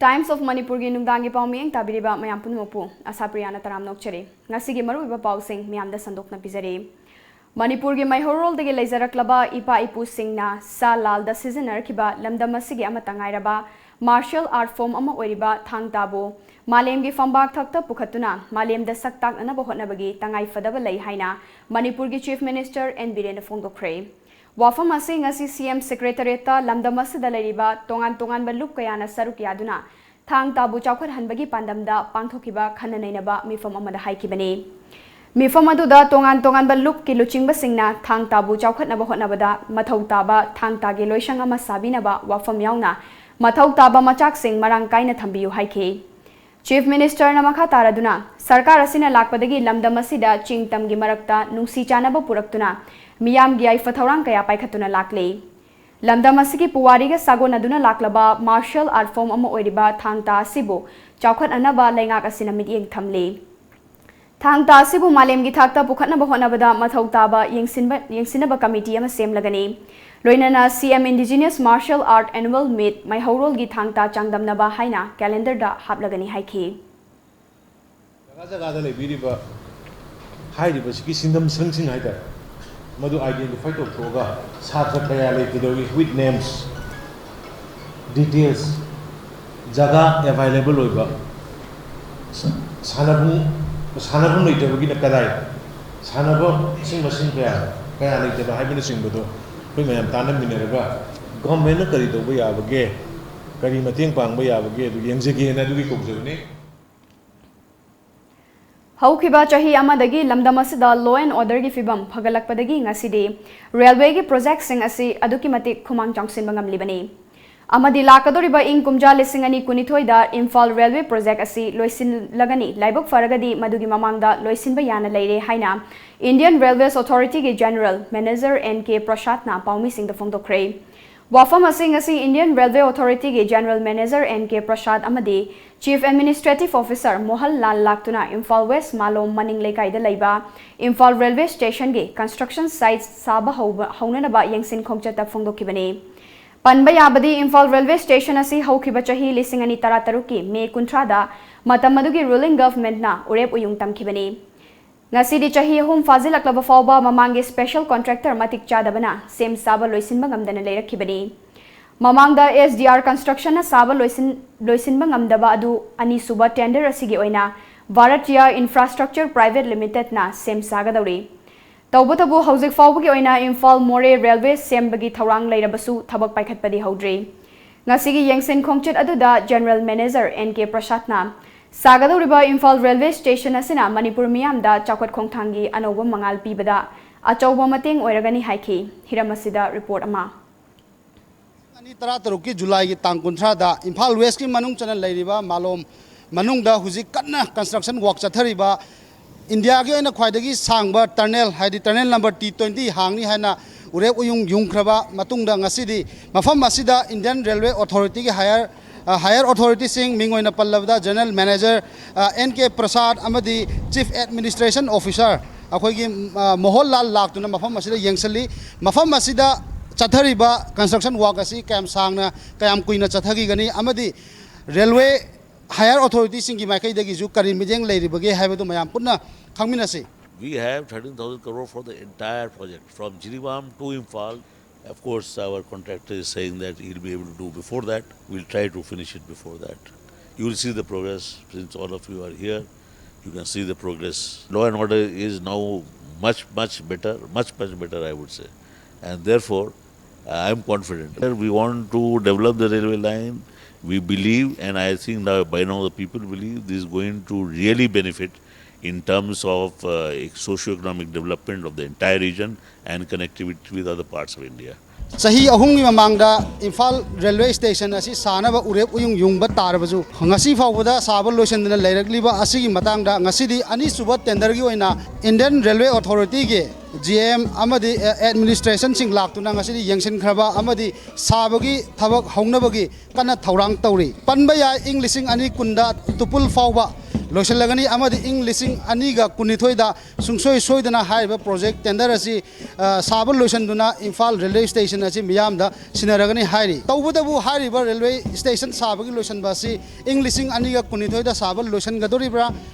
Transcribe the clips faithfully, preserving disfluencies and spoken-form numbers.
Times of Manipurꯒꯤ ꯅꯨꯡꯗꯥꯡꯒꯤ ꯄꯥꯎ ꯃꯤꯠꯌꯦꯡ ꯇꯥꯕꯤꯔꯤꯕ ꯃꯌꯥꯝ ꯄꯨꯝꯅꯃꯛꯄꯨ ꯑꯁꯥꯄ꯭ꯔꯤꯌꯥꯅ ꯇꯔꯥꯝꯅ ꯑꯣꯛꯆꯔꯤ꯫ ꯉꯁꯤꯒꯤ ꯃꯔꯨꯑꯣꯏꯕ ꯄꯥꯎꯁꯤꯡ ꯃꯌꯥꯝꯗ ꯁꯟꯗꯣꯛꯅ ꯄꯤꯖꯔꯤ꯫ ꯃꯅꯤꯄꯨꯔꯒꯤ ꯃꯩꯍꯧꯔꯣꯜꯗꯒꯤ ꯂꯩꯖꯔꯛꯂꯕ ꯏꯄꯥ ꯏꯄꯨꯁꯤꯡꯅ ꯁꯥ ꯂꯥꯜꯗ ꯁꯤꯖꯤꯟꯅꯔꯛꯈꯤꯕ ꯂꯝꯗꯝ ꯑꯁꯤꯒꯤ ꯑꯃꯠꯇ ꯉꯥꯏꯔꯕ martial art form ꯑꯃ ꯑꯣꯏꯔꯤꯕ ꯊꯥꯡ ꯇꯥꯕꯨ ꯃꯥꯂꯦꯝꯒꯤ ꯐꯝꯕꯥꯛ ꯊꯛꯇ ꯄꯨꯈꯠꯇꯨꯅ ꯃꯥꯂꯦꯝꯗ ꯁꯛ ꯇꯥꯛꯅꯅꯕ ꯍꯣꯠꯅꯕꯒꯤ ꯇꯉꯥꯏ ꯐꯗꯕ ꯂꯩ ꯍꯥꯏꯅ ꯃꯅꯤꯄꯨꯔꯒꯤ Chief Minister ꯑꯦꯟ ꯕꯤꯔꯦꯟꯅ ꯐꯣꯡꯗꯣꯛꯈ꯭ꯔꯦ꯫ ꯋꯥꯐꯝ ꯑꯁꯤ ꯉꯁꯤ ꯁꯤ ꯑꯦꯝ Secretariatꯇ ꯂꯝꯗꯝ ꯑꯁꯤꯗ ꯂꯩꯔꯤꯕ ꯇꯣꯉꯥꯟ ꯇꯣꯉꯥꯟꯕ ꯂꯨꯞ ꯀꯌꯥꯅ ꯁꯔꯨꯛ ꯌꯥꯗꯨꯅ ꯊꯥꯡ ꯇꯥꯕꯨ ꯆꯥꯎꯈꯠꯍꯟꯕꯒꯤ ꯄꯥꯟꯗꯝꯗ ꯄꯥꯡꯊꯣꯛꯈꯤꯕ ꯈꯟꯅ ꯅꯩꯅꯕ ꯃꯤꯐꯝ ꯑꯃꯗ ꯍꯥꯏꯈꯤꯕꯅꯤ꯫ ꯃꯤꯐꯝ ꯑꯗꯨꯗ ꯇꯣꯉꯥꯟ ꯇꯣꯉꯥꯟꯕ ꯂꯨꯞꯀꯤ ꯂꯨꯆꯤꯡꯕꯁꯤꯡꯅ ꯊꯥꯡ ꯇꯥꯕꯨ ꯆꯥꯎꯈꯠꯅꯕ ꯍꯣꯠꯅꯕꯗ ꯃꯊꯧ ꯇꯥꯕ ꯊꯥꯡ ꯇꯥꯒꯤ ꯂꯣꯏꯁꯪ ꯑꯃ ꯁꯥꯕꯤꯅꯕ ꯋꯥꯐꯝ ꯌꯥꯎꯅ ꯃꯊꯧ ꯇꯥꯕ ꯃꯆꯥꯛꯁꯤꯡ ꯃꯔꯥꯡ ꯀꯥꯏꯅ ꯊꯝꯕꯤꯌꯨ ꯍꯥꯏꯈꯤ꯫ Chief Ministerꯅ ꯃꯈꯥ ꯇꯥꯔꯗꯨꯅ, ꯁꯔꯀꯥꯔ ꯑꯁꯤꯅ ꯂꯥꯛꯄꯗꯒꯤ ꯂꯝꯗꯝ ꯑꯁꯤꯗ ꯆꯤꯡ ꯇꯝꯒꯤ ꯃꯔꯛꯇ ꯅꯨꯡꯁꯤ ꯆꯥꯟꯅꯕ ꯄꯨꯔꯛꯇꯨꯅ ꯃꯤꯌꯥꯝꯒꯤ ꯌꯥꯏꯐ ꯊꯧꯔꯥꯡ ꯀꯌꯥ ꯄꯥꯏꯈꯠꯇꯨꯅ ꯂꯥꯛꯂꯤ꯫ ꯂꯝꯗꯝ ꯑꯁꯤꯒꯤ ꯄꯨꯋꯥꯔꯤꯒ ꯁꯥꯒꯣꯟꯅꯗꯨꯅ ꯂꯥꯛꯂꯕ martial art form ꯑꯃ ꯑꯣꯏꯔꯤꯕ ꯊꯥꯡ ꯇꯥ ꯑꯁꯤꯕꯨ ꯆꯥꯎꯈꯠꯍꯟꯅꯕ ꯂꯩꯉꯥꯛ ꯑꯁꯤꯅ ꯃꯤꯠꯌꯦꯡ ꯊꯝꯂꯤ꯫ ꯊꯥꯡ ꯇꯥ ꯑꯁꯤꯕꯨ ꯃꯥꯂꯦꯝꯒꯤ ꯊꯥꯛꯇ ꯄꯨꯈꯠꯅꯕ ꯍꯣꯠꯅꯕꯗ ꯃꯊꯧ ꯇꯥꯕ ꯌꯦꯡꯁꯤꯟꯕ, ꯌꯦꯡꯁꯤꯟꯅꯕ committee ꯑꯃ ꯁꯦꯝꯂꯒꯅꯤ꯫ ꯂꯣꯏꯅꯅ ꯁꯤ M Indigenous Martial Art Annual Meet ꯃꯩꯍꯧꯔꯣꯜꯒꯤ ꯊꯥꯡ ꯇꯥ ꯆꯥꯡꯗꯝꯅꯕ ꯍꯥꯏꯅ calendarꯗ ꯍꯥꯞꯂꯒꯅꯤ ꯍꯥꯏꯈꯤ꯫ ꯖꯒꯥ ꯖꯒꯥꯗ ꯂꯩꯕꯤꯔꯤꯕ ꯍꯥꯏꯔꯤꯕꯁꯤꯒꯤ ꯁꯤꯟꯐꯝꯁꯪꯁꯤꯡ ꯍꯥꯏꯇꯥꯔꯦ, ꯃꯗꯨ identify ꯇꯧꯊꯣꯛꯑꯒ ꯁꯥꯇ꯭ꯔ ꯀꯌꯥ ꯂꯩ, ꯀꯩꯗꯧꯔꯤ, with names, details, ꯖꯒꯥ available ꯑꯣꯏꯕ, ꯁ-, ꯁꯥꯟꯅꯕꯨꯡ, ꯁꯥꯟꯅꯐꯝ ꯂꯩꯇꯕꯒꯤꯅ ꯀꯗꯥꯏ, ꯁꯥꯟꯅꯕꯁꯤꯡ ꯃꯁꯤꯡ ꯀꯌꯥ, ꯀꯌꯥ ꯂꯩꯇꯕ ꯍꯥꯏꯕꯅꯆꯤꯡꯕꯗꯣ ꯑꯩꯈꯣꯏ ꯃꯌꯥꯝ ꯇꯥꯟꯅꯃꯤꯟꯅꯔꯒ governmentꯅ ꯀꯔꯤ ꯇꯧꯕ ꯌꯥꯕꯒꯦ, ꯀꯔꯤ ꯃꯇꯦꯡ ꯄꯥꯡꯕ ꯌꯥꯕꯒꯦ ꯑꯗꯨ ꯌꯦꯡꯖꯒꯦꯅ ꯑꯗꯨꯒꯤ ꯀꯧꯖꯕꯅꯤ꯫ ꯍꯧꯈꯤꯕ ꯆꯍꯤ ꯑꯃꯗꯒꯤ ꯂꯝꯗꯝ ꯑꯁꯤꯗ law and orderꯒꯤ ꯐꯤꯚꯝ ꯐꯒꯠꯂꯛꯄꯗꯒꯤ ꯉꯁꯤꯗꯤ railwayꯒꯤ projectꯁꯤꯡ ꯑꯁꯤ ꯑꯗꯨꯛꯀꯤ ꯃꯇꯤꯛ ꯈꯨꯃꯥꯡ ꯆꯥꯎꯁꯤꯟꯕ ꯉꯝꯂꯤꯕꯅꯤ꯫ ꯑꯃꯗꯤ ꯂꯥꯛꯀꯗꯧꯔꯤꯕ ꯏꯪ ꯀꯨꯝꯖꯥ ꯂꯤꯁꯤꯡ ꯑꯅꯤ ꯀꯨꯟꯅꯤꯊꯣꯏꯗ ꯏꯝꯐꯥꯜ railway project ꯑꯁꯤ ꯂꯣꯏꯁꯤꯜꯂꯒꯅꯤ, ꯂꯥꯏꯕꯛ ꯐꯔꯒꯗꯤ ꯃꯗꯨꯒꯤ ꯃꯃꯥꯡꯗ ꯂꯣꯏꯁꯤꯟꯕ ꯌꯥꯅ ꯂꯩꯔꯦ ꯍꯥꯏꯅ Indian Railways Authorityꯒꯤ General Manager ꯑꯦꯟ ꯀꯦ ꯄ꯭ꯔꯁꯥꯗꯅ ꯄꯥꯎꯃꯤꯁꯤꯡꯗ ꯐꯣꯡꯗꯣꯛꯈ꯭ꯔꯦ꯫ ꯋꯥꯐꯝ ꯑꯁꯤ ꯉꯁꯤ Indian Railway Authorityꯒꯤ General Manager N K Prasad ꯑꯃꯗꯤ Chief Administrative Officer ꯃꯣꯍꯟ ꯂꯥꯜ ꯂꯥꯛꯇꯨꯅ ꯏꯝꯐꯥꯜ West ꯃꯥꯂꯣꯝ ꯃꯅꯤꯡ ꯂꯩꯀꯥꯏꯗ ꯂꯩꯕ ꯏꯝꯐꯥꯜ railway stationꯒꯤ construction site ꯁꯥꯕ ꯍꯧꯕ, ꯍꯧꯅꯅꯕ ꯌꯦꯡꯁꯤꯟ ꯈꯣꯡꯆꯠꯇ ꯐꯣꯡꯗꯣꯛꯈꯤꯕꯅꯤ꯫ ꯄꯟꯕ ꯌꯥꯕꯗꯤ ꯏꯝꯐꯥꯜ ꯔꯦꯜꯋꯦ ꯁ꯭ꯇꯦꯁꯟ ꯑꯁꯤ ꯍꯧꯈꯤꯕ ꯆꯍꯤ ꯂꯤꯁꯤꯡ ꯑꯅꯤ ꯇꯔꯥꯇꯔꯨꯛꯀꯤ ꯃꯦ ꯀꯨꯟꯊ꯭ꯔꯥꯗ ꯃꯇꯝ ꯑꯗꯨꯒꯤ ꯔꯨꯂꯤꯡ ꯒꯚꯔꯟꯃꯦꯟꯠꯅ ꯎꯔꯦꯞ ꯎꯌꯨꯡ ꯇꯝꯈꯤꯕꯅꯤ꯫ ꯉꯁꯤꯗꯤ ꯆꯍꯤ ꯑꯍꯨꯝ ꯐꯥꯖꯤꯜꯂꯛꯂꯕ ꯐꯥꯎꯕ ꯃꯃꯥꯡꯒꯤ ꯁ꯭ꯄꯦꯁꯦꯜ ꯀꯣꯟꯇ꯭ꯔꯦꯛꯇꯔ ꯃꯇꯤꯛ ꯆꯥꯗꯕꯅ ꯁꯦꯝ ꯁꯥꯕ ꯂꯣꯏꯁꯤꯟꯕ ꯉꯝꯗꯅ ꯂꯩꯔꯛꯈꯤꯕꯅꯤ꯫ ꯃꯃꯥꯡꯗ ꯑꯦꯁ ꯗꯤ ꯑꯥꯔ ꯀꯟꯁꯇ꯭ꯔꯛꯁꯟꯅ ꯁꯥꯕ ꯂꯣꯏꯁꯤꯟ-, ꯂꯣꯏꯁꯤꯟꯕ ꯉꯝꯗꯕ ꯑꯗꯨ ꯑꯅꯤꯁꯨꯕ ꯇꯦꯟꯗꯔ ꯑꯁꯤꯒꯤ ꯑꯣꯏꯅ ꯚꯥꯔꯠꯇꯤꯌꯥ ꯏꯟꯐ꯭ꯔꯥꯁ꯭ꯇ꯭ꯔꯛꯆꯔ ꯄ꯭ꯔꯥꯏꯚꯦꯠ ꯂꯤꯃꯤꯇꯦꯗꯅ ꯁꯦꯝ ꯁꯥꯒꯗꯧꯔꯤ꯫ ꯇꯧꯕꯇꯕꯨ ꯍꯧꯖꯤꯛ ꯐꯥꯎꯕꯒꯤ ꯑꯣꯏꯅ ꯏꯝꯐꯥꯜ ꯃꯣꯔꯦ ꯔꯦꯜꯋꯦ ꯁꯦꯝꯕꯒꯤ ꯊꯧꯔꯥꯡ ꯂꯩꯔꯕꯁꯨ ꯊꯕꯛ ꯄꯥꯏꯈꯠꯄꯗꯤ ꯍꯧꯗ꯭ꯔꯤ꯫ ꯉꯁꯤꯒꯤ ꯌꯦꯡꯁꯤꯟ ꯈꯣꯡꯆꯠ ꯑꯗꯨꯗ ꯖꯦꯅꯔꯦꯜ ꯃꯦꯅꯦꯖꯔ ꯑꯦꯟ ꯀꯦ ꯄ꯭ꯔꯁꯥꯗꯅ ꯁꯥꯒꯗꯧꯔꯤꯕ ꯏꯝꯐꯥꯜ ꯔꯦꯜꯋꯦ ꯁ꯭ꯇꯦꯁꯟ ꯑꯁꯤꯅ ꯃꯅꯤꯄꯨꯔ ꯃꯤꯌꯥꯝꯗ ꯆꯥꯎꯈꯠ ꯈꯣꯡꯊꯥꯡꯒꯤ ꯑꯅꯧꯕ ꯃꯉꯥꯜ ꯄꯤꯕꯗ ꯑꯆꯧꯕ ꯃꯇꯦꯡ ꯑꯣꯏꯔꯒꯅꯤ ꯍꯥꯏꯈꯤ꯫ ꯍꯤꯔꯝ ꯑꯁꯤꯗ ꯔꯤꯄꯣꯔꯠ ꯑꯃ꯫ ꯑꯅꯤ ꯇꯔꯥꯇꯔꯨꯛꯀꯤ ꯖꯨꯂꯥꯏꯒꯤ ꯇꯥꯡ ꯀꯨꯟꯊ꯭ꯔꯥꯗ ꯏꯝꯐꯥꯜ ꯋꯦꯁꯀꯤ ꯃꯅꯨꯡ ꯆꯟꯅ ꯂꯩꯔꯤꯕ ꯃꯥꯂꯣꯝ ꯃꯅꯨꯡꯗ ꯍꯧꯖꯤꯛ ꯀꯟꯅ ꯀꯟꯁꯇ꯭ꯔꯛꯁꯟ ꯋꯥꯛ ꯆꯠꯊꯔꯤꯕ ꯏꯟꯗꯤꯌꯥꯒꯤ ꯑꯣꯏꯅ ꯈ꯭ꯋꯥꯏꯗꯒꯤ ꯁꯥꯡꯕ ꯇꯅꯦꯜ, ꯍꯥꯏꯗꯤ ꯇꯅꯦꯜ ꯅꯝꯕꯔ ꯇꯤ ꯇ꯭ꯋꯦꯟꯇꯤ ꯍꯥꯡꯅꯤ ꯍꯥꯏꯅ ꯎꯔꯦꯞ ꯎꯌꯨꯡ ꯌꯨꯡꯈ꯭ꯔꯕ ꯃꯇꯨꯡꯗ, ꯉꯁꯤꯗꯤ ꯃꯐꯝ ꯑꯁꯤꯗ ꯏꯟꯗꯤꯌꯟ ꯔꯦꯜꯋꯦ ꯑꯣꯊꯣꯔꯤꯇꯤꯒꯤ ꯍꯥꯌꯔ, ꯑ, ꯍꯥꯌꯔ ꯑꯣꯊꯣꯔꯤꯇꯤꯁꯤꯡ, ꯃꯤꯡ ꯑꯣꯏꯅ ꯄꯜꯂꯕꯗ ꯖꯦꯅꯔꯦꯜ ꯃꯦꯅꯦꯖꯔ, ꯑ, ꯑꯦꯟ ꯀꯦ ꯄ꯭ꯔꯁꯥꯗ ꯑꯃꯗꯤ ꯆꯤꯐ ꯑꯦꯗꯃꯤꯅꯤꯁꯇ꯭ꯔꯦꯁꯟ ꯑꯣꯐꯤꯁꯥꯔ, ꯑꯩꯈꯣꯏꯒꯤ, ꯑ, ꯃꯣꯍꯣꯟ ꯂꯥꯜ ꯂꯥꯛꯇꯨꯅ ꯃꯐꯝ ꯑꯁꯤꯗ ꯌꯦꯡꯁꯤꯜꯂꯤ꯫ ꯃꯐꯝ ꯑꯁꯤꯗ ꯆꯠꯊꯔꯤꯕ ꯀꯟꯁꯇ꯭ꯔꯛꯁꯟ ꯋꯥꯛ ꯑꯁꯤ ꯀꯌꯥꯝ ꯁꯥꯡꯅ, ꯀꯌꯥꯝ ꯀꯨꯏꯅ ꯆꯠꯊꯈꯤꯒꯅꯤ ꯑꯃꯗꯤ ꯔꯦꯜꯋꯦ ꯍꯥꯌꯔ ꯑꯣꯊꯣꯔꯤꯇꯤꯁꯤꯡꯒꯤ ꯃꯥꯏꯀꯩꯗꯒꯤꯁꯨ ꯀꯔꯤ ꯃꯤꯠꯌꯦꯡ ꯂꯩꯔꯤꯕꯒꯦ ꯍꯥꯏꯕꯗꯨ ꯃꯌꯥꯝ ꯄꯨꯟꯅ ꯈꯪꯃꯤꯟꯅꯁꯤ꯫ We have thirteen thousand crore for the entire project from Jiribam to Imphal. Of course, our contractor is saying that he'll be able to do before that. We'll try to finish it before that. You will see the progress since all of you are here. You can see the progress. Law and order is now much, much better, much, much better, I would say. And therefore, I am confident. We want to develop the railway line. We believe, and I think now by now the people believe, this is going to really benefit in terms of uh, socio-economic development of the entire region and connectivity with other parts of India. ꯆꯍꯤ ꯑꯍꯨꯝꯒꯤ ꯃꯃꯥꯡꯗ Imphal railway station ꯑꯁꯤ ꯁꯥꯅꯕ ꯎꯔꯦꯞ ꯎꯌꯨꯡ ꯌꯨꯡꯕ ꯇꯥꯔꯕꯁꯨ, ꯉꯁꯤ ꯐꯥꯎꯕꯗ ꯁꯥꯕ ꯂꯣꯏꯁꯤꯟꯗꯅ ꯂꯩꯔꯛꯂꯤꯕ ꯑꯁꯤꯒꯤ ꯃꯇꯥꯡꯗ ꯉꯁꯤꯗꯤ ꯑꯅꯤꯁꯨꯕ ꯇꯦꯟꯗꯔꯒꯤ ꯑꯣꯏꯅ ꯏꯟꯗꯤꯌꯟ ꯔꯦꯜꯋꯦ ꯑꯣꯊꯣꯔꯤꯇꯤꯒꯤ ꯖꯤ ꯑꯦꯝ ꯑꯃꯗꯤ ꯑꯦꯗꯃꯤꯅꯤꯁꯇ꯭ꯔꯦꯁꯟꯁꯤꯡ ꯂꯥꯛꯇꯨꯅ ꯉꯁꯤꯗꯤ ꯌꯦꯡꯁꯤꯟꯈ꯭ꯔꯕ ꯑꯃꯗꯤ ꯁꯥꯕꯒꯤ ꯊꯕꯛ ꯍꯧꯅꯕꯒꯤ ꯀꯟꯅ ꯊꯧꯔꯥꯡ ꯇꯧꯔꯤ꯫ ꯄꯟꯕ ꯌꯥꯏ, ꯏꯪ ꯂꯤꯁꯤꯡ ꯑꯅꯤ ꯀꯨꯟꯗ ꯇꯨꯄꯨꯜ ꯐꯥꯎꯕ ꯂꯣꯏꯁꯤꯜꯂꯒꯅꯤ ꯑꯃꯗꯤ ꯏꯪ ꯂꯤꯁꯤꯡ ꯑꯅꯤꯒ ꯀꯨꯟꯅꯤꯊꯣꯏꯗ ꯁꯨꯡꯁꯣꯏ ꯁꯣꯏꯗꯅ ꯍꯥꯏꯔꯤꯕ ꯄ꯭ꯔꯣꯖꯦꯛ ꯇꯦꯟꯗꯔ ꯑꯁꯤ, ꯑ, ꯁꯥꯕ ꯂꯣꯏꯁꯤꯟꯗꯨꯅ ꯏꯝꯐꯥꯜ ꯔꯦꯜꯋꯦ ꯁ꯭ꯇꯦꯁꯟ ꯑꯁꯤ ꯃꯤꯌꯥꯝꯗ ꯁꯤꯟꯅꯔꯒꯅꯤ ꯍꯥꯏꯔꯤ꯫ ꯇꯧꯕꯇꯕꯨ ꯍꯥꯏꯔꯤꯕ ꯔꯦꯜꯋꯦ ꯁ꯭ꯇꯦꯁꯟ ꯁꯥꯕꯒꯤ ꯂꯣꯏꯁꯤꯟꯕ ꯑꯁꯤ ꯏꯪ ꯂꯤꯁꯤꯡ ꯑꯅꯤꯒ ꯀꯨꯟꯅꯤꯊꯣꯏꯗ ꯁꯥꯕ ꯂꯣꯏꯁꯤꯟꯒꯗꯧꯔꯤꯕ꯭ꯔꯥ,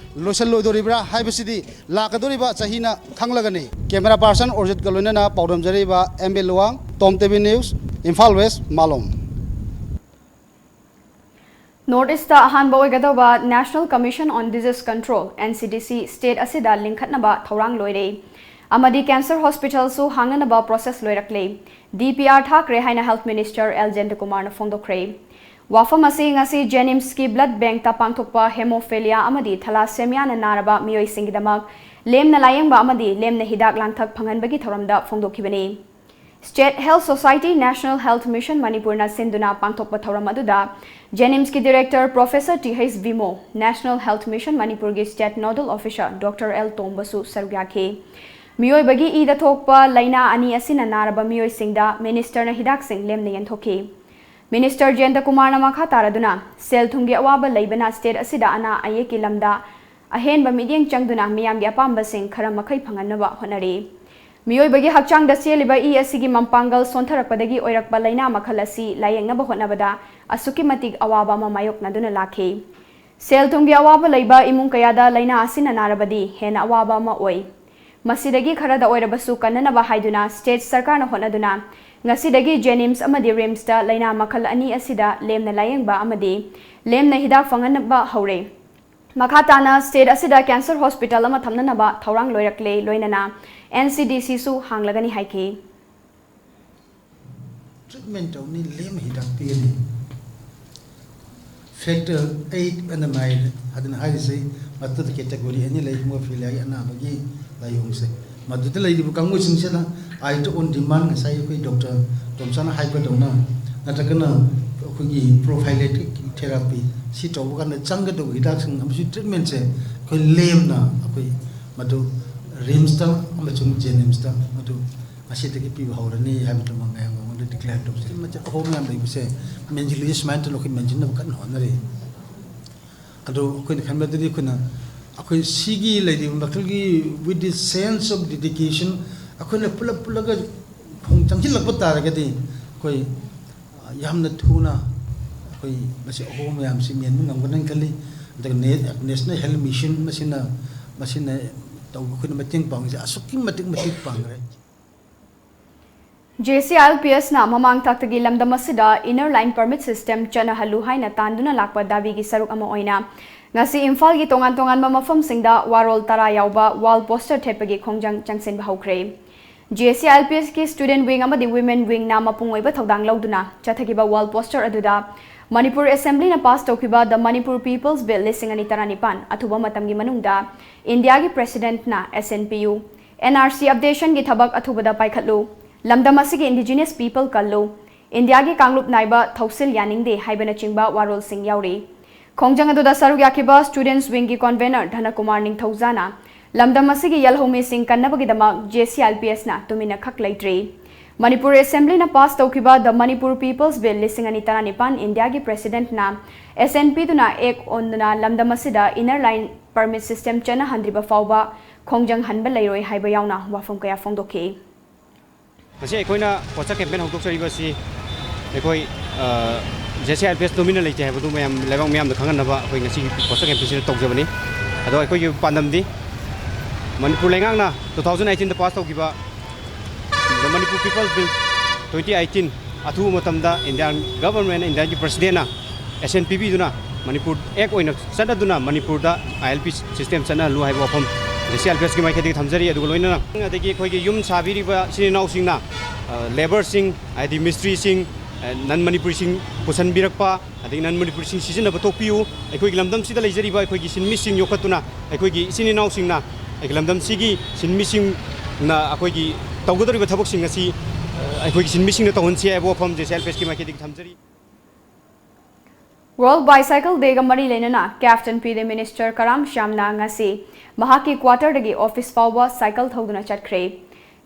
ꯂꯣꯏꯁꯤꯜꯂꯣꯏꯗꯧꯔꯤꯕ꯭ꯔꯥ ꯍꯥꯏꯕꯁꯤꯗꯤ ꯂꯥꯛꯀꯗꯧꯔꯤꯕ ꯆꯍꯤꯅ ꯈꯪꯂꯒꯅꯤ꯫ ꯀꯦꯃꯦꯔꯥ ꯄꯥꯔꯁꯟ ꯑꯣꯔꯖꯤꯠꯀ ꯂꯣꯏꯅꯅ ꯄꯥꯎꯗꯝꯖꯔꯤꯕ M B Luwang, Tom TV news, Imphal West, Malom. North East ꯑꯍꯥꯟꯕ ꯑꯣꯏꯒꯗꯧꯕ National Commission on Disease Control, N C D C, state ꯑꯁꯤꯗ ꯂꯤꯡꯈꯠꯅꯕ ꯊꯧꯔꯥꯡ ꯂꯣꯏꯔꯦ ꯑꯃꯗꯤ ꯀꯦꯟꯁꯔ ꯍꯣꯁꯄꯤꯇꯥꯜꯁꯨ ꯍꯥꯡꯅꯅꯕ ꯄ꯭ꯔꯣꯁꯦꯁ ꯂꯣꯏꯔꯛꯂꯦ꯫ D P R ꯊꯥꯈ꯭ꯔꯦ ꯍꯥꯏꯅ ꯍꯦꯜꯊ ꯃꯤꯅꯤꯁꯇꯔ ꯑꯦꯜ ꯖꯌꯟꯇꯀꯨꯃꯥꯔꯅ ꯐꯣꯡꯗꯣꯛꯈ꯭ꯔꯦ꯫ ꯋꯥꯐꯝ ꯑꯁꯤ ꯉꯁꯤ ꯖꯦꯅꯤꯝꯁꯀꯤ ꯕ꯭ꯂꯗ ꯕꯦꯡꯛꯇ ꯄꯥꯡꯊꯣꯛꯄ ꯍꯦꯃꯣꯐꯤꯂꯤꯌꯥ ꯑꯃꯗꯤ ꯊꯂꯥꯁꯦꯃꯤꯌꯥꯅ ꯅꯥꯔꯕ ꯃꯤꯑꯣꯏꯁꯤꯡꯒꯤꯗꯃꯛ ꯂꯦꯝꯅ ꯂꯥꯌꯦꯡꯕ ꯑꯃꯗꯤ ꯂꯦꯝꯅ ꯍꯤꯗꯥꯛ ꯂꯥꯡꯊꯛ ꯐꯪꯍꯟꯕꯒꯤ ꯊꯧꯔꯝꯗ ꯐꯣꯡꯗꯣꯛꯈꯤꯕꯅꯤ꯫ State Health Society, National Health Mission ꯃꯅꯤꯄꯨꯔꯅ ꯁꯤꯟꯗꯨꯅ ꯄꯥꯡꯊꯣꯛꯄ ꯊꯧꯔꯝ ꯑꯗꯨꯗ ꯖꯦꯅꯤꯝꯁꯀꯤ director professor T H Bhimo, National Health Mission ꯃꯅꯤꯄꯨꯔꯒꯤ state nodal officer doctor L ꯇꯣꯝꯕꯁꯨ ꯁꯔꯨꯛ ꯌꯥꯈꯤ꯫ ꯃꯤꯑꯣꯏꯕꯒꯤ ꯏꯗ ꯊꯣꯛꯄ ꯂꯥꯏꯅꯥ ꯑꯅꯤ ꯑꯁꯤꯅ ꯅꯥꯔꯕ ꯃꯤꯑꯣꯏꯁꯤꯡꯗ ꯃꯤꯅꯤꯁꯇꯔꯅ ꯍꯤꯗꯥꯛꯁꯤꯡ ꯂꯦꯝꯅ ꯌꯦꯟꯊꯣꯛꯈꯤ꯫ ꯃꯤꯅꯤꯁꯇꯔ ꯖꯌꯟꯇꯀꯨꯃꯥꯔꯅ ꯃꯈꯥ ꯇꯥꯔꯗꯨꯅ, ꯁꯦꯜ ꯊꯨꯝꯒꯤ ꯑꯋꯥꯕ ꯂꯩꯕꯅ ꯁ꯭ꯇꯦꯠ ꯑꯁꯤꯗ ꯑꯅꯥ ꯑꯌꯦꯛꯀꯤ ꯂꯝꯗ ꯑꯍꯦꯟꯕ ꯃꯤꯠꯌꯦꯡ ꯆꯪꯗꯨꯅ ꯃꯤꯌꯥꯝꯒꯤ ꯑꯄꯥꯝꯕꯁꯤꯡ ꯈꯔ ꯃꯈꯩ ꯐꯪꯍꯟꯅꯕ ꯍꯣꯠꯅꯔꯤ꯫ ꯃꯤꯑꯣꯏꯕꯒꯤ ꯍꯛꯆꯥꯡꯗ ꯆꯦꯜꯂꯤꯕ ꯏ ꯑꯁꯤꯒꯤ ꯃꯄꯥꯡꯒꯜ ꯁꯣꯟꯊꯔꯛꯄꯗꯒꯤ ꯑꯣꯏꯔꯛꯄ ꯂꯥꯏꯅꯥ ꯃꯈꯜ ꯑꯁꯤ ꯂꯥꯌꯦꯡꯅꯕ ꯍꯣꯠꯅꯕꯗ ꯑꯁꯨꯛꯀꯤ ꯃꯇꯤꯛ ꯑꯋꯥꯕ ꯑꯃ ꯃꯥꯌꯣꯛꯅꯗꯨꯅ ꯂꯥꯛꯈꯤ꯫ ꯁꯦꯜ ꯊꯨꯝꯒꯤ ꯑꯋꯥꯕ ꯂꯩꯕ ꯏꯃꯨꯡ ꯀꯌꯥꯗ ꯂꯥꯏꯅꯥ ꯑꯁꯤꯅ ꯅꯥꯔꯕꯗꯤ ꯍꯦꯟꯅ ꯑꯋꯥꯕ ꯑꯃ ꯑꯣꯏ꯫ ꯃꯁꯤꯗꯒꯤ ꯈꯔꯗ ꯑꯣꯏꯔꯕꯁꯨ ꯀꯟꯅꯅꯕ ꯍꯥꯏꯗꯨꯅ ꯁ꯭ꯇꯦꯠ ꯁꯔꯀꯥꯔꯅ ꯍꯣꯠꯅꯗꯨꯅ ꯉꯁꯤꯗꯒꯤ ꯖꯦꯅꯤꯝꯁ ꯑꯃꯗꯤ ꯔꯤꯝꯁꯇ ꯂꯥꯏꯅꯥ ꯃꯈꯜ ꯑꯅꯤ ꯑꯁꯤꯗ ꯂꯦꯝꯅ ꯂꯥꯌꯦꯡꯕ ꯑꯃꯗꯤ ꯂꯦꯝꯅ ꯍꯤꯗꯥꯛ ꯐꯪꯍꯟꯕ ꯍꯧꯔꯦ꯫ ꯃꯈꯥ ꯇꯥꯅ ꯁ꯭ꯇꯦꯠ ꯑꯁꯤꯗ ꯀꯦꯟꯁꯔ ꯍꯣꯁꯄꯤꯇꯥꯜ ꯑꯃ ꯊꯝꯅꯅꯕ ꯊꯧꯔꯥꯡ ꯂꯣꯏꯔꯛꯂꯦ, ꯂꯣꯏꯅꯅ N C D Cꯁꯨ ꯍꯥꯡꯂꯒꯅꯤ ꯍꯥꯏꯈꯤ꯫ ꯇ꯭ꯔꯤꯠꯃꯦꯟ ꯇꯧꯅꯤ, ꯂꯦꯝꯅ ꯍꯤꯗꯥꯛ ꯄꯤꯒꯅꯤ꯫ ꯐꯦꯛꯇꯔ ꯑꯩꯠ ꯑꯅ ꯃꯥꯏ ꯑꯗꯨꯅ ꯍꯥꯏꯔꯤꯁꯦ, ꯃꯗꯨꯗ ꯀꯦꯇꯦꯒꯣꯔꯤ ꯑꯅꯤ ꯂꯩ, ꯍꯤꯃꯣꯐꯤꯂꯤꯌꯥꯒꯤ ꯑꯅꯥꯕꯒꯤ ꯂꯥꯏꯑꯣꯡꯁꯦ꯫ ꯃꯗꯨꯗ ꯂꯩꯔꯤꯕ ꯀꯥꯡꯕꯨꯁꯤꯡꯁꯤꯅ either on demand, ꯉꯁꯥꯏ ꯑꯩꯈꯣꯏ ꯗꯣꯛꯇꯔ ꯇꯣꯝꯆꯥꯅ ꯍꯥꯏꯕꯗꯧꯅ, ꯅꯠꯇ꯭ꯔꯒꯅ ꯑꯩꯈꯣꯏꯒꯤ ꯄ꯭ꯔꯣꯐꯥꯏꯂꯦꯛꯇꯤꯛ ꯊꯦꯔꯥꯄꯤ, ꯁꯤ ꯇꯧꯕ ꯀꯥꯟꯗ ꯆꯪꯒꯗꯧꯕ ꯍꯤꯗꯥꯛꯁꯤꯡ ꯑꯃꯁꯨꯡ ꯇ꯭ꯔꯤꯠꯃꯦꯟꯁꯦ ꯑꯩꯈꯣꯏ ꯂꯦꯝꯅ ꯑꯩꯈꯣꯏ ꯃꯗꯨ ꯔꯤꯝꯁꯇ ꯑꯃꯁꯨꯡ ꯖꯦꯅꯤꯝꯁꯇ ꯃꯗꯨ ꯉꯁꯤꯗꯒꯤ ꯄꯤꯕ ꯍꯧꯔꯅꯤ ꯍꯥꯏꯕꯗꯨꯃ ꯃꯌꯥꯝ ꯃꯉꯣꯟꯗ ꯗꯤꯀ꯭ꯂꯦꯌꯔ ꯇꯧꯖꯔꯤ꯫ ꯃꯆꯥ ꯑꯍꯣꯡꯕ ꯌꯥꯝ ꯂꯩꯕꯁꯦ ꯃꯦꯟꯁꯤꯜꯂꯤ, ꯁꯨꯃꯥꯏꯅ ꯇꯧꯅ ꯑꯩꯈꯣꯏ ꯃꯦꯟꯁꯤꯟꯅꯕ ꯀꯟꯅ ꯍꯣꯠꯅꯔꯤ꯫ ꯑꯗꯣ ꯑꯩꯈꯣꯏꯅ ꯈꯟꯕꯗꯗꯤ ꯑꯩꯈꯣꯏꯅ ꯑꯩꯈꯣꯏ ꯁꯤꯒꯤ ꯂꯩꯔꯤꯕ ꯃꯈꯜꯒꯤ with the sense of dedication ꯑꯩꯈꯣꯏꯅ ꯄꯨꯂꯞ ꯄꯨꯜꯂꯒ ꯈꯣꯡ ꯆꯪꯁꯤꯜꯂꯛꯄ ꯇꯥꯔꯒꯗꯤ ꯑꯩꯈꯣꯏ ꯌꯥꯝꯅ ꯊꯨꯅ ꯑꯩꯈꯣꯏ ꯃꯁꯤ ꯑꯍꯣꯕ ꯃꯌꯥꯝꯁꯤ ꯃꯦꯟꯕ ꯉꯝꯒꯅꯤ ꯈꯜꯂꯤ꯫ ꯑꯗꯨꯒ ꯅꯦ-, National Health Mission ꯃꯁꯤꯅ, ꯃꯁꯤꯅ ꯇꯧꯕ ꯑꯩꯈꯣꯏꯅ ꯃꯇꯦꯡ ꯄꯥꯡꯕꯁꯦ ꯑꯁꯨꯛꯀꯤ ꯃꯇꯤꯛ ꯃꯇꯦꯡ ꯄꯥꯡꯈ꯭ꯔꯦ꯫ ꯖꯦ ꯁꯤ ꯑꯥꯏ ꯑꯦꯜ ꯄꯤ ꯑꯦꯁꯅ ꯃꯃꯥꯡ ꯊꯥꯛꯇꯒꯤ ꯂꯝꯗꯝ ꯑꯁꯤꯗ Inner Line Permit System ꯆꯠꯅꯍꯜꯂꯨ ꯍꯥꯏꯅ ꯇꯥꯟꯗꯨꯅ ꯂꯥꯛꯄ ꯗꯥꯕꯤꯒꯤ ꯁꯔꯨꯛ ꯑꯃ ꯑꯣꯏꯅ ꯉꯁꯤ ꯏꯝꯐꯥꯜꯒꯤ ꯇꯣꯉꯥꯟ ꯇꯣꯉꯥꯟꯕ ꯃꯐꯝꯁꯤꯡꯗ ꯋꯥꯔꯣꯜ ꯇꯔꯥ ꯌꯥꯎꯕ wall poster ꯊꯦꯠꯄꯒꯤ ꯈꯣꯡꯖꯪ ꯆꯪꯁꯤꯟꯕ ꯍꯧꯈ꯭ꯔꯦ꯫ J C I L P ꯑꯦꯁꯀꯤ Student Wing ꯑꯃꯗꯤ Women Wingꯅ ꯃꯄꯨꯡ ꯑꯣꯏꯕ ꯊꯧꯗꯥꯡ ꯂꯧꯗꯨꯅ ꯆꯠꯊꯈꯤꯕ wall poster ꯑꯗꯨꯗ ꯃꯅꯤꯄꯨꯔ Assemblyꯅ pass ꯇꯧꯈꯤꯕ The Manipur People's Bill ꯂꯤꯁꯤꯡ ꯑꯅꯤ ꯇꯔꯥꯅꯤꯄꯥꯟ ꯑꯊꯨꯕ ꯃꯇꯝꯒꯤ ꯃꯅꯨꯡꯗ ꯏꯟꯗꯤꯌꯥꯒꯤ Presidentꯅ S N P U, N R C updationꯒꯤ ꯊꯕꯛ ꯑꯊꯨꯕꯗ ꯄꯥꯏꯈꯠꯂꯨ, ꯂꯝꯗꯝ ꯑꯁꯤꯒꯤ Indigenous People ꯀꯜꯂꯨ, ꯏꯟꯗꯤꯌꯥꯒꯤ ꯀꯥꯡꯂꯨꯞ ꯅꯥꯏꯕ ꯊꯧꯁꯤꯜ ꯌꯥꯅꯤꯡꯗꯦ ꯍꯥꯏꯕꯅꯆꯤꯡꯕ ꯋꯥꯔꯣꯜꯁꯤꯡ ꯌꯥꯎꯔꯤ꯫ ꯈꯣꯡꯖꯪ ꯑꯗꯨꯗ ꯁꯔꯨꯛ ꯌꯥꯈꯤꯕ Students Wingꯒꯤ Convener ꯙꯅꯀꯨꯃꯥꯔ ꯅꯤꯡꯊꯧꯖꯥꯅ ꯂꯝꯗꯝ ꯑꯁꯤꯒꯤ ꯌꯦꯜꯍꯧꯃꯤꯁꯤꯡ ꯀꯟꯅꯕꯒꯤꯗꯃꯛ J C I L P Sꯅ ꯇꯨꯃꯤꯟꯅ ꯈꯛ ꯂꯩꯇ꯭ꯔꯤ꯫ ꯃꯅꯤꯄꯨꯔ Assemblyꯅ pass ꯇꯧꯈꯤꯕ The Manipur People's Bill ꯂꯤꯁꯤꯡ ꯑꯅꯤ ꯇꯔꯥꯅꯤꯄꯥꯟ ꯏꯟꯗꯤꯌꯥꯒꯤ Presidentꯅ S N P ꯗꯨꯅ act ꯑꯣꯟꯗꯨꯅ ꯂꯝꯗꯝ ꯑꯁꯤꯗ Inner Line Permit System ꯆꯠꯅꯍꯟꯗ꯭ꯔꯤꯕ ꯐꯥꯎꯕ ꯈꯣꯡꯖꯪ ꯍꯟꯕ ꯂꯩꯔꯣꯏ ꯍꯥꯏꯕ ꯌꯥꯎꯅ ꯋꯥꯐꯝ ꯀꯌꯥ ꯐꯣꯡꯗꯣꯛꯈꯤ꯫ ꯉꯁꯤ ꯑꯩꯈꯣꯏꯅ ꯄꯣꯁꯇꯔ ꯀꯦꯝꯄꯦꯟ ꯍꯧꯗꯣꯛꯆꯔꯤꯕ ꯑꯁꯤ ꯑꯩꯈꯣꯏ J C I L P S ꯇꯨꯃꯤꯟꯅ ꯂꯩꯇꯦ ꯍꯥꯏꯕꯗꯨ ꯃꯌꯥꯝ ꯂꯩꯕꯥꯛ ꯃꯤꯌꯥꯝꯗ ꯈꯪꯍꯟꯅꯕ ꯑꯩꯈꯣꯏ ꯉꯁꯤꯒꯤ ꯄꯣꯁꯇꯔ ꯀꯦꯝꯄꯦꯟꯁꯤꯗ ꯇꯧꯖꯕꯅꯤ꯫ ꯑꯗꯣ ꯑꯩꯈꯣꯏꯒꯤ ꯄꯥꯟꯗꯝꯗꯤ ꯃꯅꯤꯄꯨꯔ ꯂꯩꯉꯥꯛꯅ two thousand eighteen ꯗ pass ꯇꯧꯈꯤꯕ The Manipur People's Bill twenty eighteen ꯑꯊꯨꯕ ꯃꯇꯝꯗ Indian government, ꯏꯟꯗꯤꯌꯥꯒꯤ Presidentꯅ assent ꯄꯤꯕꯤꯗꯨꯅ ꯃꯅꯤꯄꯨꯔ act ꯑꯣꯏꯅ ꯆꯠꯅꯗꯨꯅ ꯃꯅꯤꯄꯨꯔꯗ I L P system ꯆꯠꯅꯍꯜꯂꯨ ꯍꯥꯏꯕ ꯋꯥꯐꯝ J C I L P ꯑꯦꯁꯀꯤ ꯃꯥꯏꯀꯩꯗꯒꯤ ꯊꯝꯖꯔꯤ꯫ ꯑꯗꯨꯒ ꯂꯣꯏꯅꯅ ꯑꯗꯒꯤ ꯑꯩꯈꯣꯏꯒꯤ ꯌꯨꯝ ꯁꯥꯕꯤꯔꯤꯕ ꯏꯆꯤꯟ ꯏꯅꯥꯎꯁꯤꯡꯅ labourꯁꯤꯡ, ꯍꯥꯏꯗꯤ ꯃꯤꯁꯇ꯭ꯔꯤꯁꯤꯡ, non ꯃꯅꯤꯄꯨꯔꯤꯁꯤꯡ ꯄꯨꯁꯟꯕꯤꯔꯛꯄ, ꯑꯗꯒꯤ non ꯃꯅꯤꯄꯨꯔꯤꯁꯤꯡ ꯁꯤꯖꯤꯟꯅꯕ ꯇꯣꯛꯄꯤꯌꯨ꯫ ꯑꯩꯈꯣꯏꯒꯤ ꯂꯝꯗꯝꯁꯤꯗ ꯂꯩꯖꯔꯤꯕ ꯑꯩꯈꯣꯏꯒꯤ ꯁꯤꯟꯃꯤꯁꯤꯡ ꯌꯣꯛꯈꯠꯇꯨꯅ ꯑꯩꯈꯣꯏꯒꯤ ꯏꯆꯤꯟ ꯏꯅꯥꯎꯁꯤꯡꯅ ꯑꯩꯒꯤ ꯂꯝꯗꯝꯁꯤꯒꯤ ꯁꯤꯟꯃꯤꯁꯤꯡꯅ ꯑꯩꯈꯣꯏꯒꯤ ꯇꯧꯒꯗꯧꯔꯤꯕ ꯊꯕꯛꯁꯤꯡ ꯑꯁꯤ ꯑꯩꯈꯣꯏꯒꯤ ꯁꯤꯟꯃꯤꯁꯤꯡꯅ ꯇꯧꯍꯟꯁꯤ ꯍꯥꯏꯕ ꯋꯥꯐꯝ J C I L P ꯑꯦꯁꯀꯤ ꯃꯥꯏꯀꯩꯗꯒꯤ ꯊꯝꯖꯔꯤ꯫ World Bicycle Dayꯒ ꯃꯔꯤ ꯂꯩꯅꯅ Captain Pide Minister ꯀꯔꯥꯝ ꯁ꯭ꯌꯥꯝꯅ ꯉꯁꯤ ꯃꯍꯥꯛꯀꯤ quarterꯗꯒꯤ office ꯐꯥꯎꯕ cycle ꯊꯧꯗꯨꯅ ꯆꯠꯈ꯭ꯔꯦ꯫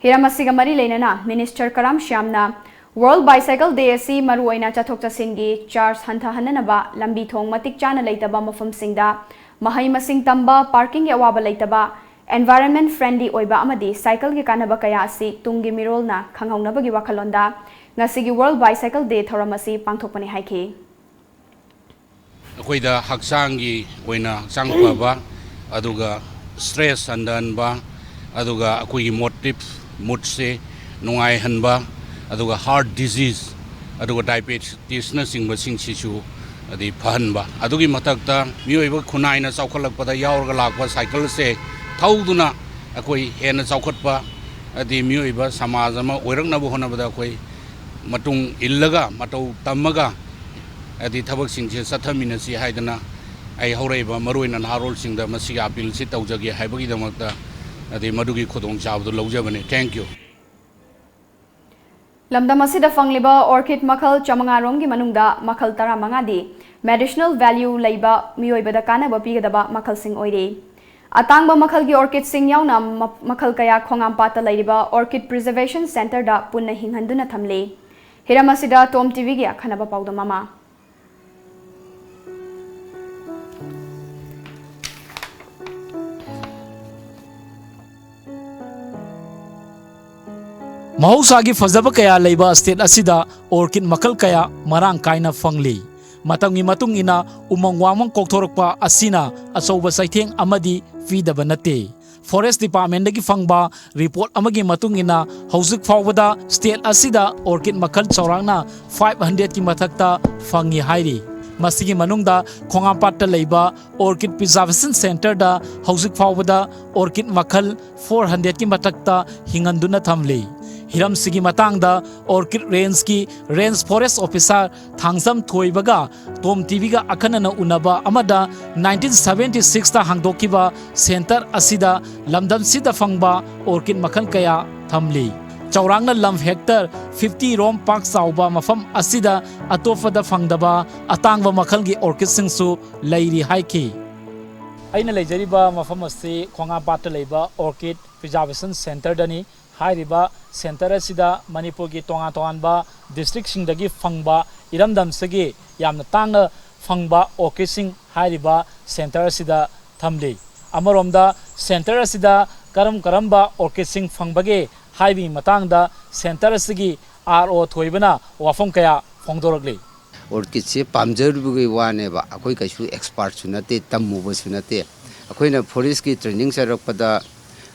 ꯍꯤꯔꯝ ꯑꯁꯤꯒ ꯃꯔꯤ ꯂꯩꯅꯅ Minister ꯀꯔꯥꯝ ꯁ꯭ꯌꯥꯝꯅ World Bicycle Day ꯑꯁꯤ ꯃꯔꯨꯑꯣꯏꯅ ꯆꯠꯊꯣꯛ ꯆꯠꯁꯤꯟꯒꯤ ꯆꯥꯔꯖ ꯍꯟꯊꯍꯟꯅꯅꯕ, ꯂꯝꯕꯤ ꯊꯣꯡ ꯃꯇꯤꯛ ꯆꯥꯅ ꯂꯩꯇꯕ ꯃꯐꯝꯁꯤꯡꯗ ꯃꯍꯩ ꯃꯁꯤꯡ ꯇꯝꯕ, ꯄꯥꯔꯀꯤꯡꯒꯤ ꯑꯋꯥꯕ ꯂꯩꯇꯕ, environment friendly ꯑꯣꯏꯕ ꯑꯃꯗꯤ ꯁꯥꯏꯀꯜꯒꯤ ꯀꯥꯟꯅꯕ ꯀꯌꯥ ꯑꯁꯤ ꯇꯨꯡꯒꯤ ꯃꯤꯔꯣꯜꯅ ꯈꯪꯍꯧꯅꯕꯒꯤ ꯋꯥꯈꯜꯂꯣꯟꯗ ꯉꯁꯤꯒꯤ World Bicycle Day ꯊꯧꯔꯝ ꯑꯁꯤ ꯄꯥꯡꯊꯣꯛꯄꯅꯤ ꯍꯥꯏꯈꯤ꯫ ꯑꯩꯈꯣꯏꯗ ꯍꯛꯆꯥꯡꯒꯤ ꯑꯣꯏꯅ ꯍꯛꯆꯥꯡ ꯐꯕ, ꯑꯗꯨꯒ ꯁ꯭ꯇ꯭ꯔꯦꯁ ꯍꯟꯊꯍꯟꯕ, ꯑꯗꯨꯒ ꯑꯩꯈꯣꯏꯒꯤ ꯃꯣꯇꯤꯞ, ꯃꯨꯠꯁꯦ ꯅꯨꯡꯉꯥꯏꯍꯟꯕ, ꯑꯗꯨꯒ ꯍꯥꯔꯠ ꯗꯤꯖꯤꯖ, ꯑꯗꯨꯒ ꯗꯥꯏꯕꯦꯇꯤꯁꯅꯆꯤꯡꯕꯁꯤꯡꯁꯤꯁꯨ ꯑꯗꯩ ꯐꯍꯟꯕ꯫ ꯑꯗꯨꯒꯤ ꯃꯊꯛꯇ ꯃꯤꯑꯣꯏꯕ ꯈꯨꯟꯅꯥꯏꯅ ꯆꯥꯎꯈꯠꯂꯛꯄꯗ ꯌꯥꯎꯔꯒ ꯂꯥꯛꯄ ꯁꯥꯏꯀꯜꯁꯦ ꯊꯧꯗꯨꯅ ꯑꯩꯈꯣꯏ ꯍꯦꯟꯅ ꯆꯥꯎꯈꯠꯄ, ꯑꯗꯩ ꯃꯤꯑꯣꯏꯕ ꯁꯃꯥꯖ ꯑꯃ ꯑꯣꯏꯔꯛꯅꯕ ꯍꯣꯠꯅꯕꯗ ꯑꯩꯈꯣꯏ ꯃꯇꯨꯡ ꯏꯜꯂꯒ, ꯃꯇꯧ ꯇꯝꯃꯒ, ꯍꯥꯏꯗꯤ ꯊꯕꯛꯁꯤꯡꯁꯦ ꯆꯠꯊꯃꯤꯟꯅꯁꯤ ꯍꯥꯏꯗꯅ ꯑꯩ ꯍꯧꯔꯛꯏꯕ ꯃꯔꯨꯑꯣꯏꯅ ꯅꯍꯥꯔꯣꯜꯁꯤꯡꯗ ꯃꯁꯤꯒꯤ ꯑꯄꯤꯜꯁꯤ ꯇꯧꯖꯒꯦ ꯍꯥꯏꯕꯒꯤꯗꯃꯛꯇ, ꯍꯥꯏꯗꯤ ꯃꯗꯨꯒꯤ ꯈꯨꯗꯣꯡꯆꯥꯕꯗꯨ ꯂꯧꯖꯕꯅꯤ꯫ Thank you꯫ ꯂꯝꯗꯝ ꯑꯁꯤꯗ ꯐꯪꯂꯤꯕ orchid ꯃꯈꯜ ꯆꯥꯃꯉꯥ ꯔꯣꯝꯒꯤ ꯃꯅꯨꯡꯗ ꯃꯈꯜ ꯇꯔꯥꯃꯉꯥꯗꯤ medicinal value ꯂꯩꯕ, ꯃꯤꯑꯣꯏꯕꯗ ꯀꯥꯟꯅꯕ ꯄꯤꯒꯗꯕ ꯃꯈꯜꯁꯤꯡ ꯑꯣꯏꯔꯤ꯫ ꯑꯇꯥꯡꯕ ꯃꯈꯜꯒꯤ orchidꯁꯤꯡ ꯌꯥꯎꯅ ꯃ-, ꯃꯈꯜ ꯀꯌꯥ ꯈꯣꯡꯉꯥꯝꯄꯥꯠꯇ ꯂꯩꯔꯤꯕ Orchid Preservation Centreꯗ ꯄꯨꯟꯅ ꯍꯤꯡꯍꯟꯗꯨꯅ ꯊꯝꯂꯤ꯫ ꯍꯤꯔꯝ ꯑꯁꯤꯗ ꯇꯣꯝ ꯇꯤꯚꯤꯒꯤ ꯑꯈꯟꯅꯕ ꯄꯥꯎꯗꯝ ꯑꯃ꯫ ꯃꯍꯧꯁꯥꯒꯤ ꯐꯖꯕ ꯀꯌꯥ ꯂꯩꯕ state ꯑꯁꯤꯗ orchid ꯃꯈꯜ ꯀꯌꯥ ꯃꯔꯥꯡ ꯀꯥꯏꯅ ꯐꯪꯂꯤ꯫ ꯃꯇꯝꯒꯤ ꯃꯇꯨꯡ ꯏꯟꯅ ꯎꯃꯪ ꯋꯥꯃꯪ ꯀꯣꯛꯊꯣꯔꯛꯄ ꯑꯁꯤꯅ ꯑꯆꯧꯕ ꯆꯩꯊꯦꯡ ꯑꯃꯗꯤ ꯄꯤꯗꯕ ꯅꯠꯇꯦ꯫ Forest Departmentꯗꯒꯤ ꯐꯪꯕ report ꯑꯃꯒꯤ ꯃꯇꯨꯡ ꯏꯟꯅ, ꯍꯧꯖꯤꯛ ꯐꯥꯎꯕꯗ state ꯑꯁꯤꯗ orchid ꯃꯈꯜ ꯆꯥꯎꯔꯥꯛꯅ five hundredꯀꯤ ꯃꯊꯛꯇ ꯐꯪꯉꯤ ꯍꯥꯏꯔꯤ꯫ ꯃꯁꯤꯒꯤ ꯃꯅꯨꯡꯗ ꯈꯣꯡꯉꯥꯝꯄꯥꯠꯇ ꯂꯩꯕ Orchid Preservation Centreꯗ ꯍꯧꯖꯤꯛ ꯐꯥꯎꯕꯗ orchid ꯃꯈꯜ four hundredꯀꯤ ꯃꯊꯛꯇ ꯍꯤꯡꯍꯟꯗꯨꯅ ꯊꯝꯂꯤ꯫ ꯍꯤꯔꯝꯁꯤꯒꯤ ꯃꯇꯥꯡꯗ Orchid Rangeꯀꯤ Range Forest Officer Thangjam ꯊꯣꯏꯕꯒ ꯇꯣꯝ ꯇꯤꯚꯤꯒ ꯑꯈꯟꯅꯅ ꯎꯅꯕ ꯑꯃꯗ nineteen seventy sixꯇ ꯍꯥꯡꯗꯣꯛꯈꯤꯕ centre ꯑꯁꯤꯗ ꯂꯝꯗꯝꯁꯤꯗ ꯐꯪꯕ orchid ꯃꯈꯜ ꯀꯌꯥ ꯊꯝꯂꯤ꯫ ꯆꯥꯎꯔꯥꯛꯅ ꯂꯝ hectare fifty ꯔꯣꯝ ꯄꯥꯛ ꯆꯥꯎꯕ ꯃꯐꯝ ꯑꯁꯤꯗ ꯑꯇꯣꯞꯄꯗ ꯐꯪꯗꯕ ꯑꯇꯥꯡꯕ ꯃꯈꯜꯒꯤ orchidꯁꯤꯡꯁꯨ ꯂꯩꯔꯤ ꯍꯥꯏꯈꯤ꯫ ꯑꯩꯅ ꯂꯩꯖꯔꯤꯕ ꯃꯐꯝ ꯑꯁꯤ ꯈꯣꯡꯉꯥꯝꯄꯥꯠꯇ ꯂꯩꯕ Orchid Preservation Centreꯗꯅꯤ꯫ ꯍꯥꯏꯔꯤꯕ ꯁꯦꯟꯇꯔ ꯑꯁꯤꯗ ꯃꯅꯤꯄꯨꯔꯒꯤ ꯇꯣꯉꯥꯟ ꯇꯣꯉꯥꯟꯕ ꯗꯤꯁꯇ꯭ꯔꯤꯛꯁꯤꯡꯗꯒꯤ ꯐꯪꯕ ꯏꯔꯝꯗꯝꯁꯤꯒꯤ ꯌꯥꯝꯅ ꯇꯥꯡꯅ ꯐꯪꯕ ꯑꯣꯔꯀꯤꯗꯁꯤꯡ ꯍꯥꯏꯔꯤꯕ ꯁꯦꯟꯇꯔ ꯑꯁꯤꯗ ꯊꯝꯂꯤ꯫ ꯑꯃꯔꯣꯝꯗ ꯁꯦꯟꯇꯔ ꯑꯁꯤꯗ ꯀꯔꯝ ꯀꯔꯝꯕ ꯑꯣꯔꯀꯤꯗꯁꯤꯡ ꯐꯪꯕꯒꯦ ꯍꯥꯏꯕꯒꯤ ꯃꯇꯥꯡꯗ ꯁꯦꯟꯇꯔ ꯑꯁꯤꯒꯤ ꯑꯥꯔ ꯑꯣ ꯊꯣꯏꯕꯅ ꯋꯥꯐꯝ ꯀꯌꯥ ꯐꯣꯡꯗꯣꯔꯛꯂꯤ꯫ ꯑꯣꯔꯀꯤꯗꯁꯦ ꯄꯥꯝꯖꯔꯨꯕꯒꯤ ꯋꯥꯅꯦꯕ, ꯑꯩꯈꯣꯏ ꯀꯩꯁꯨ ꯑꯦꯛꯁꯄꯥꯔꯠꯁꯨ ꯅꯠꯇꯦ, ꯇꯝꯃꯨꯕꯁꯨ ꯅꯠꯇꯦ꯫ ꯑꯩꯈꯣꯏꯅ ꯐꯣꯔꯦꯁꯀꯤ ꯇ꯭ꯔꯦꯅꯤꯡ ꯆꯠꯂꯛꯄꯗ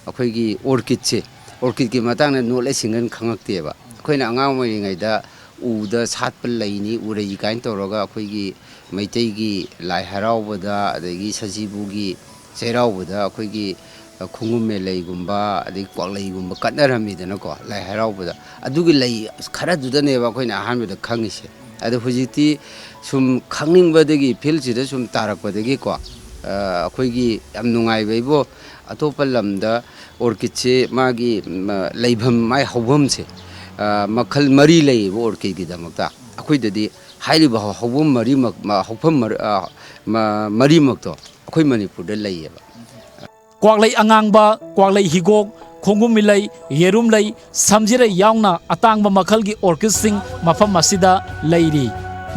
ꯑꯩꯈꯣꯏꯒꯤ ꯑꯣꯔꯀꯤꯗꯁꯦ, ꯑꯣꯔꯀꯤꯗꯀꯤ ꯃꯇꯥꯡꯗ ꯅꯣꯂꯦꯖ ꯁꯤꯡꯒꯟ ꯈꯪꯉꯛꯇꯦꯕ꯫ ꯑꯩꯈꯣꯏꯅ ꯑꯉꯥꯡ ꯑꯣꯏꯔꯤꯉꯩꯗ ꯎꯗ ꯁꯥꯠꯄ ꯂꯩꯅꯤ, ꯎꯔꯩ ꯀꯥꯏꯅ ꯇꯧꯔꯒ ꯑꯩꯈꯣꯏꯒꯤ ꯃꯩꯇꯩꯒꯤ ꯂꯥꯏ ꯍꯔꯥꯎꯕꯗ, ꯑꯗꯒꯤ ꯁꯖꯤꯕꯨꯒꯤ ꯆꯩꯔꯥꯎꯕꯗ ꯑꯩꯈꯣꯏꯒꯤ ꯈꯣꯡꯒꯨꯝꯃꯦ ꯂꯩꯒꯨꯝꯕ, ꯑꯗꯒꯤ ꯀ꯭ꯋꯥꯛꯂꯩꯒꯨꯝꯕ ꯀꯠꯅꯔꯝꯃꯤꯗꯅꯀꯣ ꯂꯥꯏ ꯍꯔꯥꯎꯕꯗ꯫ ꯑꯗꯨꯒꯤ ꯂꯩ ꯈꯔꯗꯨꯗꯅꯦꯕ ꯑꯩꯈꯣꯏꯅ ꯑꯍꯥꯟꯕꯗ ꯈꯪꯉꯤꯁꯦ꯫ ꯑꯗꯣ ꯍꯧꯖꯤꯛꯇꯤ ꯁꯨꯝ ꯈꯪꯅꯤꯡꯕꯗꯒꯤ, ꯐꯤꯜꯁꯤꯗ ꯁꯨꯝ ꯇꯥꯔꯛꯄꯗꯒꯤꯀꯣ, ꯑ, ꯑꯩꯈꯣꯏꯒꯤ ꯌꯥꯝ ꯅꯨꯡꯉꯥꯏꯕ ꯏꯕꯣ, ꯑꯇꯣꯞꯄ ꯂꯝꯗ ꯑꯣꯔꯀꯤꯗꯁꯦ ꯃꯥꯒꯤ, ꯃ, ꯂꯩꯐꯝ, ꯃꯥꯏ ꯍꯧꯐꯝꯁꯦ, ꯑ, ꯃꯈꯜ ꯃꯔꯤ ꯂꯩꯌꯦꯕ ꯑꯣꯔꯀꯤꯗꯀꯤꯗꯃꯛꯇ꯫ ꯑꯩꯈꯣꯏꯗꯗꯤ ꯍꯥꯏꯔꯤꯕ ꯍꯧ-, ꯍꯧꯐꯝ ꯃꯔꯤꯃꯛ, ꯃ, ꯍꯧꯐꯝ ꯃꯔ-, ꯑ, ꯃ-, ꯃꯔꯤꯃꯛꯇꯣ ꯑꯩꯈꯣꯏ ꯃꯅꯤꯄꯨꯔꯗ ꯂꯩꯌꯦꯕ꯫ ꯀ꯭ꯋꯥꯛꯂꯩ ꯑꯉꯥꯡꯕ, ꯀ꯭ꯋꯥꯛꯂꯩ ꯍꯤꯒꯣꯛ, ꯈꯣꯡꯒꯨꯝꯃꯤꯂꯩ, ꯌꯦꯔꯨꯝꯂꯩ, ꯁꯝꯖꯤꯔꯩ ꯌꯥꯎꯅ ꯑꯇꯥꯡꯕ ꯃꯈꯜꯒꯤ ꯑꯣꯔꯀꯤꯗꯁꯤꯡ ꯃꯐꯝ ꯑꯁꯤꯗ ꯂꯩꯔꯤ꯫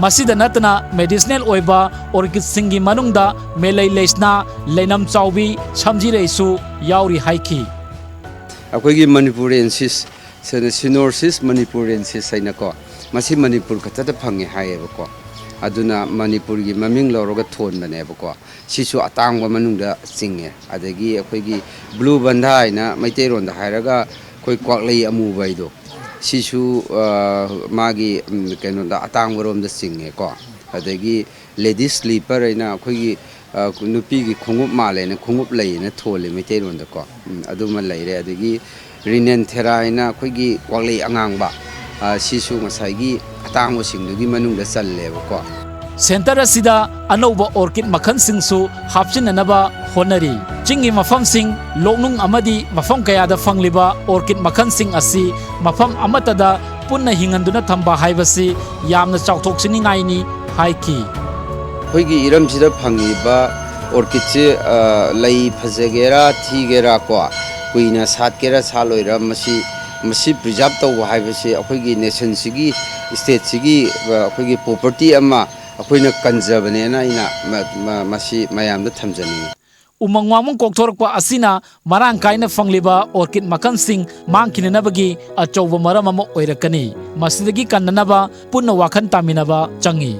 ꯃꯁꯤꯗ ꯅꯠꯇꯅ ꯃꯦꯗꯤꯁꯤꯅꯦꯜ ꯑꯣꯏꯕ ꯑꯣꯔꯀꯤꯗꯁꯤꯡꯒꯤ ꯃꯅꯨꯡꯗ ꯃꯦꯂꯩ ꯂꯩꯁꯅꯥ, ꯂꯩꯅꯝ ꯆꯥꯎꯕꯤ, ꯁꯝꯖꯤꯔꯩꯁꯨ ꯌꯥꯎꯔꯤ ꯍꯥꯏꯈꯤ꯫ ꯑꯩꯈꯣꯏꯒꯤ ꯃꯅꯤꯄꯨꯔꯦꯟꯁꯤꯁ, ꯁꯤꯅ ꯁꯤꯅꯣꯔꯁꯤꯁ ꯃꯅꯤꯄꯨꯔꯦꯟꯁꯤꯁ ꯍꯥꯏꯅꯀꯣ, ꯃꯁꯤ ꯃꯅꯤꯄꯨꯔ ꯈꯛꯇꯗ ꯐꯪꯉꯦ ꯍꯥꯏꯌꯦꯕꯀꯣ꯫ ꯑꯗꯨꯅ ꯃꯅꯤꯄꯨꯔꯒꯤ ꯃꯃꯤꯡ ꯂꯧꯔꯒ ꯊꯣꯟꯕꯅꯦꯕꯀꯣ꯫ ꯁꯤꯁꯨ ꯑꯇꯥꯡꯕ ꯃꯅꯨꯡꯗ ꯆꯤꯡꯉꯦ꯫ ꯑꯗꯒꯤ ꯑꯩꯈꯣꯏꯒꯤ ꯕ꯭ꯂꯨ ꯕꯟꯙꯥ ꯍꯥꯏꯅ ꯃꯩꯇꯩꯔꯣꯟꯗ ꯍꯥꯏꯔꯒ ꯑꯩꯈꯣꯏ ꯀ꯭ꯋꯥꯛꯂꯩ ꯑꯃꯨꯕ ꯍꯥꯏꯗꯣ, ꯁꯤꯁꯨ, ꯑ, ꯃꯥꯒꯤ, ꯎꯝ, ꯀꯩꯅꯣꯗ, ꯑꯇꯥꯡꯕꯔꯣꯝꯗ ꯆꯤꯡꯉꯦꯀꯣ꯫ ꯑꯗꯒꯤ ꯂꯦꯗꯤꯁ ꯁ꯭ꯂꯤꯄꯔ ꯍꯥꯏꯅ ꯑꯩꯈꯣꯏꯒꯤ, ꯑ, ꯅꯨꯄꯤꯒꯤ ꯈꯣꯡꯎꯞ ꯃꯥꯜꯂꯦꯅ, ꯈꯣꯡꯎꯞ ꯂꯩꯅ ꯊꯣꯜꯂꯦ ꯃꯩꯇꯩꯔꯣꯟꯗꯀꯣ꯫ ꯎꯝ, ꯑꯗꯨꯃ ꯂꯩꯔꯦ꯫ ꯑꯗꯒꯤ ꯔꯤꯅꯦꯟꯊꯦꯔꯥ ꯍꯥꯏꯅ ꯑꯩꯈꯣꯏꯒꯤ ꯀ꯭ꯋꯥꯛꯂꯩ ꯑꯉꯥꯡꯕ, ꯑ, ꯁꯤꯁꯨ ꯉꯁꯥꯏꯒꯤ ꯑꯇꯥꯡꯕꯁꯤꯡꯗꯨꯒꯤ ꯃꯅꯨꯡꯗ ꯆꯜꯂꯦꯕꯀꯣ꯫ ꯁꯦꯟꯇꯔ ꯑꯁꯤꯗ ꯑꯅꯧꯕ ꯑꯣꯔꯀꯤꯗ ꯃꯈꯜꯁꯤꯡꯁꯨ ꯍꯥꯞꯆꯤꯟꯅꯅꯕ ꯍꯣꯠꯅꯔꯤ꯫ ꯆꯤꯡꯒꯤ ꯃꯐꯝꯁꯤꯡ, ꯂꯣꯛꯅꯨꯡ ꯑꯃꯗꯤ ꯃꯐꯝ ꯀꯌꯥꯗ ꯐꯪꯂꯤꯕ ꯑꯣꯔꯀꯤꯗ ꯃꯈꯜꯁꯤꯡ ꯑꯁꯤ ꯃꯐꯝ ꯑꯃꯠꯇꯗ ꯄꯨꯟꯅ ꯍꯤꯡꯍꯟꯗꯨꯅ ꯊꯝꯕ ꯍꯥꯏꯕꯁꯤ ꯌꯥꯝꯅ ꯆꯥꯎꯊꯣꯛꯆꯅꯤꯡꯉꯥꯏꯅꯤ ꯍꯥꯏꯈꯤ꯫ ꯑꯩꯈꯣꯏꯒꯤ ꯏꯔꯝꯁꯤꯗ ꯐꯪꯉꯤꯕ ꯑꯣꯔꯀꯤꯗꯁꯦ, ꯑ, ꯂꯩ ꯐꯖꯒꯦꯔꯥ ꯊꯤꯒꯦꯔꯥ ꯀꯣ, ꯀꯨꯏꯅ ꯁꯥꯠꯀꯦꯔꯥ ꯁꯥꯠꯂꯣꯏꯔꯥ, ꯃꯁꯤ, ꯃꯁꯤ ꯄ꯭ꯔꯤꯖꯥꯕ ꯇꯧꯕ ꯍꯥꯏꯕꯁꯤ ꯑꯩꯈꯣꯏꯒꯤ ꯅꯦꯁꯟꯁꯤꯒꯤ, ꯁ꯭ꯇꯦꯠꯁꯤꯒꯤ, ꯑ, ꯑꯩꯈꯣꯏꯒꯤ ꯄ꯭ꯔꯣꯄꯔꯇꯤ ꯑꯃ ꯑꯩꯈꯣꯏꯅ ꯀꯟꯖꯕꯅꯦꯅ ꯑꯩꯅ ꯃ-, ꯃ-, ꯃꯁꯤ ꯃꯌꯥꯝꯗ ꯊꯝꯖꯅꯤꯡꯉꯤ꯫ ꯎꯃꯪ ꯋꯥꯃꯪ ꯀꯣꯛꯊꯣꯔꯛꯄ ꯑꯁꯤꯅ ꯃꯔꯥꯡ ꯀꯥꯏꯅ ꯐꯪꯂꯤꯕ ꯑꯣꯔꯀꯤꯗ ꯃꯈꯜꯁꯤꯡ ꯃꯥꯡꯈꯤꯅꯅꯕꯒꯤ ꯑꯆꯧꯕ ꯃꯔꯝ ꯑꯃ ꯑꯣꯏꯔꯛꯀꯅꯤ꯫ ꯃꯁꯤꯗꯒꯤ ꯀꯟꯅꯅꯕ ꯄꯨꯟꯅ ꯋꯥꯈꯜ ꯇꯥꯃꯤꯟꯅꯕ ꯆꯪꯏ꯫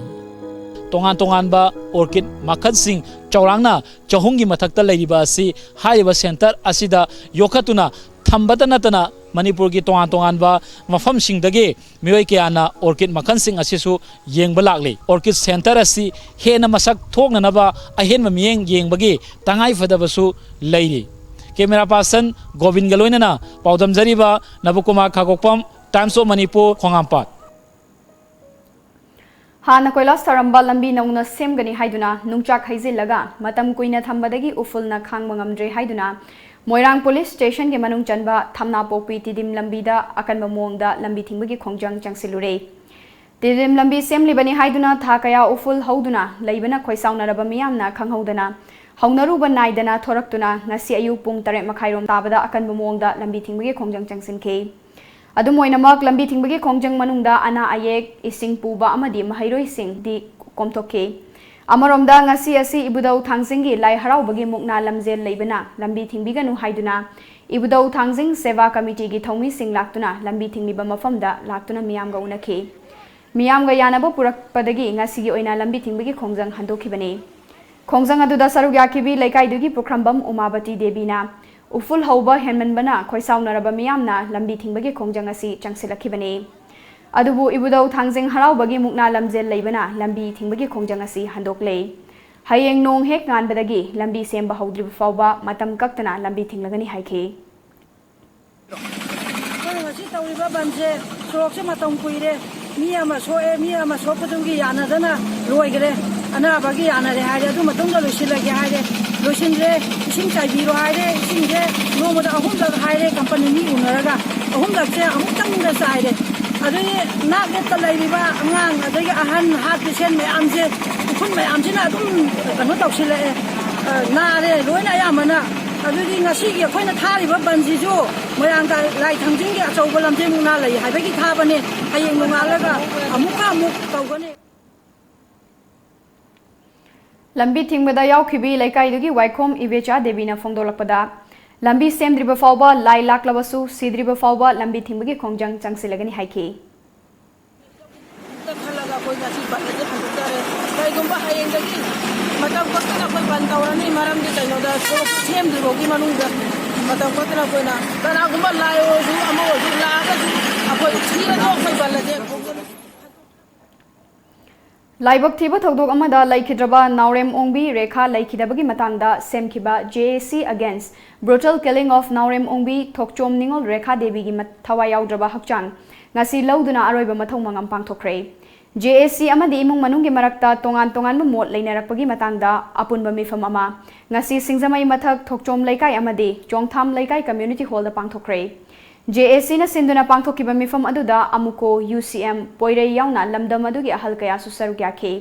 ꯇꯣꯉꯥꯟ ꯇꯣꯉꯥꯟꯕ ꯑꯣꯔꯀꯤꯗ ꯃꯈꯜꯁꯤꯡ ꯆꯥꯎꯔꯥꯛꯅ ꯆꯍꯨꯝꯒꯤ ꯃꯊꯛꯇ ꯂꯩꯔꯤꯕ ꯑꯁꯤ ꯍꯥꯏꯔꯤꯕ ꯁꯦꯟꯇꯔ ꯑꯁꯤꯗ ꯌꯣꯛꯈꯠꯇꯨꯅ ꯊꯝꯕꯇ ꯅꯠꯇꯅ ꯃꯅꯤꯄꯨꯔꯒꯤ ꯇꯣꯉꯥꯟ ꯇꯣꯉꯥꯟꯕ ꯃꯐꯝꯁꯤꯡꯗꯒꯤ ꯃꯤꯑꯣꯏ ꯀꯌꯥꯅ ꯑꯣꯔꯀꯤꯗ ꯃꯈꯜꯁꯤꯡ ꯑꯁꯤꯁꯨ ꯌꯦꯡꯕ ꯂꯥꯛꯂꯤ꯫ ꯑꯣꯔꯀꯤꯗ ꯁꯦꯟꯇꯔ ꯑꯁꯤ ꯍꯦꯟꯅ ꯃꯁꯛ ꯊꯣꯛꯅꯅꯕ ꯑꯍꯦꯟꯕ ꯃꯤꯠꯌꯦꯡ ꯌꯦꯡꯕꯒꯤ ꯇꯉꯥꯏꯐꯗꯕꯁꯨ ꯂꯩꯔꯤ꯫ ꯀꯦꯃꯦꯔꯥ ꯄꯥꯔꯁꯟ ꯒꯣꯕꯤꯟꯒ ꯂꯣꯏꯅꯅ ꯄꯥꯎꯗꯝꯖꯔꯤꯕ ꯅꯕꯀꯨꯃꯥꯔ ꯈꯥꯒꯣꯛꯄꯝ, Times of Manipur, ꯈꯣꯡꯍꯥꯝꯄꯥꯠ꯫ ꯍꯥꯟꯅ ꯀꯣꯏꯂꯥꯁ ꯊꯥꯔꯝꯕ ꯂꯝꯕꯤ ꯅꯧꯅ ꯁꯦꯝꯒꯅꯤ ꯍꯥꯏꯗꯨꯅ ꯅꯨꯡꯆꯥꯛ ꯍꯩꯖꯤꯜꯂꯒ ꯃꯇꯝ ꯀꯨꯏꯅ ꯊꯝꯕꯗꯒꯤ ꯎꯐꯨꯜꯅ ꯈꯥꯡꯕ ꯉꯝꯗ꯭ꯔꯦ ꯍꯥꯏꯗꯨꯅ ꯃꯣꯏꯔꯥꯡ ꯄꯨꯂꯤꯁ ꯁ꯭ꯇꯦꯁꯟꯒꯤ ꯃꯅꯨꯡ ꯆꯟꯕ ꯊꯝꯅꯥꯄꯣꯛꯄꯤ ꯇꯤꯗꯤꯝ ꯂꯝꯕꯤꯗ ꯑꯀꯟꯕ ꯃꯑꯣꯡꯗ ꯂꯝꯕꯤ ꯊꯤꯡꯕꯒꯤ ꯈꯣꯡꯖꯪ ꯆꯪꯁꯤꯜꯂꯨꯔꯦ꯫ ꯇꯤꯗꯤꯝ ꯂꯝꯕꯤ ꯁꯦꯝꯂꯤꯕꯅꯤ ꯍꯥꯏꯗꯨꯅ ꯊꯥ ꯀꯌꯥ ꯎꯐꯨꯜ ꯍꯧꯗꯨꯅ ꯂꯩꯕꯅ ꯈꯣꯏꯁꯥꯎꯅꯔꯕ ꯃꯤꯌꯥꯝꯅ ꯈꯪꯍꯧꯗꯅ ꯍꯧꯅꯔꯨꯕ ꯅꯥꯏꯗꯅ ꯊꯣꯔꯛꯇꯨꯅ ꯉꯁꯤ ꯑꯌꯨꯛ ꯄꯨꯡ ꯇꯔꯦꯠ ꯃꯈꯥꯏꯔꯣꯝ ꯇꯥꯕꯗ ꯑꯀꯟꯕ ꯃꯑꯣꯡꯗ ꯂꯝꯕꯤ ꯊꯤꯡꯕꯒꯤ ꯈꯣꯡꯖꯪ ꯆꯪꯁꯤꯟꯈꯤ꯫ ꯑꯗꯨꯝ ꯑꯣꯏꯅꯃꯛ, ꯂꯝꯕꯤ ꯊꯤꯡꯕꯒꯤ ꯈꯣꯡꯖꯪ ꯃꯅꯨꯡꯗ ꯑꯅꯥ ꯑꯌꯦꯛ, ꯏꯁꯤꯡ ꯄꯨꯕ ꯑꯃꯗꯤ ꯃꯍꯩꯔꯣꯏꯁꯤꯡꯗꯤ ꯀꯣꯝꯊꯣꯛꯈꯤ꯫ ꯑꯃꯔꯣꯝꯗ, ꯉꯁꯤ ꯑꯁꯤ ꯏꯕꯨꯙꯧ ꯊꯥꯡꯖꯤꯡꯒꯤ ꯂꯥꯏ ꯍꯔꯥꯎꯕꯒꯤ ꯃꯨꯛꯅꯥ ꯂꯝꯖꯦꯜ ꯂꯩꯕꯅ ꯂꯝꯕꯤ ꯊꯤꯡꯕꯤꯒꯅꯨ ꯍꯥꯏꯗꯨꯅ ꯏꯕꯨꯙꯧ ꯊꯥꯡꯖꯤꯡ ꯁꯦꯕꯥ ꯀꯃꯤꯇꯤꯒꯤ ꯊꯧꯃꯤꯁꯤꯡ ꯂꯥꯛꯇꯨꯅ ꯂꯝꯕꯤ ꯊꯤꯡꯂꯤꯕ ꯃꯐꯝꯗ ꯂꯥꯛꯇꯨꯅ ꯃꯤꯌꯥꯝꯒ ꯎꯅꯈꯤ꯫ ꯃꯤꯌꯥꯝꯒ ꯌꯥꯅꯕ ꯄꯨꯔꯛꯄꯗꯒꯤ ꯉꯁꯤꯒꯤ ꯑꯣꯏꯅ ꯂꯝꯕꯤ ꯊꯤꯡꯕꯒꯤ ꯈꯣꯡꯖꯪ ꯍꯟꯗꯣꯛꯈꯤꯕꯅꯤ꯫ ꯈꯣꯡꯖꯪ ꯑꯗꯨꯗ ꯁꯔꯨꯛ ꯌꯥꯈꯤꯕꯤ ꯂꯩꯀꯥꯏꯗꯨꯒꯤ ꯄꯨꯈ꯭ꯔꯝꯕꯝ ꯎꯃꯥꯕꯇꯤ ꯗꯦꯕꯤꯅ ꯎꯐꯨꯜ ꯍꯧꯕ ꯍꯦꯟꯃꯟꯕꯅ ꯈꯣꯏꯁꯥꯎꯅꯔꯕ ꯃꯤꯌꯥꯝꯅ ꯂꯝꯕꯤ ꯊꯤꯡꯕꯒꯤ ꯈꯣꯡꯖꯪ ꯑꯁꯤ ꯆꯪꯁꯤꯜꯂꯛꯈꯤꯕꯅꯤ꯫ ꯑꯗꯨꯕꯨ ꯏꯕꯨꯙꯧ ꯊꯥꯡꯖꯤꯡ ꯍꯔꯥꯎꯕꯒꯤ ꯃꯨꯛꯅꯥ ꯂꯝꯖꯦꯜ ꯂꯩꯕꯅ ꯂꯝꯕꯤ ꯊꯤꯡꯕꯒꯤ ꯈꯣꯡꯖꯪ ꯑꯁꯤ ꯍꯟꯗꯣꯛꯂꯦ꯫ ꯍꯌꯦꯡ ꯅꯣꯡ ꯍꯦꯛ ꯉꯥꯟꯕꯗꯒꯤ ꯂꯝꯕꯤ ꯁꯦꯝꯕ ꯍꯧꯗ꯭ꯔꯤꯕ ꯐꯥꯎꯕ ꯃꯇꯝ ꯀꯛꯇꯅ ꯂꯝꯕꯤ ꯊꯤꯡꯂꯒꯅꯤ ꯍꯥꯏꯈꯤ꯫ ꯑꯩꯈꯣꯏꯅ ꯉꯁꯤ ꯇꯧꯔꯤꯕ ꯕꯟꯁꯦ, ꯁꯣꯔꯣꯛꯁꯦ ꯃꯇꯝ ꯀꯨꯏꯔꯦ, ꯃꯤ ꯑꯃ ꯁꯣꯛꯑꯦ, ꯃꯤ ꯑꯃ ꯁꯣꯛꯄꯗꯨꯒꯤ ꯌꯥꯅꯗꯅ ꯂꯣꯏꯈ꯭ꯔꯦ꯫ ꯑꯅꯥꯕꯒꯤ ꯌꯥꯅꯔꯦ ꯍꯥꯏꯔꯦ, ꯑꯗꯨ ꯃꯇꯨꯡꯗ ꯂꯣꯏꯁꯤꯜꯂꯒꯦ ꯍꯥꯏꯔꯦ, ꯂꯣꯏꯁꯤꯟꯗ꯭ꯔꯦ꯫ ꯏꯁꯤꯡ ꯆꯥꯏꯕꯤꯔꯣ ꯍꯥꯏꯔꯦ, ꯏꯁꯤꯡꯁꯦ ꯅꯣꯡꯃꯗ ꯑꯍꯨꯝꯂꯛ ꯍꯥꯏꯔꯦ, ꯀꯝꯄꯅꯤ ꯃꯤ ꯎꯅꯔꯒ ꯑꯍꯨꯝꯂꯛꯁꯦ ꯑꯃꯨꯛꯇꯪꯗ ꯆꯥꯏꯔꯦ꯫ ꯑꯗꯨꯒꯤ ꯅꯥꯛ ꯌꯦꯠꯇ ꯂꯩꯔꯤꯕ ꯑꯉꯥꯡ, ꯑꯗꯒꯤ ꯑꯍꯟ, heart patient ꯃꯌꯥꯝꯁꯦ, ꯎꯐꯨꯟ ꯃꯌꯥꯝꯁꯤꯅ ꯑꯗꯨꯝ ꯀꯩꯅꯣ ꯇꯧꯁꯤꯜꯂꯛꯑꯦ, ꯑ, ꯅꯥꯔꯦ ꯂꯣꯏꯅ ꯑꯌꯥꯝꯕꯅ꯫ ꯑꯗꯨꯗꯤ ꯉꯁꯤꯒꯤ ꯑꯩꯈꯣꯏꯅ ꯊꯥꯔꯤꯕ ꯕꯟꯁꯤꯁꯨ ꯃꯣꯏꯔꯥꯡ ꯂꯥꯏ ꯊꯥꯡꯖꯤꯡꯒꯤ ꯑꯆꯧꯕ ꯂꯝꯖꯦꯜ ꯃꯨꯛꯅꯥ ꯂꯩ ꯍꯥꯏꯕꯒꯤ ꯊꯥꯕꯅꯦ꯫ ꯍꯌꯦꯡ ꯅꯣꯡꯉꯥꯜꯂꯒ ꯑꯃꯨꯛꯀ ꯑꯃꯨꯛ ꯇꯧꯒꯅꯤ꯫ ꯂꯝꯕꯤ ꯊꯤꯡꯕꯗ ꯌꯥꯎꯈꯤꯕꯤ ꯂꯩꯀꯥꯏꯗꯨꯒꯤ ꯋꯥꯏꯈꯣꯝ ꯏꯕꯦꯆꯥ ꯗꯦꯕꯤꯅ ꯐꯣꯡꯗꯣꯛꯂꯛꯄꯗ, ꯂꯝꯕꯤ ꯁꯦꯝꯗ꯭ꯔꯤꯕ ꯐꯥꯎꯕ, ꯂꯥꯏ ꯂꯥꯛꯂꯕꯁꯨ ꯁꯤꯗ꯭ꯔꯤꯕ ꯐꯥꯎꯕ ꯂꯝꯕꯤ ꯊꯤꯡꯕꯒꯤ ꯈꯣꯡꯖꯪ ꯆꯪꯁꯤꯜꯂꯒꯅꯤ ꯍꯥꯏꯈꯤ꯫ ꯈꯜꯂꯒ ꯑꯩꯈꯣꯏ ꯉꯁꯤ ꯕꯟ ꯑꯁꯤ ꯍꯟꯗꯣꯛꯆꯔꯦ꯫ ꯀꯩꯒꯨꯝꯕ ꯍꯌꯦꯡꯗꯒꯤ ꯃꯇꯝ ꯀꯛꯇꯅ ꯑꯩꯈꯣꯏ ꯕꯟ ꯇꯧꯔꯅꯤ, ꯃꯔꯝꯗꯤ ꯀꯩꯅꯣꯗ ꯁꯣꯔꯣꯛ ꯁꯦꯝꯗ꯭ꯔꯤꯐꯥꯎꯒꯤ ꯃꯅꯨꯡꯗ ꯃꯇꯝ ꯀꯛꯇꯅ ꯑꯩꯈꯣꯏꯅ ꯀꯅꯥꯒꯨꯝꯕ ꯂꯥꯏ ꯑꯣꯏꯔꯁꯨ ꯑꯃ ꯑꯣꯏꯔꯁꯨ ꯂꯥꯛꯑꯒꯁꯨ ꯑꯩꯈꯣꯏ ꯊꯤꯔꯁꯨ ꯑꯩꯈꯣꯏ ꯕꯟ ꯑꯁꯤ ꯍꯧꯒꯅꯤ꯫ ꯂꯥꯏꯕꯛ ꯊꯤꯕ ꯊꯧꯗꯣꯛ ꯑꯃꯗ ꯂꯩꯈꯤꯗ꯭ꯔꯕ ꯅꯥꯎꯔꯦꯝ ꯑꯣꯡꯕꯤ ꯔꯦꯈꯥ ꯂꯩꯈꯤꯗꯕꯒꯤ ꯃꯇꯥꯡꯗ ꯁꯦꯝꯈꯤꯕ J A C Against Brutal Killing of ꯅꯥꯎꯔꯦꯝ ꯑꯣꯡꯕꯤ ꯊꯣꯛꯆꯣꯝ ꯅꯤꯉꯣꯜ ꯔꯦꯈꯥ ꯗꯦꯕꯤꯒꯤ ꯃ-, ꯊꯋꯥꯏ ꯌꯥꯎꯗ꯭ꯔꯕ ꯍꯛꯆꯥꯡ ꯉꯁꯤ ꯂꯧꯗꯨꯅ ꯑꯔꯣꯏꯕ ꯃꯊꯧ ꯃꯉꯝ ꯄꯥꯡꯊꯣꯛꯈ꯭ꯔꯦ꯫ J A C ꯑꯃꯗꯤ ꯏꯃꯨꯡ ꯃꯅꯨꯡꯒꯤ ꯃꯔꯛꯇ ꯇꯣꯉꯥꯟ ꯇꯣꯉꯥꯟꯕ ꯃꯣꯠ ꯂꯩꯅꯔꯛꯄꯒꯤ ꯃꯇꯥꯡꯗ ꯑꯄꯨꯟꯕ ꯃꯤꯐꯝ ꯑꯃ ꯉꯁꯤ ꯁꯤꯡꯖꯃꯩ ꯃꯊꯛ ꯊꯣꯛꯆꯣꯝ ꯂꯩꯀꯥꯏ ꯑꯃꯗꯤ ꯆꯣꯡꯊꯥꯝ ꯂꯩꯀꯥꯏ community hall the ꯄꯥꯡꯊꯣꯛꯈ꯭ꯔꯦ꯫ J A C ꯅ ꯁꯤꯟꯗꯨꯅ ꯄꯥꯡꯊꯣꯛꯈꯤꯕ ꯃꯤꯐꯝ ꯑꯗꯨꯗ ꯑꯃꯨꯀꯣ, U C M, ꯄꯣꯏꯔꯩ ꯌꯥꯎꯅ ꯂꯝꯗꯝ ꯑꯗꯨꯒꯤ ꯑꯍꯜ ꯀꯌꯥꯁꯨ ꯁꯔꯨꯛ ꯌꯥꯈꯤ꯫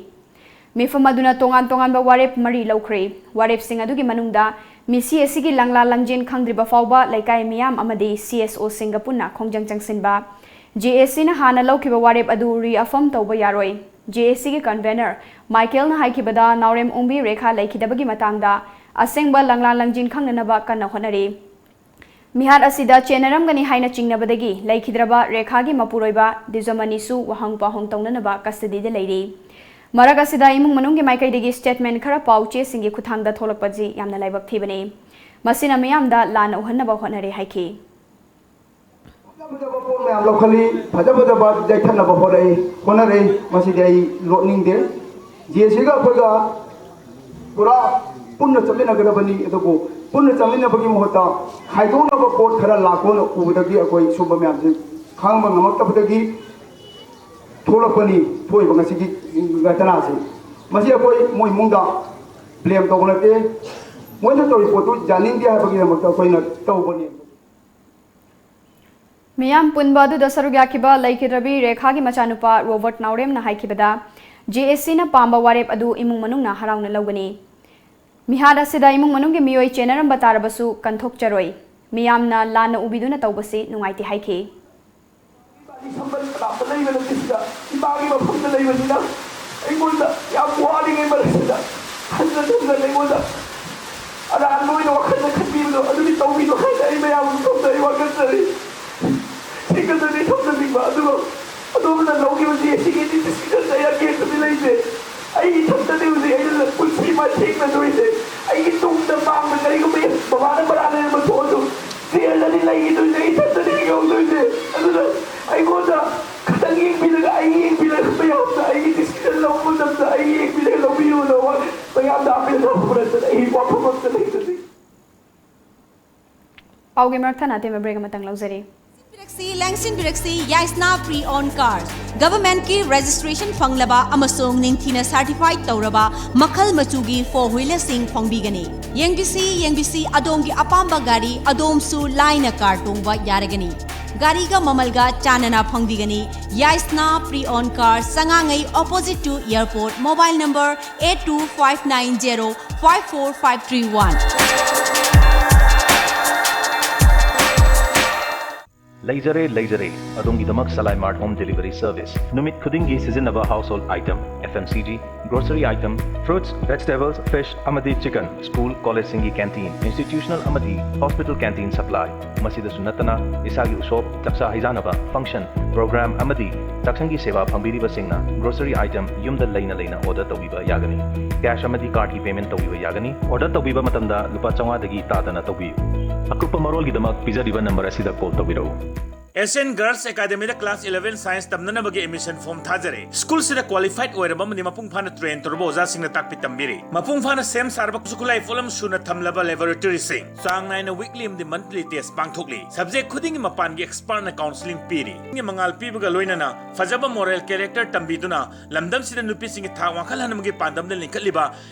ꯃꯤꯐꯝ ꯑꯗꯨꯅ ꯇꯣꯉꯥꯟ ꯇꯣꯉꯥꯟꯕ ꯋꯥꯔꯦꯞ ꯃꯔꯤ ꯂꯧꯈ꯭ꯔꯦ꯫ ꯋꯥꯔꯦꯞꯁꯤꯡ ꯑꯗꯨꯒꯤ ꯃꯅꯨꯡꯗ ꯃꯤꯁꯤ ꯑꯁꯤꯒꯤ ꯂꯪꯂꯥ ꯂꯪꯖꯦꯟ ꯈꯪꯗ꯭ꯔꯤꯕ ꯐꯥꯎꯕ ꯂꯩꯀꯥꯏ ꯃꯤꯌꯥꯝ ꯑꯃꯗꯤ C S O ꯁꯤꯡꯒ ꯄꯨꯟꯅ ꯈꯣꯡꯖꯪ ꯆꯪꯁꯤꯟꯕ꯫ J A C ꯅ ꯍꯥꯟꯅ ꯂꯧꯈꯤꯕ ꯋꯥꯔꯦꯞ ꯑꯗꯨ reaffirm ꯇꯧꯕ ꯌꯥꯔꯣꯏ꯫ J A C ꯒꯤ convener ꯃꯥꯏꯀꯦꯜꯅ ꯍꯥꯏꯈꯤꯕꯗ ꯅꯥꯎꯔꯦꯝ ꯑꯣꯡꯕꯤ ꯔꯦꯈꯥ ꯂꯩꯈꯤꯗꯕꯒꯤ ꯃꯇꯥꯡꯗ ꯑꯁꯦꯡꯕ ꯂꯪꯂꯥ ꯂꯪꯖꯤꯟ ꯈꯪꯅꯅꯕ ꯀꯟꯅ ꯍꯣꯠꯅꯔꯤ꯫ ꯃꯤꯍꯥꯠ ꯑꯁꯤꯗ ꯆꯦꯟꯅꯔꯝꯒꯅꯤ ꯍꯥꯏꯅ ꯆꯤꯡꯅꯕꯗꯒꯤ ꯂꯩꯈꯤꯗ꯭ꯔꯕ ꯔꯦꯈꯥꯒꯤ ꯃꯄꯨꯔꯣꯏꯕ ꯗꯤꯖꯃꯅꯤꯁꯨ ꯋꯥꯍꯪ ꯄꯥꯎꯍꯪ ꯇꯧꯅꯅꯕ custody ꯗ ꯂꯩꯔꯤ꯫ ꯃꯔꯛ ꯑꯁꯤꯗ ꯏꯃꯨꯡ ꯃꯅꯨꯡꯒꯤ ꯃꯥꯏꯀꯩꯗꯒꯤ statement ꯈꯔ ꯄꯥꯎ ꯆꯦꯁꯤꯡꯒꯤ ꯈꯨꯠꯊꯥꯡꯗ ꯊꯣꯛꯂꯛꯄꯁꯤ ꯌꯥꯝꯅ ꯂꯥꯏꯕꯛ ꯊꯤꯕꯅꯤ꯫ ꯃꯁꯤꯅ ꯃꯤꯌꯥꯝꯗ ꯂꯥꯟꯅ ꯎꯍꯟꯅꯕ ꯍꯣꯠꯅꯔꯦ ꯍꯥꯏꯈꯤ꯫ ꯐꯖ ꯐꯖꯕ ꯄꯣꯠ ꯃꯌꯥꯝ ꯂꯧꯈꯠꯂꯤ, ꯐꯖ ꯐꯖꯕ ꯌꯩꯊꯠꯅꯕ ꯍꯣꯠꯅꯔꯛꯏ, ꯍꯣꯠꯅꯔꯛꯏ꯫ ꯃꯁꯤꯗꯤ ꯑꯩ ꯂꯣꯠꯅꯤꯡꯗꯦ꯫ J A C ꯒ ꯑꯩꯈꯣꯏꯒ ꯄꯨꯔꯥ ꯄꯨꯟꯅ ꯆꯠꯃꯤꯟꯅꯒꯗꯕꯅꯤ꯫ ꯑꯗꯨꯕꯨ ꯄꯨꯟꯅ ꯆꯠꯃꯤꯟꯅꯕꯒꯤ ꯃꯍꯨꯠꯇ ꯈꯥꯏꯗꯣꯛꯅꯕ ꯄꯣꯠ ꯈꯔ ꯂꯥꯛꯄ ꯑꯣꯏꯅ ꯎꯕꯗꯒꯤ ꯑꯩꯈꯣꯏ ꯁꯨꯝꯕ ꯃꯌꯥꯝꯁꯤ ꯈꯥꯡꯕ ꯉꯝꯃꯛꯇꯕꯗꯒꯤ ꯊꯣꯛꯂꯛꯄꯅꯤ, ꯊꯣꯛꯏꯕ ꯉꯁꯤꯒꯤ ꯘꯇꯅꯥꯁꯤ꯫ ꯃꯁꯤ ꯑꯩꯈꯣꯏ ꯃꯣꯏ ꯏꯃꯨꯡꯗ blame ꯇꯧꯕ ꯅꯠꯇꯦ, ꯃꯣꯏꯅ ꯇꯧꯔꯤ ꯄꯣꯠꯇꯨ ꯌꯥꯅꯤꯡꯗꯦ ꯍꯥꯏꯕꯒꯤꯗꯃꯛꯇ ꯑꯩꯈꯣꯏꯅ ꯇꯧꯕꯅꯤ꯫ ꯃꯤꯌꯥꯝ ꯄꯨꯟꯕ ꯑꯗꯨꯗ ꯁꯔꯨꯛ ꯌꯥꯈꯤꯕ ꯂꯩꯈꯤꯗ꯭ꯔꯕꯤ ꯔꯦꯈꯥꯒꯤ ꯃꯆꯥꯅꯨꯄꯥ ꯔꯣꯕꯔꯠ ꯅꯥꯎꯔꯦꯝꯅ ꯍꯥꯏꯈꯤꯕꯗ, J A C ꯅ ꯄꯥꯝꯕ ꯋꯥꯔꯦꯞ ꯑꯗꯨ ꯏꯃꯨꯡ ꯃꯅꯨꯡꯅ ꯍꯔꯥꯎꯅ ꯂꯧꯒꯅꯤ꯫ ꯃꯤꯍꯥꯠ ꯑꯁꯤꯗ ꯏꯃꯨꯡ ꯃꯅꯨꯡꯒꯤ ꯃꯤꯑꯣꯏ ꯆꯦꯟꯅꯔꯝꯕ ꯇꯥꯔꯕꯁꯨ ꯀꯟꯊꯣꯛꯆꯔꯣꯏ꯫ ꯃꯤꯌꯥꯝꯅ ꯂꯥꯟꯅ ꯎꯕꯤꯗꯨꯅ ꯇꯧꯕꯁꯤ ꯅꯨꯡꯉꯥꯏꯇꯦ ꯍꯥꯏꯈꯤ꯫ ꯏꯃꯥꯒꯤ ꯁꯝꯕꯜ ꯀꯅꯥꯝꯇ ꯂꯩꯕ ꯅꯠꯇꯦ ꯁꯤꯗ꯫ ꯏꯃꯥꯒꯤ ꯃꯐꯝꯗ ꯂꯩꯕꯅꯤꯅ ꯑꯩꯉꯣꯟꯗ ꯌꯥꯝ ꯋꯥꯔꯤꯉꯩ ꯃꯔꯛꯁꯤꯗ ꯍꯟꯖꯟ ꯍꯟꯖꯟ ꯑꯩꯉꯣꯟꯗ ꯑꯔꯥꯟꯕ ꯑꯣꯏꯅ ꯋꯥꯈꯜꯗ ꯈꯟꯕꯤꯕꯗꯣ ꯑꯗꯨꯗꯤ ꯇꯧꯕꯤꯅꯣ ꯍꯥꯏꯅ ꯑꯩ ꯃꯌꯥꯝꯒꯤ ꯃꯐꯝꯗ ꯑꯩ ꯋꯥꯀꯠꯆꯔꯤ꯫ ꯁꯤ ꯈꯛꯇꯅꯤ ꯊꯝꯖꯅꯤꯡꯕ꯫ ꯑꯗꯨꯒ ꯑꯗꯣꯝꯅ ꯂꯧꯈꯤꯕꯁꯤ ꯁꯤꯒꯤꯗꯤ decision ꯑꯩ ꯑꯀꯦꯛꯄꯗꯤ ꯂꯩꯇꯦ꯫ ꯑꯩ ꯏꯊꯟꯇꯅꯤ ꯍꯧꯖꯤꯛ ꯑꯩꯅ ꯄꯨꯟꯁꯤ ꯃꯥꯏꯊꯦꯡꯅꯗꯣꯏꯁꯦ꯫ ꯑꯩꯒꯤ ꯇꯨꯡꯗ ꯃꯥꯡꯗ ꯀꯔꯤꯒꯨꯝꯕ ꯕꯕꯥꯅ ꯃꯔꯥꯜ ꯂꯩꯔꯝꯕ ꯊꯣꯛꯑꯁꯨ jail ꯗꯗꯤ ꯂꯩꯈꯤꯗꯣꯏꯁꯦ, ꯑꯩ ꯏꯊꯟꯇꯅꯤ ꯍꯤꯡꯍꯧꯗꯣꯏꯁꯦ꯫ ꯑꯗꯨꯅ ꯑꯩꯉꯣꯟꯗ ꯈꯤꯇꯪ ꯌꯦꯡꯕꯤꯔꯒ, ꯑꯩ ꯌꯦꯡꯕꯤꯔꯒ ꯃꯌꯥꯝꯅ ꯑꯩꯒꯤ decision ꯂꯧꯕ ꯃꯇꯝꯗ ꯑꯩ ꯌꯦꯡꯕꯤꯔꯒ ꯂꯧꯕꯤꯌꯨꯅ ꯃꯌꯥꯝꯗ appeal ꯇꯧꯕ ꯅꯠꯇꯅ ꯑꯩ ꯋꯥꯐꯝ ꯑꯝꯇ ꯂꯩꯖꯗꯦ꯫ ꯄꯥꯎꯒꯤ ꯃꯔꯛ ꯊꯠꯅ ꯑꯇꯦꯟꯕ break ꯑꯃꯇꯪ ꯂꯧꯖꯔꯤ꯫ ꯂꯦꯡꯁꯤꯟꯕꯤꯔꯛꯁꯤ, ꯂꯦꯡꯁꯤꯟꯕꯤꯔꯛꯁꯤ, ꯌꯥꯏꯁꯅꯥ pre-owned cars꯫ Government ꯀꯤ registration ꯐꯪꯂꯕ ꯑꯃꯁꯨꯡ ꯅꯤꯡꯊꯤꯅ certified ꯇꯧꯔꯕ ꯃꯈꯜ ꯃꯆꯨꯒꯤ four wheeler ꯁꯤꯡ ꯐꯪꯕꯤꯒꯅꯤ꯫ ꯌꯦꯡꯕꯤꯁꯤ, ꯌꯦꯡꯕꯤꯁꯤ, ꯑꯗꯣꯝꯒꯤ ꯑꯄꯥꯝꯕ ꯒꯥꯔꯤ ꯑꯗꯣꯝꯁꯨ ꯂꯥꯏꯅ car ꯇꯣꯡꯕ ꯌꯥꯔꯒꯅꯤ꯫ ꯒꯥꯔꯤꯒ ꯃꯃꯜꯒ ꯆꯥꯟꯅꯅ ꯐꯪꯕꯤꯒꯅꯤ꯫ ꯌꯥꯏꯁꯅꯥ pre-owned car, ꯁꯉꯥꯡꯉꯩ, opposite to airport, mobile number eight two five nine zero five four five three one꯫ ꯂꯩꯖꯔꯦ, ꯂꯩꯖꯔꯦ꯫ ꯑꯗꯣꯝꯒꯤꯗꯃꯛ ꯁꯂꯥꯏ Mart home delivery service꯫ ꯅꯨꯃꯤꯠ ꯈꯨꯗꯤꯡꯒꯤ ꯁꯤꯖꯤꯟꯅꯕ household item, F M C G, grocery item, fruits, vegetables, fish ꯑꯃꯗꯤ chicken, school, college ꯁꯤꯡꯒꯤ canteen, institutional ꯑꯃꯗꯤ hospital canteen supply꯫ ꯃꯁꯤꯗꯁꯨ ꯅꯠꯇꯅ ꯏꯁꯥꯒꯤ ꯎꯁꯣꯞ, ꯆꯥꯛꯆꯥ ꯍꯩꯖꯥꯅꯕ, function, program ꯑꯃꯗꯤ ꯆꯥꯛꯁꯪꯒꯤ ꯁꯦꯕꯥ ꯐꯪꯕꯤꯔꯤꯕꯁꯤꯡꯅ grocery item ꯌꯨꯝꯗ ꯂꯩꯅ ꯂꯩꯅ order ꯇꯧꯕꯤꯕ ꯌꯥꯒꯅꯤ꯫ Cash ꯑꯃꯗꯤ card ꯀꯤ payment ꯇꯧꯕꯤꯕ ꯌꯥꯒꯅꯤ꯫ Order ꯇꯧꯕꯤꯕ ꯃꯇꯝꯗ ꯂꯨꯄꯥ ꯆꯥꯝꯃꯉꯥꯗꯒꯤ ꯇꯥꯗꯅ ꯇꯧꯕꯤꯌꯨ꯫ ꯑꯀꯨꯞꯄ ꯃꯔꯣꯜꯒꯤꯗꯃꯛ ꯄꯤꯖꯔꯤꯕ number ꯑꯁꯤꯗ call ꯇꯧꯕꯤꯔꯛꯎ꯫ S N Girls Academy ꯗ class eleven science ꯇꯝꯅꯅꯕꯒꯤ admission form ꯊꯥꯖꯔꯦ꯫ School ꯁꯤꯗ qualified ꯑꯣꯏꯔꯕ ꯑꯃꯗꯤ ꯃꯄꯨꯡ ꯐꯥꯅ train ꯇꯧꯔꯕ ꯑꯣꯖꯥꯁꯤꯡꯅ ꯇꯥꯛꯄꯤ ꯇꯝꯕꯤꯔꯤ꯫ ꯃꯄꯨꯡ ꯐꯥꯅ ꯁꯦꯝ ꯁꯥꯔꯕ ꯈꯨꯠꯁꯨ ꯈꯨꯠꯂꯥꯏ ꯄꯣꯠꯂꯝ ꯁꯨꯅ ꯊꯝꯂꯕ laboratory ꯁꯤꯡ, ꯆꯥꯡ ꯅꯥꯏꯅ weekly ꯑꯃꯗꯤ monthly test ꯄꯥꯡꯊꯣꯛꯂꯤ꯫ Subject ꯈꯨꯗꯤꯡꯒꯤ ꯃꯄꯥꯟꯒꯤ expert ꯅ counselling ꯄꯤꯔꯤ꯫ ꯃꯉꯥꯜ ꯄꯤꯕꯒ ꯂꯣꯏꯅꯅ ꯐꯖꯕ moral character ꯇꯝꯕꯤꯗꯨꯅ ꯂꯝꯗꯝꯁꯤꯗ ꯅꯨꯄꯤꯁꯤꯡꯒꯤ ꯊꯥꯛ ꯋꯥꯡꯈꯠꯍꯟꯕꯒꯤ ꯄꯥꯟꯗꯝꯗ ꯂꯤꯡꯈꯠꯂꯤꯕ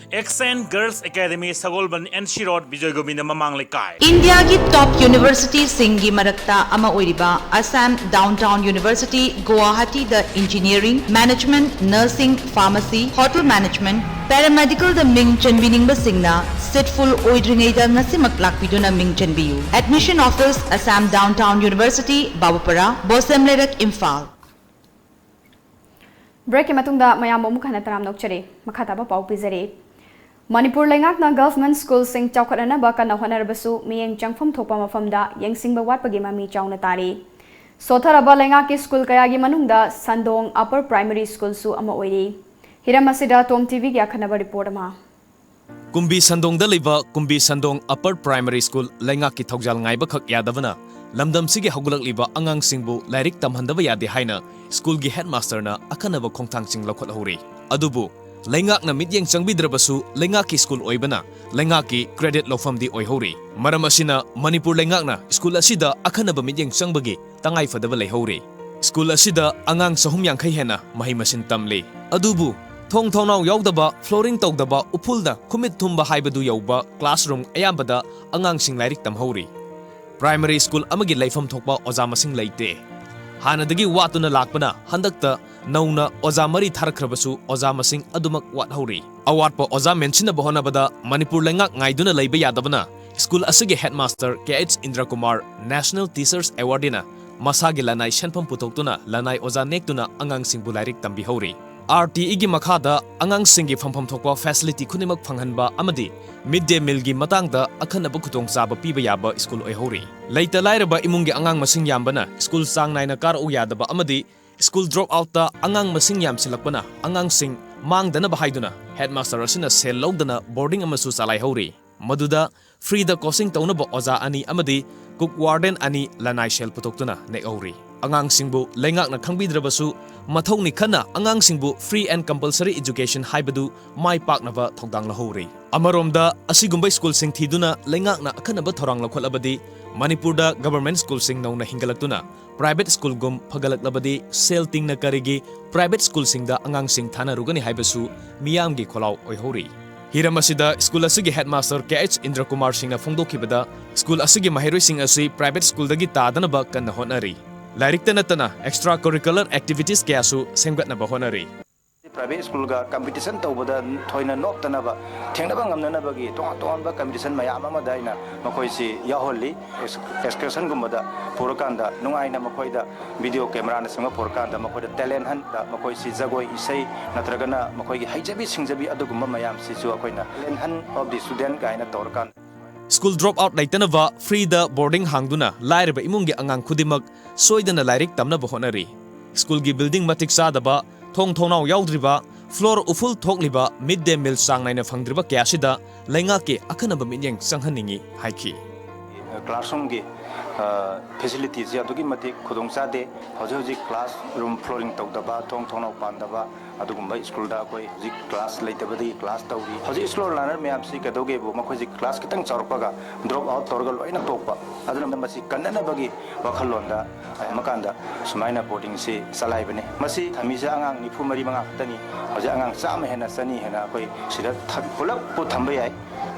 X N Girls Academy, ꯁꯒꯣꯜꯕꯟ, N C Road, Bijoy Govinda ꯃꯃꯥꯡ ꯂꯩꯀꯥꯏ꯫ ꯏꯟꯗꯤꯌꯥꯒꯤ top university ꯁꯤꯡꯒꯤ ꯃꯔꯛꯇ ꯑꯃ ꯑꯣꯏꯔꯤꯕ Assam Downtown University, Guwahati ꯗ Engineering, Management, Nursing, Pharmacy, Hotel Management, Paramedical ꯗ ꯃꯤꯡ ꯆꯟꯕꯤꯅꯤꯡꯕꯁꯤꯡꯅ seat full ꯑꯣꯏꯗ꯭ꯔꯤꯉꯩꯗ ꯉꯁꯤꯃꯛ ꯂꯥꯛꯄꯤꯗꯨꯅ ꯃꯤꯡ ꯆꯟꯕꯤꯌꯨ꯫ Admission Office, Assam Downtown University, ꯕꯥꯕꯨꯄꯔꯥ, ꯕꯣꯁꯦꯝ ꯂꯩꯔꯛ, ꯏꯝꯐꯥꯜ꯫ Break ꯀꯤ ꯃꯇꯨꯡꯗ ꯃꯌꯥꯝꯕꯨ ꯑꯃꯨꯛ ꯍꯟꯅ ꯇꯔꯥꯝꯅ ꯑꯣꯛꯆꯔꯤ꯫ ꯃꯈꯥ ꯇꯥꯕ ꯄꯥꯎ ꯄꯤꯖꯔꯤ꯫ ꯃꯅꯤꯄꯨꯔ ꯂꯩꯉꯥꯛꯅ government school ꯁꯤꯡ ꯆꯥꯎꯈꯠꯅꯅꯕ ꯀꯟꯅ ꯍꯣꯠꯅꯔꯕꯁꯨ ꯃꯤꯠꯌꯦꯡ ꯆꯪꯐꯝ ꯊꯣꯛꯄ ꯃꯐꯝꯗ ꯌꯦꯡꯁꯤꯟꯕ ꯋꯥꯠꯄꯒꯤ ꯃꯃꯤ ꯆꯥꯎꯅ ꯇꯥꯔꯤ꯫ ꯁꯣꯠꯊꯔꯕ ꯂꯩꯉꯥꯛꯀꯤ school ꯀꯌꯥꯒꯤ ꯃꯅꯨꯡꯗ ꯁꯟꯗꯣꯡ Upper Primary School ꯁꯨ ꯑꯃ ꯑꯣꯏꯔꯤ꯫ ꯍꯤꯔꯝ ꯑꯁꯤꯗ Tom TV ꯒꯤ ꯑꯈꯟꯅꯕ report ꯑꯃ꯫ ꯀꯨꯝꯕꯤ ꯁꯟꯗꯣꯡꯗ ꯂꯩꯕ ꯀꯨꯝꯕꯤ ꯁꯟꯗꯣꯡ Upper Primary School ꯂꯩꯉꯥꯛꯀꯤ ꯊꯧꯖꯥꯜ ꯉꯥꯏꯕꯈꯛ ꯌꯥꯗꯕꯅ ꯂꯝꯗꯝꯁꯤꯒꯤ ꯍꯧꯒꯠꯂꯛꯂꯤꯕ ꯑꯉꯥꯡꯁꯤꯡꯕꯨ ꯂꯥꯏꯔꯤꯛ ꯇꯝꯍꯟꯗꯕ ꯌꯥꯗꯦ ꯍꯥꯏꯅ school ꯒꯤ headmaster ꯅ ꯑꯈꯟꯅꯕ ꯈꯣꯡꯊꯥꯡꯁꯤꯡ ꯂꯧꯈꯠꯍꯧꯔꯤ꯫ ꯑꯗꯨꯕꯨ ꯂꯩꯉꯥꯛꯅ ꯃꯤꯠꯌꯦꯡ ꯆꯪꯕꯤꯗ꯭ꯔꯕꯁꯨ ꯂꯩꯉꯥꯛꯀꯤ school ꯑꯣꯏꯕꯅ ꯂꯩꯉꯥꯛꯀꯤ credit ꯂꯧꯐꯝꯗꯤ ꯑꯣꯏꯍꯧꯔꯤ꯫ ꯃꯔꯝ ꯑꯁꯤꯅ ꯃꯅꯤꯄꯨꯔ ꯂꯩꯉꯥꯛꯅ school ꯑꯁꯤꯗ ꯑꯈꯟꯅꯕ ꯃꯤꯠꯌꯦꯡ ꯆꯪꯕꯒꯤ ꯇꯉꯥꯏꯐꯗꯕ ꯂꯩꯍꯧꯔꯤ꯫ School ꯑꯁꯤꯗ ꯑꯉꯥꯡ ꯆꯍꯨꯝ ꯌꯥꯡꯈꯩ ꯍꯦꯟꯅ ꯃꯍꯩ ꯃꯁꯤꯡ ꯇꯝꯂꯤ꯫ ꯑꯗꯨꯕꯨ ꯊꯣꯡ ꯊꯣꯡꯅꯥꯎ ꯌꯥꯎꯗꯕ, flooring ꯇꯧꯗꯕ, ꯎꯐꯨꯜꯗ ꯈꯨꯃꯤꯠ ꯊꯨꯝꯕ ꯍꯥꯏꯕꯗꯨ ꯌꯧꯕ classroom ꯑꯌꯥꯝꯕꯗ ꯑꯉꯥꯡꯁꯤꯡ ꯂꯥꯏꯔꯤꯛ ꯇꯝꯍꯧꯔꯤ꯫ Primary school ꯑꯃꯒꯤ ꯂꯩꯐꯝ ꯊꯣꯛꯄ ꯑꯣꯖꯥ ꯃꯁꯤꯡ ꯂꯩꯇꯦ꯫ ꯍꯥꯟꯅꯗꯒꯤ ꯋꯥꯠꯇꯨꯅ ꯂꯥꯛꯄꯅ ꯍꯟꯗꯛꯇ ꯅꯧꯅ ꯑꯣꯖꯥ ꯃꯔꯤ ꯊꯥꯔꯛꯈ꯭ꯔꯕꯁꯨ ꯑꯣꯖꯥ ꯃꯁꯤꯡ ꯑꯗꯨꯃꯛ ꯋꯥꯠꯍꯧꯔꯤ꯫ ꯑꯋꯥꯠꯄ ꯑꯣꯖꯥ ꯃꯦꯟꯁꯤꯟꯅꯕ ꯍꯣꯠꯅꯕꯗ ꯃꯅꯤꯄꯨꯔ ꯂꯩꯉꯥꯛ ꯉꯥꯏꯗꯨꯅ ꯂꯩꯕ ꯌꯥꯗꯕꯅ school ꯑꯁꯤꯒꯤ headmaster K H ꯏꯟꯗ꯭ꯔ Kumar National Teachers Award ꯅ ꯃꯁꯥꯒꯤ ꯂꯅꯥꯏ ꯁꯦꯟꯐꯝ ꯄꯨꯊꯣꯛꯇꯨꯅ ꯂꯅꯥꯏ ꯑꯣꯖꯥ ꯅꯦꯛꯇꯨꯅ ꯑꯉꯥꯡꯁꯤꯡꯕꯨ ꯂꯥꯏꯔꯤꯛ ꯇꯝꯕꯤꯍꯧꯔꯤ꯫ R T E ꯒꯤ ꯃꯈꯥꯗ ꯑꯉꯥꯡꯁꯤꯡꯒꯤ ꯐꯪꯐꯝ ꯊꯣꯛꯄ facility ꯈꯨꯗꯤꯡꯃꯛ ꯐꯪꯍꯟꯕ ꯑꯃꯗꯤ mid day meal ꯒꯤ ꯃꯇꯥꯡꯗ ꯑꯈꯟꯅꯕ ꯈꯨꯗꯣꯡꯆꯥꯕ ꯄꯤꯕ ꯌꯥꯕ school ꯑꯣꯏꯍꯧꯔꯤ꯫ ꯂꯩꯇ ꯂꯥꯏꯔꯕ ꯏꯃꯨꯡꯒꯤ ꯑꯉꯥꯡ ꯃꯁꯤꯡ ꯌꯥꯝꯕꯅ school ꯆꯥꯡ ꯅꯥꯏꯅ ꯀꯥꯔꯛꯎ ꯌꯥꯗꯕ ꯑꯃꯗꯤ school drop out ꯇ ꯑꯉꯥꯡ ꯃꯁꯤꯡ ꯌꯥꯝꯁꯤꯜꯂꯛꯄꯅ ꯑꯉꯥꯡꯁꯤꯡ ꯃꯥꯡꯗꯅꯕ ꯍꯥꯏꯗꯨꯅ headmaster ꯑꯁꯤꯅ ꯁꯦꯜ ꯂꯧꯗꯅ boarding ꯑꯃꯁꯨ ꯆꯂꯥꯏꯍꯧꯔꯤ꯫ ꯃꯗꯨꯗ free ꯗ coaching ꯇꯧꯅꯕ ꯑꯣꯖꯥ ꯑꯅꯤ ꯑꯃꯗꯤ cook warden ꯑꯅꯤ ꯂꯅꯥꯏ ꯁꯦꯜ ꯄꯨꯊꯣꯛꯇꯨꯅ ꯅꯦꯛꯍꯧꯔꯤ꯫ ꯑꯉꯥꯡꯁꯤꯡꯕꯨ ꯂꯩꯉꯥꯛꯅ ꯈꯪꯕꯤꯗ꯭ꯔꯕꯁꯨ ꯃꯊꯧꯅꯤ ꯈꯟꯅ ꯑꯉꯥꯡꯁꯤꯡꯕꯨ free and compulsory education ꯍꯥꯏꯕꯗꯨ ꯃꯥꯏ ꯄꯥꯛꯅꯕ ꯊꯧꯗꯥꯡ ꯂꯧꯍꯧꯔꯤ꯫ ꯑꯃꯔꯣꯝꯗ ꯑꯁꯤꯒꯨꯝꯕ school ꯁꯤꯡ ꯊꯤꯗꯨꯅ ꯂꯩꯉꯥꯛꯅ ꯑꯈꯟꯅꯕ ꯊꯧꯔꯥꯡ ꯂꯧꯈꯠꯂꯕꯗꯤ ꯃꯅꯤꯄꯨꯔꯗ government school ꯁꯤꯡ ꯅꯧꯅ ꯍꯤꯡꯒꯠꯂꯛꯇꯨꯅ private school ꯒꯨꯝ ꯐꯒꯠꯂꯛꯂꯕꯗꯤ ꯁꯦꯜ ꯇꯤꯡꯅ ꯀꯔꯤꯒꯤ private school ꯁꯤꯡꯗ ꯑꯉꯥꯡꯁꯤꯡ ꯊꯥꯅꯔꯨꯒꯅꯤ ꯍꯥꯏꯕꯁꯨ ꯃꯤꯌꯥꯝꯒꯤ ꯈꯣꯜꯂꯥꯎ ꯑꯣꯏꯍꯧꯔꯤ꯫ ꯍꯤꯔꯝ ꯑꯁꯤꯗ ꯁ꯭ꯀꯨꯜ ꯑꯁꯤꯒꯤ ꯍꯦꯗꯃꯥꯁꯇꯔ ꯀꯦ ꯑꯩꯆ ꯏꯟꯗ꯭ꯔꯀꯨꯃꯥꯔ ꯁꯤꯡꯅ ꯐꯣꯡꯗꯣꯛꯈꯤꯕꯗ, ꯁ꯭ꯀꯨꯜ ꯑꯁꯤꯒꯤ ꯃꯍꯩꯔꯣꯏꯁꯤꯡ ꯑꯁꯤ ꯄ꯭ꯔꯥꯏꯚꯦꯠ ꯁ꯭ꯀꯨꯜꯗꯒꯤ ꯇꯥꯗꯅꯕ ꯀꯟꯅ ꯍꯣꯠꯅꯔꯤ꯫ ꯂꯥꯏꯔꯤꯛꯇ ꯅꯠꯇꯅ extra curricular activities ꯀꯌꯥꯁꯨ ꯁꯦꯝꯒꯠꯅꯕ ꯍꯣꯠꯅꯔꯤ꯫ ꯄ꯭ꯔꯥꯏꯚꯦꯠ ꯁ꯭ꯀꯨꯜꯒ ꯀꯝꯄꯤꯇꯤꯁꯟ ꯇꯧꯕꯗ ꯊꯣꯏꯅ ꯅꯣꯞꯇꯅꯕ, ꯊꯦꯡꯅꯕ ꯉꯝꯅꯅꯕꯒꯤ ꯇꯣꯉꯥꯟ ꯇꯣꯉꯥꯟꯕ ꯀꯝꯄꯤꯇꯤꯁꯟ ꯃꯌꯥꯝ ꯑꯃꯗ ꯑꯩꯅ ꯃꯈꯣꯏꯁꯤ ꯌꯥꯎꯍꯜꯂꯤ꯫ ꯑꯦꯛꯁꯀꯔꯁꯟꯒꯨꯝꯕꯗ ꯄꯨꯔꯀꯥꯟꯗ ꯅꯨꯡꯉꯥꯏꯅ ꯃꯈꯣꯏꯗ ꯚꯤꯗꯤꯑꯣ ꯀꯦꯃꯦꯔꯥꯅꯆꯤꯡꯕ ꯄꯨꯔꯀꯥꯟꯗ ꯃꯈꯣꯏꯗ ꯇꯦꯂꯦꯟ ꯍꯟꯗ, ꯃꯈꯣꯏꯁꯤ ꯖꯒꯣꯏ ꯏꯁꯩ ꯅꯠꯇ꯭ꯔꯒꯅ ꯃꯈꯣꯏꯒꯤ ꯍꯩꯖꯕꯤ ꯁꯤꯡꯖꯕꯤ ꯑꯗꯨꯒꯨꯝꯕ ꯃꯌꯥꯝꯁꯤꯁꯨ ꯑꯩꯈꯣꯏꯅ talent hunt of the student ꯀꯥꯏꯅ ꯇꯧꯔꯀꯥꯟꯗ ꯁ꯭ꯀꯨꯜ ꯗ꯭ꯔꯣꯞ ꯑꯥꯎꯠ ꯂꯩꯇꯅꯕ ꯐ꯭ꯔꯤꯗ ꯕꯣꯔꯗꯤꯡ ꯍꯥꯡꯗꯨꯅ ꯂꯥꯏꯔꯕ ꯏꯃꯨꯡꯒꯤ ꯑꯉꯥꯡ ꯈꯨꯗꯤꯡꯃꯛ ꯁꯣꯏꯗꯅ ꯂꯥꯏꯔꯤꯛ ꯇꯝꯅꯕ ꯍꯣꯠꯅꯔꯤ꯫ ꯁ꯭ꯀꯨꯜꯒꯤ ꯕꯤꯜꯗꯤꯡ ꯃꯇꯤꯛ ꯆꯥꯗꯕ, ꯊꯣꯡ ꯊꯣꯡꯅꯥꯎ ꯌꯥꯎꯗ꯭ꯔꯤꯕ, ꯐ꯭ꯂꯣꯔ ꯎꯐꯨꯜ ꯊꯣꯛꯂꯤꯕ, ꯃꯤꯗ ꯗꯦ ꯃꯤꯜ ꯆꯥꯡ ꯅꯥꯏꯅ ꯐꯪꯗ꯭ꯔꯤꯕ ꯀꯌꯥꯁꯤꯗ ꯂꯩꯉꯥꯛꯀꯤ ꯑꯈꯟꯅꯕ ꯃꯤꯠꯌꯦꯡ ꯆꯪꯍꯟꯅꯤꯡꯏ ꯍꯥꯏꯈꯤ꯫ ꯀ꯭ꯂꯥꯁꯔꯨꯝꯒꯤ ꯐꯦꯁꯤꯂꯤꯇꯤꯁꯤ ꯑꯗꯨꯛꯀꯤ ꯃꯇꯤꯛ ꯈꯨꯗꯣꯡ ꯆꯥꯗꯦ꯫ ꯍꯧꯖꯤꯛ ꯍꯧꯖꯤꯛ ꯀ꯭ꯂꯥꯁ ꯔꯨꯝ ꯐ꯭ꯂꯣꯔꯤꯡ ꯇꯧꯗꯕ, ꯊꯣꯡ ꯊꯣꯡꯅꯥꯎ ꯄꯥꯟꯗꯕ, ꯑꯗꯨꯒꯨꯝꯕ ꯁ꯭ꯀꯨꯜꯗ ꯑꯩꯈꯣꯏ ꯍꯧꯖꯤꯛ ꯀ꯭ꯂꯥꯁ ꯂꯩꯇꯕꯗꯒꯤ ꯀ꯭ꯂꯥꯁ ꯇꯧꯔꯤ꯫ ꯍꯧꯖꯤꯛ ꯁ꯭ꯂꯣ ꯂꯔꯅꯔ ꯃꯌꯥꯝꯁꯤ ꯀꯩꯗꯧꯒꯦꯕꯨ, ꯃꯈꯣꯏꯁꯤ ꯀ꯭ꯂꯥꯁ ꯈꯤꯇꯪ ꯆꯥꯎꯔꯛꯄꯒ ꯗ꯭ꯔꯣꯞ ꯑꯥꯎꯠ ꯇꯧꯔꯒ ꯂꯣꯏꯅ ꯇꯣꯛꯄ꯫ ꯑꯗꯨꯅ ꯃꯁꯤ ꯀꯟꯅꯅꯕꯒꯤ ꯋꯥꯈꯜꯂꯣꯟꯗ ꯍꯥꯏꯃꯀꯥꯟꯗ ꯁꯨꯃꯥꯏꯅ ꯕꯣꯔꯗꯤꯡꯁꯤ ꯆꯂꯥꯏꯕꯅꯤ꯫ ꯃꯁꯤ ꯊꯝꯃꯤꯁꯦ ꯑꯉꯥꯡ ꯅꯤꯐꯨ ꯃꯔꯤ ꯃꯉꯥ ꯈꯛꯇꯅꯤ꯫ ꯍꯧꯖꯤꯛ ꯑꯉꯥꯡ ꯆꯥꯝꯃ ꯍꯦꯟꯅ ꯆꯅꯤ ꯍꯦꯟꯅ ꯑꯩꯈꯣꯏ ꯁꯤꯗ ꯊ-, ꯄꯨꯂꯞꯄꯨ ꯊꯝꯕ ꯌꯥꯏ꯫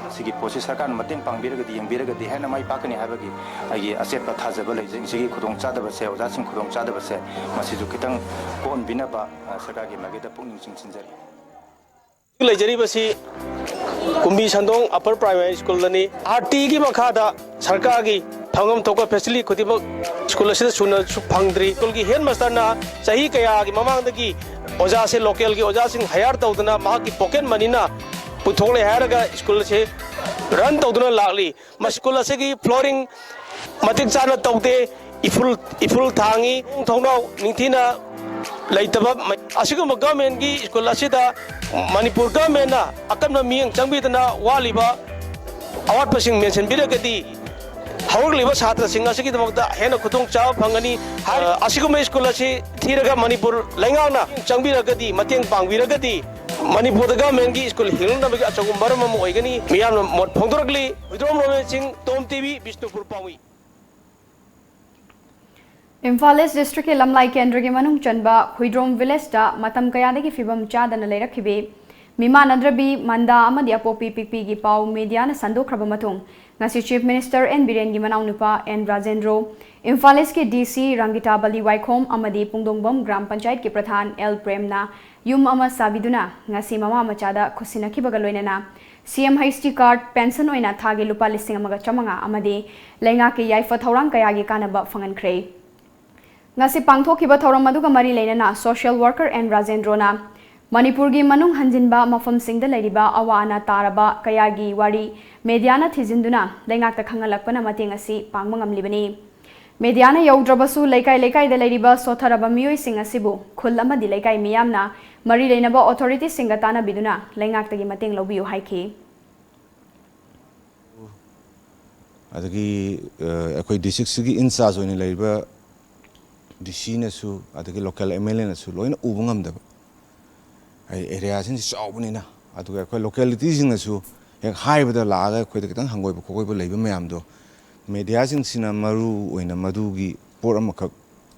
ꯃꯁꯤꯒꯤ ꯄꯣꯠꯁꯤ ꯁꯔꯀꯥꯔꯅ ꯃꯇꯦꯡ ꯄꯥꯡꯕꯤꯔꯒꯗꯤ, ꯌꯦꯡꯕꯤꯔꯒꯗꯤ ꯍꯦꯟꯅ ꯃꯥꯏ ꯄꯥꯛꯀꯅꯤ ꯍꯥꯏꯕꯒꯤ ꯑꯩꯒꯤ ꯑꯆꯦꯠꯄ ꯊꯥꯖꯕ ꯂꯩꯖꯩ꯫ ꯁꯤꯒꯤ ꯈꯨꯗꯣꯡꯆꯥꯗꯕꯁꯦ, ꯑꯣꯖꯥꯁꯤꯡ ꯈꯨꯗꯣꯡꯆꯥꯗꯕꯁꯦ ꯃꯁꯤꯁꯨ ꯈꯤꯇꯪ ꯀꯣꯛꯍꯟꯕꯤꯅꯕ, ꯑ, ꯁꯔꯀꯥꯔꯒꯤ ꯃꯥꯏꯀꯩꯗ ꯄꯨꯛꯅꯤꯡ ꯆꯤꯡꯁꯤꯟꯖꯔꯤ꯫ ꯂꯩꯖꯔꯤꯕꯁꯤ ꯀꯨꯝꯕꯤ ꯁꯟꯗꯣꯡ ꯑꯄꯔ ꯄ꯭ꯔꯥꯏꯃꯥꯔꯤ ꯁ꯭ꯀꯨꯜꯗꯅꯤ꯫ ꯑꯥꯔ ꯇꯤꯒꯤ ꯃꯈꯥꯗ ꯁꯔꯀꯥꯔꯒꯤ ꯐꯪꯐꯝ ꯊꯣꯛꯄ ꯐꯦꯁꯤꯂꯤꯇꯤ ꯈꯨꯗꯤꯡꯃꯛ ꯁ꯭ꯀꯨꯜ ꯑꯁꯤꯗ ꯁꯨꯅ ꯁꯨ-, ꯐꯪꯗ꯭ꯔꯤ꯫ ꯁ꯭ꯀꯨꯜꯒꯤ ꯍꯦꯗ ꯃꯥꯁꯇꯔꯅ ꯆꯍꯤ ꯀꯌꯥꯒꯤ ꯃꯃꯥꯡꯗꯒꯤ ꯑꯣꯖꯥꯁꯦ, ꯂꯣꯀꯦꯜꯒꯤ ꯑꯣꯖꯥꯁꯤꯡ ꯍꯥꯌꯔ ꯇꯧꯗꯨꯅ ꯃꯍꯥꯛꯀꯤ ꯄꯣꯀꯦꯠ ꯃꯅꯤꯅ ꯄꯨꯊꯣꯛꯂꯦ ꯍꯥꯏꯔꯒ ꯁ꯭ꯀꯨꯜ ꯑꯁꯤ ꯔꯟ ꯇꯧꯗꯨꯅ ꯂꯥꯛꯂꯤ꯫ ꯃꯁꯤ ꯁ꯭ꯀꯨꯜ ꯑꯁꯤꯒꯤ ꯐ꯭ꯂꯣꯔꯤꯡ ꯃꯇꯤꯛ ꯆꯥꯅ ꯇꯧꯗꯦ, ꯏꯐꯨꯜ, ꯏꯐꯨꯜ ꯊꯥꯡꯉꯤ, ꯊꯣꯡꯅꯥꯎ ꯅꯤꯡꯊꯤꯅ ꯂꯩꯇꯕ꯫ ꯑꯁꯤꯒꯨꯝꯕ ꯒꯚꯔꯟꯃꯦꯟꯠꯀꯤ ꯁ꯭ꯀꯨꯜ ꯑꯁꯤꯗ ꯃꯅꯤꯄꯨꯔ ꯒꯚꯔꯟꯃꯦꯟꯠꯅ ꯑꯀꯟꯕ ꯃꯤꯠꯌꯦꯡ ꯆꯪꯕꯤꯗꯨꯅ ꯋꯥꯠꯂꯤꯕ ꯑꯋꯥꯠꯄꯁꯤꯡ ꯃꯦꯟꯁꯤꯟꯕꯤꯔꯒꯗꯤ ꯍꯧꯔꯛꯂꯤꯕ ꯁꯥꯇ꯭ꯔꯁꯤꯡ ꯑꯁꯤꯒꯤꯗꯃꯛꯇ ꯍꯦꯟꯅ ꯈꯨꯗꯣꯡꯆꯥꯕ ꯐꯪꯒꯅꯤ꯫ ꯍꯥꯏ-, ꯑꯁꯤꯒꯨꯝꯕ ꯁ꯭ꯀꯨꯜ ꯑꯁꯤ ꯊꯤꯔꯒ ꯃꯅꯤꯄꯨꯔ ꯂꯩꯉꯥꯛꯅ ꯆꯪꯕꯤꯔꯒꯗꯤ, ꯃꯇꯦꯡ ꯄꯥꯡꯕꯤꯔꯒꯗꯤ ꯃꯅꯤꯄꯨꯔꯗ ꯒꯚꯔꯟꯃꯦꯟꯠꯀꯤ ꯁ꯭ꯀꯨꯜ ꯍꯤꯡꯂꯛꯅꯕꯒꯤ ꯑꯆꯧꯕ ꯃꯔꯝ ꯑꯃ ꯑꯣꯏꯒꯅꯤ꯫ ꯃꯤꯌꯥꯝꯅ ꯃꯣꯠ ꯐꯣꯡꯗꯣꯔꯛꯂꯤ꯫ ꯍꯨꯏꯗ꯭ꯔꯣꯝ ꯔꯣꯃꯦꯟ ꯁꯤꯡ, ꯇꯣꯝ ꯇꯤ ꯚꯤ, ꯕꯤꯁꯅꯨꯄꯨꯔ ꯄꯥꯎꯃꯤ꯫ ꯏꯝꯐꯥꯜ ꯏꯁ ꯗꯤꯁꯇ꯭ꯔꯤꯛꯀꯤ ꯂꯝꯂꯥꯏ ꯀꯦꯟꯗ꯭ꯔꯒꯤ ꯃꯅꯨꯡ ꯆꯟꯕ ꯍꯨꯏꯗ꯭ꯔꯣꯝ ꯚꯤꯂꯦꯖꯇ ꯃꯇꯝ ꯀꯌꯥꯗꯒꯤ ꯐꯤꯕꯝ ꯆꯥꯗꯅ ꯂꯩꯔꯛꯈꯤꯕꯤ ꯃꯤꯃꯥꯟꯅꯗ꯭ꯔꯕꯤ ꯃꯟꯗꯥ ꯑꯃꯗꯤ ꯑꯄꯣꯛꯄꯤ ꯄꯤꯛꯄꯤꯒꯤ ꯄꯥꯎ ꯃꯦꯗꯤꯌꯥꯅ ꯁꯟꯗꯣꯛꯈ꯭ꯔꯕ ꯃꯇꯨꯡ, ꯉꯁꯤ ꯆꯤꯐ ꯃꯤꯅꯤꯁꯇꯔ ꯑꯦꯟ ꯕꯤꯔꯦꯟꯒꯤ ꯃꯅꯥꯎꯅꯨꯄꯥ ꯑꯦꯟ ꯔꯥꯖꯦꯟꯗ꯭ꯔꯣ, ꯏꯝꯐꯥꯜ ꯏꯁꯀꯤ ꯗꯤ ꯁꯤ ꯔꯪꯒꯤꯇꯥ ꯕꯂꯤ ꯋꯥꯏꯈꯣꯝ ꯑꯃꯗꯤ ꯄꯨꯡꯗꯣꯡꯕꯝ ꯒ꯭ꯔꯥꯝ ꯄꯟꯆꯥꯌꯠꯀꯤ ꯄ꯭ꯔꯙꯥꯟ ꯑꯦꯜ ꯄ꯭ꯔꯦꯝꯅ ꯌꯨꯝ ꯑꯃ ꯁꯥꯕꯤꯗꯨꯅ ꯉꯁꯤ ꯃꯃꯥ ꯃꯆꯥꯗ ꯈꯨꯠꯁꯤꯟꯅꯈꯤꯕꯒ ꯂꯣꯏꯅꯅ ꯁꯤ M H T card, pension ꯑꯣꯏꯅ ꯊꯥꯒꯤ ꯂꯨꯄꯥ ꯂꯤꯁꯤꯡ ꯑꯃꯒ ꯆꯥꯃꯉꯥ ꯑꯃꯗꯤ ꯂꯩꯉꯥꯛꯀꯤ ꯌꯥꯏꯐ ꯊꯧꯔꯥꯡ ꯀꯌꯥꯒꯤ ꯀꯥꯟꯅꯕ ꯐꯪꯍꯟꯈ꯭ꯔꯦ꯫ ꯉꯁꯤ ꯄꯥꯡꯊꯣꯛꯈꯤꯕ ꯊꯧꯔꯝ ꯑꯗꯨꯒ ꯃꯔꯤ ꯂꯩꯅꯅ ꯁꯣꯁꯤꯌꯦꯜ ꯋꯥꯔꯀꯔ ꯑꯦꯟ ꯔꯥꯖꯦꯟꯗ꯭ꯔꯣꯅ ꯃꯅꯤꯄꯨꯔꯒꯤ ꯃꯅꯨꯡ ꯍꯟꯖꯤꯟꯕ ꯃꯐꯝꯁꯤꯡꯗ ꯂꯩꯔꯤꯕ ꯑꯋꯥ ꯑꯅꯥ ꯇꯥꯔꯕ ꯀꯌꯥꯒꯤ ꯋꯥꯔꯤ ꯃꯦꯗꯤꯌꯥꯅ ꯊꯤꯖꯤꯟꯗꯨꯅ ꯂꯩꯉꯥꯛꯇ ꯈꯪꯍꯜꯂꯛꯄꯅ ꯃꯇꯦꯡ ꯑꯁꯤ ꯄꯥꯡꯕ ꯉꯝꯂꯤꯕꯅꯤ꯫ ꯃꯦꯗꯤꯌꯥꯅ ꯌꯧꯗ꯭ꯔꯕꯁꯨ ꯂꯩꯀꯥꯏ ꯂꯩꯀꯥꯏꯗ ꯂꯩꯔꯤꯕ ꯁꯣꯠꯊꯔꯕ ꯃꯤꯑꯣꯏꯁꯤꯡ ꯑꯁꯤꯕꯨ ꯈꯨꯜ ꯑꯃꯗꯤ ꯂꯩꯀꯥꯏ ꯃꯤꯌꯥꯝꯅ ꯃꯔꯤ ꯂꯩꯅꯕ ꯑꯣꯊꯣꯔꯤꯇꯤꯁꯤꯡꯒ ꯇꯥꯟꯅꯕꯤꯗꯨꯅ ꯂꯩꯉꯥꯛꯇꯒꯤ ꯃꯇꯦꯡ ꯂꯧꯕꯤꯌꯨ ꯍꯥꯏꯈꯤ꯫ ꯑꯗꯒꯤ ꯑ, ꯑꯩꯈꯣꯏ ꯗꯤꯁꯇ꯭ꯔꯤꯛꯁꯤꯒꯤ ꯏꯟꯆꯥꯔꯖ ꯑꯣꯏꯅ ꯂꯩꯔꯤꯕ ꯗꯤ ꯁꯤꯅꯁꯨ, ꯑꯗꯒꯤ ꯂꯣꯀꯦꯜ ꯑꯦꯝ ꯑꯦꯜ ꯑꯦꯅꯁꯨ ꯂꯣꯏꯅ ꯎꯕ ꯉꯝꯗꯕ, ꯍꯥꯏꯗꯤ ꯑꯦꯔꯤꯌꯥꯁꯤꯡꯁꯤ ꯆꯥꯎꯕꯅꯤꯅ, ꯑꯗꯨꯒ ꯑꯩꯈꯣꯏ ꯂꯣꯀꯦꯂꯤꯇꯤꯁꯤꯡꯅꯁꯨ ꯍꯦꯛ ꯍꯥꯏꯕꯗ ꯂꯥꯛꯑꯒ ꯑꯩꯈꯣꯏꯗ ꯈꯤꯇꯪ ꯍꯪꯒꯣꯏꯕ ꯈꯣꯠꯀꯣꯏꯕ ꯂꯩꯕ ꯃꯌꯥꯝꯗꯣ, ꯃꯦꯗꯤꯌꯥꯁꯤꯡꯁꯤꯅ ꯃꯔꯨ ꯑꯣꯏꯅ ꯃꯗꯨꯒꯤ ꯄꯣꯠ ꯑꯃꯈꯛ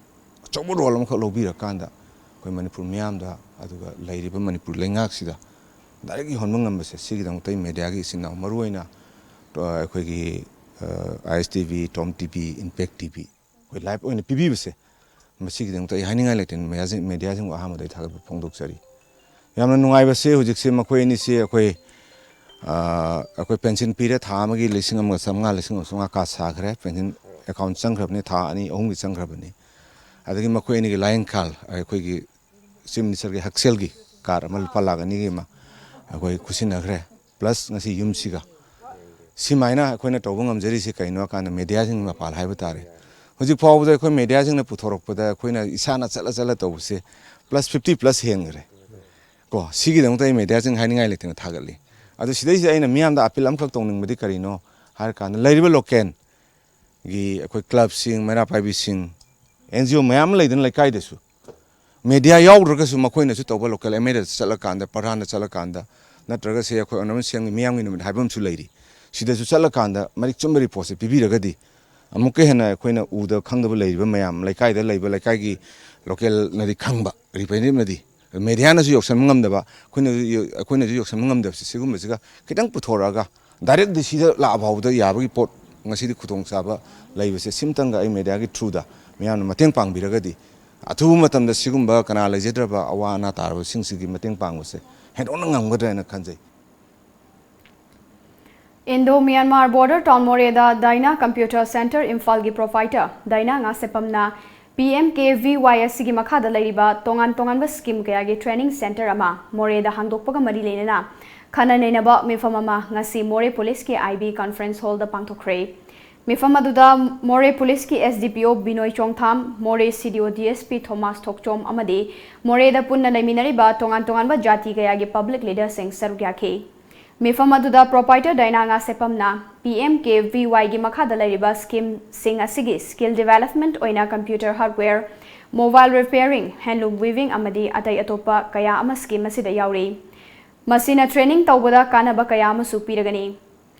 ꯑꯆꯧꯕ ꯔꯣꯜ ꯑꯃꯈꯛ ꯂꯧꯕꯤꯔꯀꯥꯟꯗ, ꯑꯩꯈꯣꯏ ꯃꯅꯤꯄꯨꯔ ꯃꯤꯌꯥꯝꯗ, ꯑꯗꯨꯒ ꯂꯩꯔꯤꯕ ꯃꯅꯤꯄꯨꯔ ꯂꯩꯉꯥꯛꯁꯤꯗ ꯗꯥꯏꯔꯦꯛ ꯌꯧꯍꯟꯕ ꯉꯝꯕꯁꯦ, ꯁꯤꯒꯤꯗꯃꯛꯇ ꯑꯩ ꯃꯦꯗꯤꯌꯥꯒꯤ ꯏꯆꯤꯟ ꯏꯅꯥꯎ, ꯃꯔꯨꯑꯣꯏꯅ, ꯑ, ꯑꯩꯈꯣꯏꯒꯤ, ꯑ, I S T V, Tom T V, Impact T V, ꯑꯩꯈꯣꯏ ꯂꯥꯏꯚ ꯑꯣꯏꯅ ꯄꯤꯕꯤꯕꯁꯦ, ꯃꯁꯤꯒꯤꯗꯃꯛꯇ ꯑꯩ ꯍꯥꯏꯅꯤꯡꯉꯥꯏ ꯂꯩꯇꯅ ꯃꯦꯗꯤꯌꯥꯁꯤꯡ, ꯃꯦꯗꯤꯌꯥꯁꯤꯡꯕꯨ ꯑꯍꯥꯟꯕꯗ ꯑꯩ ꯊꯥꯒꯠꯄ ꯐꯣꯡꯗꯣꯛꯆꯔꯤ꯫ ꯌꯥꯝꯅ ꯅꯨꯡꯉꯥꯏꯕꯁꯦ, ꯍꯧꯖꯤꯛꯁꯦ ꯃꯈꯣꯏ ꯑꯅꯤꯁꯦ ꯑꯩꯈꯣꯏ, ꯑ, ꯑꯩꯈꯣꯏ ꯄꯦꯟꯁꯤꯟ ꯄꯤꯔꯦ, ꯊꯥ ꯑꯃꯒꯤ ꯂꯤꯁꯤꯡ ꯑꯃꯒ ꯆꯥꯝꯃꯉꯥ, ꯂꯤꯁꯤꯡ ꯑꯃꯒ ꯆꯥꯝꯃꯉꯥ ꯀꯥ ꯁꯥꯈ꯭ꯔꯦ, ꯄꯦꯟꯁꯤꯟ ꯑꯦꯀꯥꯎꯟ ꯆꯪꯈ꯭ꯔꯕꯅꯤ, ꯊꯥ ꯑꯅꯤ ꯑꯍꯨꯝꯒꯤ ꯆꯪꯈ꯭ꯔꯕꯅꯤ꯫ ꯑꯗꯒꯤ ꯃꯈꯣꯏ ꯑꯅꯤꯒꯤ ꯂꯥꯏꯌꯦꯡꯈꯥꯜ, ꯑꯩꯈꯣꯏꯒꯤ ꯆꯤꯐ ꯃꯤꯅꯤꯁꯇꯔꯒꯤ ꯍꯛꯁꯦꯜꯒꯤ ꯀꯥꯔꯗ ꯑꯃ ꯂꯨꯄꯥ ꯂꯥꯈ ꯑꯅꯤꯒꯤ ꯑꯃ ꯑꯩꯈꯣꯏ ꯈꯨꯠꯁꯤꯟꯅꯈ꯭ꯔꯦ, ꯄ꯭ꯂꯁ ꯉꯁꯤ ꯌꯨꯝꯁꯤꯒ꯫ ꯁꯤꯃꯥꯏꯅ ꯑꯩꯈꯣꯏꯅ ꯇꯧꯕ ꯉꯝꯖꯔꯤꯁꯦ ꯀꯩꯅꯣ ꯍꯥꯏꯀꯥꯟꯗ ꯃꯦꯗꯤꯌꯥꯁꯤꯡꯒꯤ ꯃꯄꯥꯜ ꯍꯥꯏꯕ ꯇꯥꯔꯦ꯫ ꯍꯧꯖꯤꯛ ꯐꯥꯎꯕꯗ ꯑꯩꯈꯣꯏ ꯃꯦꯗꯤꯌꯥꯁꯤꯡꯅ ꯄꯨꯊꯣꯔꯛꯄꯗ ꯑꯩꯈꯣꯏꯅ ꯏꯁꯥꯅ ꯆꯠꯂ ꯆꯠꯂ ꯇꯧꯕꯁꯦ ꯄ꯭ꯂꯁ ꯐꯤꯐꯇꯤ ꯄ꯭ꯂꯁ ꯍꯦꯟꯈ꯭ꯔꯦ꯫ ꯀꯣ, ꯁꯤꯒꯤꯗꯃꯛꯇ ꯑꯩ ꯃꯦꯗꯤꯌꯥꯁꯤꯡ ꯍꯥꯏꯅꯤꯡꯉꯥꯏ ꯂꯩꯇꯅ ꯊꯥꯒꯠꯂꯤ꯫ ꯑꯗꯨ ꯁꯤꯗꯩꯁꯤꯗ ꯑꯩꯅ ꯃꯤꯌꯥꯝꯗ ꯑꯄꯤꯜ ꯑꯃꯈꯛ ꯇꯧꯅꯤꯡꯕꯗꯤ ꯀꯔꯤꯅꯣ ꯍꯥꯏꯔꯀꯥꯟꯗ, ꯂꯩꯔꯤꯕ ꯂꯣꯀꯦꯜꯒꯤ ꯑꯩꯈꯣꯏ ꯀ꯭ꯂꯕꯁꯤꯡ, ꯃꯩꯔꯥ ꯄꯥꯏꯕꯤꯁꯤꯡ, ꯑꯦꯟ ꯖꯤ ꯑꯣ ꯃꯌꯥꯝ ꯑꯃ ꯂꯩꯗꯅ ꯂꯩꯀꯥꯏꯗꯁꯨ, ꯃꯦꯗꯤꯌꯥ ꯌꯥꯎꯗ꯭ꯔꯒꯁꯨ ꯃꯈꯣꯏꯅꯁꯨ ꯇꯧꯕ, ꯂꯣꯀꯦꯜ ꯑꯦꯝ ꯑꯦꯜ ꯑꯦꯗ ꯆꯠꯂꯀꯥꯟꯗ, ꯄ꯭ꯔꯙꯥꯟꯗ ꯆꯠꯂꯀꯥꯟꯗ, ꯅꯠꯇ꯭ꯔꯒ ꯁꯤ ꯑꯩꯈꯣꯏ ꯑꯣꯅꯔꯦꯕꯜ ꯁꯤ ꯑꯦꯝꯒꯤ ꯃꯤꯌꯥꯝꯒꯤ ꯅꯨꯃꯤꯠ ꯍꯥꯏꯕ ꯑꯃꯁꯨ ꯂꯩꯔꯤ, ꯁꯤꯗꯁꯨ ꯆꯠꯂꯀꯥꯟꯗ ꯃꯔꯤꯛ ꯆꯨꯝꯕ ꯔꯤꯄꯣꯔꯠꯁꯦ ꯄꯤꯕꯤꯔꯒꯗꯤ, ꯑꯃꯨꯛꯀ ꯍꯦꯟꯅ ꯑꯩꯈꯣꯏꯅ ꯎꯗ ꯈꯪꯗꯕ ꯂꯩꯔꯤꯕ ꯃꯌꯥꯝ, ꯂꯩꯀꯥꯏꯗ ꯂꯩꯕ, ꯂꯩꯀꯥꯏꯒꯤ ꯂꯣꯀꯦꯜꯅꯗꯤ ꯈꯪꯕ, ꯔꯤꯄ꯭ꯔꯖꯦꯟꯇꯦꯇꯤꯚꯅꯗꯤ ꯃꯦꯗꯤꯌꯥꯅꯁꯨ ꯌꯧꯁꯟꯕ ꯉꯝꯗꯕ, ꯑꯩꯈꯣꯏꯅꯁꯨ ꯌꯧ-, ꯑꯩꯈꯣꯏꯅꯁꯨ ꯌꯧꯁꯟꯕ ꯉꯝꯗꯕꯁꯦ, ꯁꯤꯒꯨꯝꯕꯁꯤꯒ ꯈꯤꯇꯪ ꯄꯨꯊꯣꯔꯛꯑꯒ ꯗꯥꯏꯔꯦꯛ ꯗꯤ ꯁꯤꯗ ꯂꯥꯛꯑ ꯐꯥꯎꯕꯗ ꯌꯥꯕꯒꯤ ꯄꯣꯠ ꯉꯁꯤꯗꯤ ꯈꯨꯗꯣꯡꯆꯥꯕ ꯂꯩꯕꯁꯦ, ꯁꯤꯝꯇꯪꯒ ꯑꯩ ꯃꯦꯗꯤꯌꯥꯒꯤ ꯊ꯭ꯔꯨꯗ ꯃꯤꯌꯥꯝꯅ ꯃꯇꯦꯡ ꯄꯥꯡꯕꯤꯔꯒꯗꯤ, ꯑꯊꯨꯕ ꯃꯇꯝꯗ ꯁꯤꯒꯨꯝꯕ ꯀꯅꯥ ꯂꯩꯖꯗ꯭ꯔꯕ ꯑꯋꯥ ꯑꯅꯥ ꯇꯥꯔꯕꯁꯤꯡꯁꯤꯒꯤ ꯃꯇꯦꯡ ꯄꯥꯡꯕꯁꯦ ꯍꯦꯟꯗꯣꯛꯅ ꯉꯝꯒꯗ꯭ꯔꯥ ꯍꯥꯏꯅ ꯈꯟꯖꯩ꯫ Indo Myanmar border town ꯃꯣꯔꯦꯗ ꯗꯥꯏꯅꯥ ꯀꯝꯄ꯭ꯌꯨꯇꯔ ꯁꯦꯟꯇꯔ ꯏꯝꯐꯥꯜꯒꯤ ꯄ꯭ꯔꯣꯄꯥꯏꯇꯔ ꯗꯥꯏꯅꯥ ꯉꯥꯁꯦꯞꯄꯝꯅ ꯄꯤ ꯑꯦꯝ ꯀꯦ ꯚꯤ ꯋꯥꯏ ꯑꯁꯤꯒꯤ ꯃꯈꯥꯗ ꯂꯩꯔꯤꯕ ꯇꯣꯉꯥꯟ ꯇꯣꯉꯥꯟꯕ ꯁ꯭ꯀꯤꯝ ꯀꯌꯥꯒꯤ ꯇ꯭ꯔꯦꯅꯤꯡ ꯁꯦꯟꯇꯔ ꯑꯃ ꯃꯣꯔꯦꯗ ꯍꯥꯡꯗꯣꯛꯄꯒ ꯃꯔꯤ ꯂꯩꯅꯅ ꯈꯟꯅ ꯅꯩꯅꯕ ꯃꯤꯐꯝ ꯑꯃ ꯉꯁꯤ ꯃꯣꯔꯦ ꯄꯨꯂꯤꯁꯀꯤ ꯑꯥꯏ ꯕꯤ ꯀꯟꯐꯔꯦꯟꯁ ꯍꯣꯜꯗ ꯄꯥꯡꯊꯣꯛꯈ꯭ꯔꯦ꯫ ꯃꯤꯐꯝ ꯑꯗꯨꯗ ꯃꯣꯔꯦ ꯄꯨꯂꯤꯁꯀꯤ ꯑꯦꯁ ꯗꯤ ꯄꯤ ꯑꯣ ꯕꯤꯅꯣꯏ ꯆꯣꯡꯊꯥꯝ, ꯃꯣꯔꯦ ꯁꯤ ꯗꯤ ꯑꯣ ꯗꯤ ꯑꯦꯁ ꯄꯤ ꯊꯣꯃꯥꯁ ꯊꯣꯛꯆꯣꯝ ꯑꯃꯗꯤ ꯃꯣꯔꯦꯗ ꯄꯨꯟꯅ ꯂꯩꯃꯤꯟꯅꯔꯤꯕ ꯇꯣꯉꯥꯟ ꯇꯣꯉꯥꯟꯕ ꯖꯥꯇꯤ ꯀꯌꯥꯒꯤ ꯄꯕ꯭ꯂꯤꯛ ꯂꯤꯗꯔꯁꯤꯡ ꯁꯔꯨꯛ ꯌꯥꯈꯤ꯫ ꯃꯤꯐꯝ ꯑꯗꯨꯗ ꯄ꯭ꯔꯣꯄꯥꯏꯇꯔ ꯗꯥꯏꯅꯥ ꯉꯥꯁꯦꯞꯄꯝꯅ ꯄꯤ ꯑꯦꯝ ꯀꯦ ꯚꯤ ꯋꯥꯏꯒꯤ ꯃꯈꯥꯗ ꯂꯩꯔꯤꯕ ꯁ꯭ꯀꯤꯝꯁꯤꯡ ꯑꯁꯤꯒꯤ ꯁ꯭ꯀꯤꯜ ꯗꯤꯚꯦꯂꯞꯃꯦꯟꯠ ꯑꯣꯏꯅ ꯀꯝꯄ꯭ꯌꯨꯇꯔ ꯍꯥꯔꯗꯋꯦꯌꯔ, ꯃꯣꯕꯥꯏꯜ ꯔꯤꯄꯦꯌꯔꯤꯡ, ꯍꯦꯟꯂꯨꯝ ꯋꯤꯚꯤꯡ ꯑꯃꯗꯤ ꯑꯇꯩ ꯑꯇꯣꯞꯄ ꯀꯌꯥ ꯑꯃ ꯁ꯭ꯀꯤꯝ ꯑꯁꯤꯗ ꯌꯥꯎꯔꯤ꯫ ꯃꯁꯤꯅ ꯇ꯭ꯔꯦꯅꯤꯡ ꯇꯧꯕꯗ ꯀꯥꯟꯅꯕ ꯀꯌꯥ ꯑꯃꯁꯨ ꯄꯤꯔꯒꯅꯤ꯫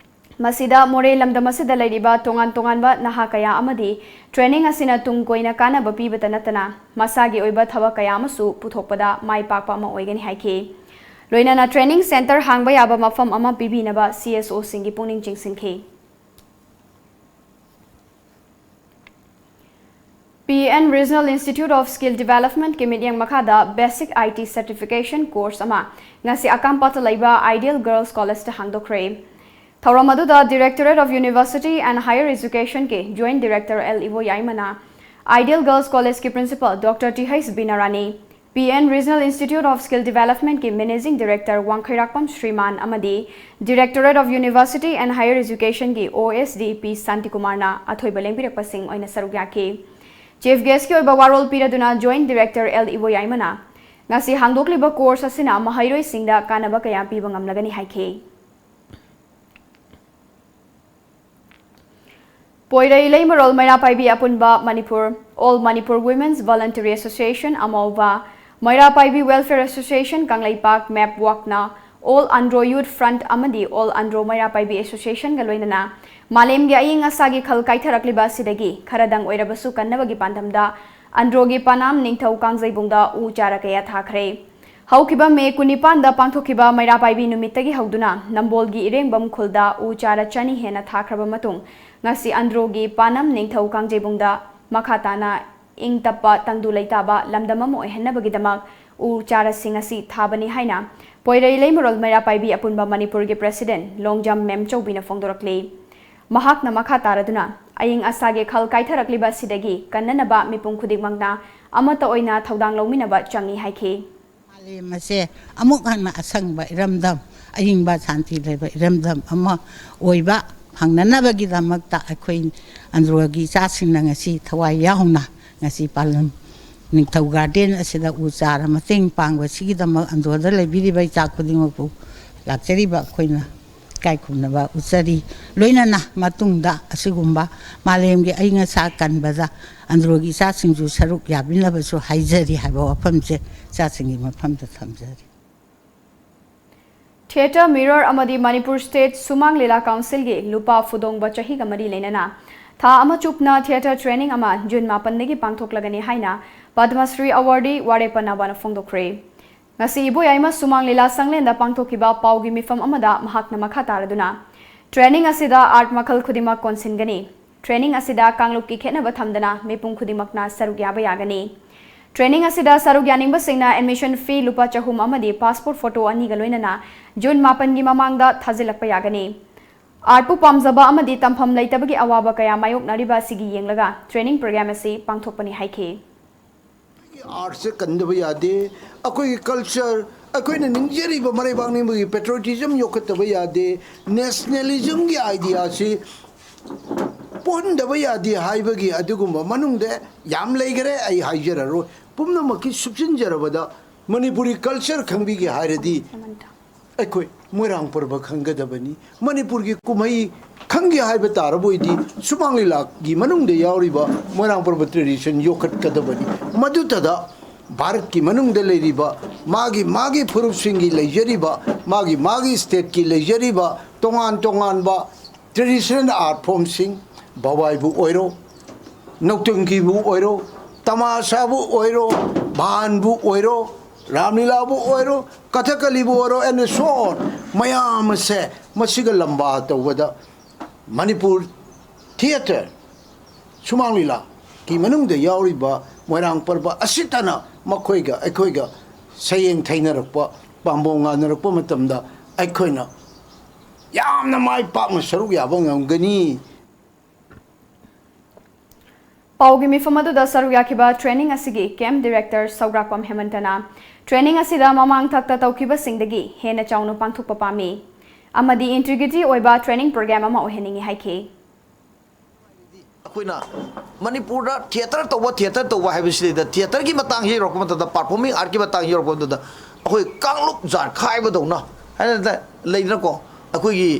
ꯃꯁꯤꯗ ꯃꯣꯔꯦ ꯂꯝꯗꯝ ꯑꯁꯤꯗ ꯂꯩꯔꯤꯕ ꯇꯣꯉꯥꯟ ꯇꯣꯉꯥꯟꯕ ꯅꯍꯥ ꯀꯌꯥ ꯑꯃꯗꯤ ꯇ꯭ꯔꯦꯅꯤꯡ ꯑꯁꯤꯅ ꯇꯨꯡ ꯀꯣꯏꯅ ꯀꯥꯟꯅꯕ ꯄꯤꯕꯇ ꯅꯠꯇꯅ ꯃꯁꯥꯒꯤ ꯑꯣꯏꯕ ꯊꯕꯛ ꯀꯌꯥ ꯑꯃꯁꯨ ꯄꯨꯊꯣꯛꯄꯗ ꯃꯥꯏ ꯄꯥꯛꯄ ꯑꯃ ꯑꯣꯏꯒꯅꯤ ꯍꯥꯏꯈꯤ꯫ ꯂꯣꯏꯅꯅ ꯇ꯭ꯔꯦꯅꯤꯡ ꯁꯦꯟꯇꯔ ꯍꯥꯡꯕ ꯌꯥꯕ ꯃꯐꯝ ꯑꯃ ꯄꯤꯕꯤꯅꯕ ꯁꯤ ꯑꯦꯁ ꯑꯣꯁꯤꯡꯒꯤ ꯄꯨꯛꯅꯤꯡ ꯆꯤꯡꯁꯤꯟꯈꯤ꯫ P N Regional Institute of Skill Developmentꯀꯤ ꯃꯤꯠꯌꯦꯡ ꯃꯈꯥꯗ basic I T certification course ꯑꯃ ꯉꯁꯤ ꯑꯀꯥꯝꯄꯥꯠꯇ ꯂꯩꯕ Ideal Girls Collegeꯇ ꯍꯥꯡꯗꯣꯛꯈ꯭ꯔꯦ꯫ ꯊꯧꯔꯝ ꯑꯗꯨꯗ Directorate of University and Higher Educationꯀꯤ Joint Director ꯑꯦꯜ ꯏꯕꯣꯌꯥꯏꯃꯅ, Ideal Girls Collegeꯀꯤ Principal doctor T H Binarani, P N Regional Institute of Skill Developmentꯀꯤ Managing Director ꯋꯥꯡꯈꯩꯔꯥꯛꯄꯝ ꯁ꯭ꯔꯤꯃꯥꯟ ꯑꯃꯗꯤ Directorate of University and Higher Educationꯒꯤ ꯑꯣ ꯑꯦꯁ ꯗꯤ ꯄꯤ ꯁꯥꯟꯇꯤꯀꯨꯃꯥꯔꯅ ꯑꯊꯣꯏꯕ ꯂꯦꯡꯕꯤꯔꯛꯄꯁꯤꯡ ꯑꯣꯏꯅ ꯁꯔꯨꯛ ꯌꯥꯈꯤ꯫ ꯆꯤꯐ ꯒꯦꯁ꯭ꯠꯀꯤ ꯑꯣꯏꯕ ꯋꯥꯔꯣꯜ ꯄꯤꯔꯗꯨꯅ Joint Director ꯑꯦꯜ ꯏꯕꯣꯌꯥꯏꯃꯅ ꯉꯁꯤ ꯍꯥꯡꯗꯣꯛꯂꯤꯕ ꯀꯣꯔꯁ ꯑꯁꯤꯅ ꯃꯍꯩꯔꯣꯏꯁꯤꯡꯗ ꯀꯥꯟꯅꯕ ꯀꯌꯥ ꯄꯤꯕ ꯉꯝꯂꯒꯅꯤ ꯍꯥꯏꯈꯤ꯫ ꯄꯣꯏꯔꯩ ꯂꯩꯃꯔꯣꯜ ꯃꯩꯔꯥ ꯄꯥꯏꯕꯤ ꯑꯄꯨꯟꯕ, Manipur, All Manipur Women's Voluntary Association, ꯑꯃꯧꯕ, ꯃꯩꯔꯥ ꯄꯥꯏꯕꯤ Welfare Association ꯀꯪꯂꯩꯄꯥꯛ, ꯃꯦꯞ ꯋꯥꯛꯅ All Andro Youth Front ꯑꯃꯗꯤ All Andro ꯃꯩꯔꯥ ꯄꯥꯏꯕꯤ Associationꯒ ꯂꯣꯏꯅꯅ ꯃꯥꯂꯦꯝꯒꯤ ꯑꯏꯪ ꯑꯁꯥꯒꯤ ꯈꯜ ꯀꯥꯏꯊꯔꯛꯂꯤꯕ ꯑꯁꯤꯗꯒꯤ ꯈꯔꯗꯪ ꯑꯣꯏꯔꯕꯁꯨ ꯀꯟꯅꯕꯒꯤ ꯄꯥꯟꯗꯝꯗ ꯑꯟꯗ꯭ꯔꯣꯒꯤ ꯄꯥꯅꯥꯝ ꯅꯤꯡꯊꯧ ꯀꯥꯡꯖꯩꯕꯨꯡꯗ ꯎ ꯆꯥꯔ ꯀꯌꯥ ꯊꯥꯈ꯭ꯔꯦ꯫ ꯍꯧꯈꯤꯕ ꯃꯦ ꯀꯨꯟꯅꯤꯄꯥꯟꯗ ꯄꯥꯡꯊꯣꯛꯈꯤꯕ ꯃꯩꯔꯥ ꯄꯥꯏꯕꯤ ꯅꯨꯃꯤꯠꯇꯒꯤ ꯍꯧꯗꯨꯅ ꯅꯝꯕꯣꯜꯒꯤ ꯏꯔꯦꯡꯕꯝ ꯈꯨꯜꯗ ꯎ ꯆꯥꯔ ꯆꯅꯤ ꯍꯦꯟꯅ ꯊꯥꯈ꯭ꯔꯕ ꯃꯇꯨꯡ, ꯉꯁꯤ ꯑꯟꯗ꯭ꯔꯣꯒꯤ ꯄꯥꯅꯝ ꯅꯤꯡꯊꯧ ꯀꯥꯡꯖꯩꯕꯨꯡꯗ ꯃꯈꯥ ꯇꯥꯅ ꯏꯪ ꯇꯞꯄ ꯇꯪꯗꯨ ꯂꯩꯇꯥꯕ ꯂꯝꯗꯝ ꯑꯃ ꯑꯣꯏꯍꯟꯅꯕꯒꯤꯗꯃꯛ ꯎ ꯆꯥꯔꯁꯤꯡ ꯑꯁꯤ ꯊꯥꯕꯅꯤ ꯍꯥꯏꯅ ꯄꯣꯏꯔꯩ ꯂꯩꯃꯔꯣꯜ ꯃꯩꯔꯥ ꯄꯥꯏꯕꯤ ꯑꯄꯨꯟꯕ ꯃꯅꯤꯄꯨꯔꯒꯤ president ꯂꯣꯡꯖꯝ ꯃꯦꯝꯆꯧꯕꯤꯅ ꯐꯣꯡꯗꯣꯔꯛꯂꯤ꯫ ꯃꯍꯥꯛꯅ ꯃꯈꯥ ꯇꯥꯔꯗꯨꯅ, ꯑꯏꯪ ꯑꯁꯥꯒꯤ ꯈꯜ ꯀꯥꯏꯊꯔꯛꯂꯤꯕ ꯑꯁꯤꯗꯒꯤ ꯀꯟꯅꯅꯕ ꯃꯤꯄꯨꯝ ꯈꯨꯗꯤꯡꯃꯛꯅ ꯑꯃꯠꯇ ꯑꯣꯏꯅ ꯊꯧꯗꯥꯡ ꯂꯧꯃꯤꯟꯅꯕ ꯆꯪꯏ ꯍꯥꯏꯈꯤ꯫ ꯃꯥꯂꯦꯝ ꯑꯁꯦ ꯑꯃꯨꯛ ꯍꯟꯅ ꯑꯁꯪꯕ ꯏꯔꯝꯗꯝ, ꯑꯏꯪꯕ ꯁꯥꯟꯇꯤ ꯂꯩꯕ ꯏꯔꯝꯗꯝ ꯑꯃ ꯑꯣꯏꯕ ꯐꯪꯅꯅꯕꯒꯤꯗꯃꯛꯇ ꯑꯩꯈꯣꯏ ꯑꯟꯗ꯭ꯔꯣꯒꯤ ꯏꯆꯥꯁꯤꯡꯅ ꯉꯁꯤ ꯊꯋꯥꯏ ꯌꯥꯎꯅ ꯉꯁꯤ ꯄꯥꯂꯝ ꯅꯤꯡꯊꯧ garden ꯑꯁꯤꯗ ꯎ ꯆꯥꯔ ꯃꯇꯦꯡ ꯄꯥꯡꯕꯁꯤꯒꯤꯗꯃꯛ ꯑꯟꯗ꯭ꯔꯣꯗ ꯂꯩꯕꯤꯔꯤꯕ ꯏꯆꯥ ꯈꯨꯗꯤꯡꯃꯛꯄꯨ ꯂꯥꯛꯆꯔꯤꯕ ꯑꯩꯈꯣꯏꯅ ꯏꯀꯥꯏ ꯈꯨꯝꯅꯕ ꯎꯠꯆꯔꯤ꯫ ꯂꯣꯏꯅꯅ ꯃꯇꯨꯡꯗ ꯑꯁꯤꯒꯨꯝꯕ ꯃꯥꯂꯦꯝꯒꯤ ꯑꯏꯪ ꯑꯁꯥ ꯀꯟꯕꯗ ꯑꯟꯗ꯭ꯔꯣꯒꯤ ꯏꯆꯥꯁꯤꯡꯁꯨ ꯁꯔꯨꯛ ꯌꯥꯕꯤꯅꯕꯁꯨ ꯍꯥꯏꯖꯔꯤ ꯍꯥꯏꯕ ꯋꯥꯐꯝꯁꯦ ꯏꯆꯥꯁꯤꯡꯒꯤ ꯃꯐꯝꯗ ꯊꯝꯖꯔꯤ꯫ Theatre Mirror ꯑꯃꯗꯤ ꯃꯅꯤꯄꯨꯔ State ꯁꯨꯃꯥꯡ ꯂꯤꯂꯥ Councilꯒꯤ ꯂꯨꯄꯥ ꯐꯨꯗꯣꯡꯕ ꯆꯍꯤꯒ ꯃꯔꯤ ꯂꯩꯅꯅ ꯊꯥ ꯑꯃ ꯆꯨꯞꯅ theatre training ꯑꯃ ꯖꯨꯟ ꯃꯥꯄꯟꯗꯒꯤ ꯄꯥꯡꯊꯣꯛꯂꯒꯅꯤ ꯍꯥꯏꯅ ꯄꯗꯃꯁ꯭ꯔꯤ awardee ꯋꯥꯔꯦꯄ ꯅꯥꯕꯅ ꯐꯣꯡꯗꯣꯛꯈ꯭ꯔꯦ꯫ ꯉꯁꯤ ꯏꯕꯣꯌꯥꯏꯃ ꯁꯨꯃꯥꯡ ꯂꯤꯂꯥ ꯁꯪꯂꯦꯟꯗ ꯄꯥꯡꯊꯣꯛꯈꯤꯕ ꯄꯥꯎꯒꯤ ꯃꯤꯐꯝ ꯑꯃꯗ ꯃꯍꯥꯛꯅ ꯃꯈꯥ ꯇꯥꯔꯗꯨꯅ, training ꯑꯁꯤꯗ art ꯃꯈꯜ ꯈꯨꯗꯤꯡꯃꯛ ꯀꯣꯟꯁꯤꯟꯒꯅꯤ꯫ Training ꯑꯁꯤꯗ ꯀꯥꯡꯂꯨꯞꯀꯤ ꯈꯦꯠꯅꯕ ꯊꯝꯗꯅ ꯃꯤꯄꯨꯝ ꯈꯨꯗꯤꯡꯃꯛꯅ ꯁꯔꯨꯛ ꯌꯥꯕ ꯌꯥꯒꯅꯤ꯫ Training ꯑꯁꯤꯗ ꯁꯔꯨꯛ ꯌꯥꯅꯤꯡꯕꯁꯤꯡꯅ admission fee ꯂꯨꯄꯥ ꯆꯍꯨꯝ ꯑꯃꯗꯤ passport photo ꯑꯅꯤꯒ ꯂꯣꯏꯅꯅ ꯖꯨꯟ ꯃꯥꯄꯟꯒꯤ ꯃꯃꯥꯡꯗ ꯊꯥꯖꯤꯜꯂꯛꯄ ꯌꯥꯒꯅꯤ꯫ Artꯄꯨ ꯄꯥꯝꯖꯕ ꯑꯃꯗꯤ ꯇꯝꯐꯝ ꯂꯩꯇꯕꯒꯤ ꯑꯋꯥꯕ ꯀꯌꯥ ꯃꯥꯌꯣꯛꯅꯔꯤꯕ ꯑꯁꯤꯒꯤ ꯌꯦꯡꯂꯒ training program ꯑꯁꯤ ꯄꯥꯡꯊꯣꯛꯄꯅꯤ ꯍꯥꯏꯈꯤ꯫ ꯑꯩꯈꯣꯏꯒꯤ artꯁꯦ ꯀꯟꯗꯕ ꯌꯥꯗꯦ꯫ ꯑꯩꯈꯣꯏꯒꯤ culture, ꯑꯩꯈꯣꯏꯅ ꯅꯤꯡꯖꯔꯤꯕ ꯃꯔꯩꯕꯥꯛ ꯅꯤꯡꯕꯒꯤ patriotism ꯌꯣꯛꯈꯠꯇꯕ ꯌꯥꯗꯦ꯫ Nationalismꯒꯤ ideaꯁꯤ ꯄꯣꯛꯍꯟꯗꯕ ꯌꯥꯗꯦ ꯍꯥꯏꯕꯒꯤ ꯑꯗꯨꯒꯨꯝꯕ ꯃꯅꯨꯡꯗ ꯌꯥꯝ ꯂꯩꯈꯔꯦ, ꯑꯩ ꯍꯥꯏꯖꯔꯔꯣꯏ꯫ ꯄꯨꯝꯅꯃꯛꯀꯤ ꯁꯨꯞꯆꯤꯟꯖꯔꯕꯗ ꯃꯅꯤꯄꯨꯔꯤ culture ꯈꯪꯕꯤꯒꯦ ꯍꯥꯏꯔꯗꯤ ꯑꯩꯈꯣꯏ ꯃꯣꯏꯔꯥꯡ ꯄꯔꯕ ꯈꯪꯒꯗꯕꯅꯤ꯫ ꯃꯅꯤꯄꯨꯔꯒꯤ ꯀꯨꯝꯍꯩ ꯈꯪꯒꯦ ꯍꯥꯏꯕ ꯇꯥꯔꯕ ꯑꯣꯏꯗꯤ ꯁꯨꯃꯥꯡ ꯂꯤꯂꯥꯒꯤ ꯃꯅꯨꯡꯗ ꯌꯥꯎꯔꯤꯕ ꯃꯣꯏꯔꯥꯡ ꯄꯔꯕ tradition ꯌꯣꯛꯈꯠꯀꯗꯕꯅꯤ꯫ ꯃꯗꯨꯇꯗ ꯚꯥꯔꯠꯀꯤ ꯃꯅꯨꯡꯗ ꯂꯩꯔꯤꯕ ꯃꯥꯒꯤ ꯃꯥꯒꯤ ꯐꯨꯔꯨꯞꯁꯤꯡꯒꯤ ꯂꯩꯖꯔꯤꯕ, ꯃꯥꯒꯤ ꯃꯥꯒꯤ stateꯀꯤ ꯂꯩꯖꯔꯤꯕ ꯇꯣꯉꯥꯟ ꯇꯣꯉꯥꯟꯕ traditional art formꯁꯤꯡ, ꯚꯋꯥꯏꯕꯨ ꯑꯣꯏꯔꯣ, ꯅꯧꯇꯪꯒꯤꯕꯨ ꯑꯣꯏꯔꯣ, ꯇꯃꯥꯁꯥꯕꯨ ꯑꯣꯏꯔꯣ, ꯚꯥꯟꯕꯨ ꯑꯣꯏꯔꯣ, ꯔꯥꯝꯂꯤꯂꯥꯕꯨ ꯑꯣꯏꯔꯣ, ꯀꯊꯛꯀꯂꯤꯕꯨ ꯑꯣꯏꯔꯣ, and so on, ꯃꯌꯥꯝ ꯑꯁꯦ ꯃꯁꯤꯒ ꯂꯝꯕꯥ ꯇꯧꯕꯗ ꯃꯅꯤꯄꯨꯔ ꯊꯤꯌꯦꯇꯔ, ꯁꯨꯃꯥꯡ ꯂꯤꯂꯥꯒꯤ ꯃꯅꯨꯡꯗ ꯌꯥꯎꯔꯤꯕ ꯃꯣꯏꯔꯥꯡ ꯄꯔꯕ ꯑꯁꯤꯇꯅ ꯃꯈꯣꯏꯒ ꯑꯩꯈꯣꯏꯒ ꯁꯌꯦꯡ ꯊꯩꯅꯔꯛꯄ, ꯄꯥꯝꯕꯣꯝ ꯉꯥꯅꯔꯛꯄ ꯃꯇꯝꯗ ꯑꯩꯈꯣꯏꯅ ꯌꯥꯝꯅ ꯃꯥꯏ ꯄꯥꯛꯅ ꯁꯔꯨꯛ ꯌꯥꯕ ꯉꯝꯒꯅꯤ꯫ ꯄꯥꯎꯒꯤ ꯃꯤꯐꯝ ꯑꯗꯨꯗ ꯁꯔꯨꯛ ꯌꯥꯈꯤꯕ ꯇ꯭ꯔꯦꯅꯤꯡ ꯑꯁꯤꯒꯤ ꯀꯦꯝꯞ ꯗꯤꯔꯦꯛꯇꯔ ꯁꯧꯒ꯭ꯔꯥꯛꯄꯝ ꯍꯦꯃꯟꯇꯅ ꯇ꯭ꯔꯦꯅꯤꯡ ꯑꯁꯤꯗ ꯃꯃꯥꯡ ꯊꯛꯇ ꯇꯧꯈꯤꯕꯁꯤꯡꯗꯒꯤ ꯍꯦꯟꯅ ꯆꯥꯎꯅ ꯄꯥꯡꯊꯣꯛꯄ ꯄꯥꯝꯃꯤ ꯑꯃꯗꯤ ꯏꯟꯇꯤꯒ꯭ꯔꯤꯇꯤ ꯑꯣꯏꯕ ꯇ꯭ꯔꯦꯅꯤꯡ ꯄ꯭ꯔꯣꯒ꯭ꯔꯥꯝ ꯑꯃ ꯑꯣꯏꯍꯟꯅꯤꯡꯏ ꯍꯥꯏꯈꯤ꯫ ꯑꯩꯈꯣꯏꯅ ꯃꯅꯤꯄꯨꯔꯗ ꯊꯤꯌꯦꯇꯔ ꯇꯧꯕ, ꯊꯤꯌꯦꯇꯔ ꯇꯧꯕ ꯍꯥꯏꯕꯁꯤꯗꯩꯗ ꯊꯤꯌꯦꯇꯔꯒꯤ ꯃꯇꯥꯡꯁꯤ ꯌꯧꯔꯛꯄ ꯃꯇꯝꯗ, ꯄꯥꯔꯐꯣꯔꯃꯤꯡ ꯑꯥꯔꯠꯀꯤ ꯃꯇꯥꯡꯁꯤ ꯌꯧꯔꯛꯄ ꯃꯇꯝꯗ, ꯑꯩꯈꯣꯏ ꯀꯥꯡꯂꯨꯞ ꯖꯥꯠ ꯈꯥꯏꯕꯗꯧꯅ ꯍꯥꯏꯅ ꯂꯩꯗꯅꯀꯣ, ꯑꯩꯈꯣꯏꯒꯤ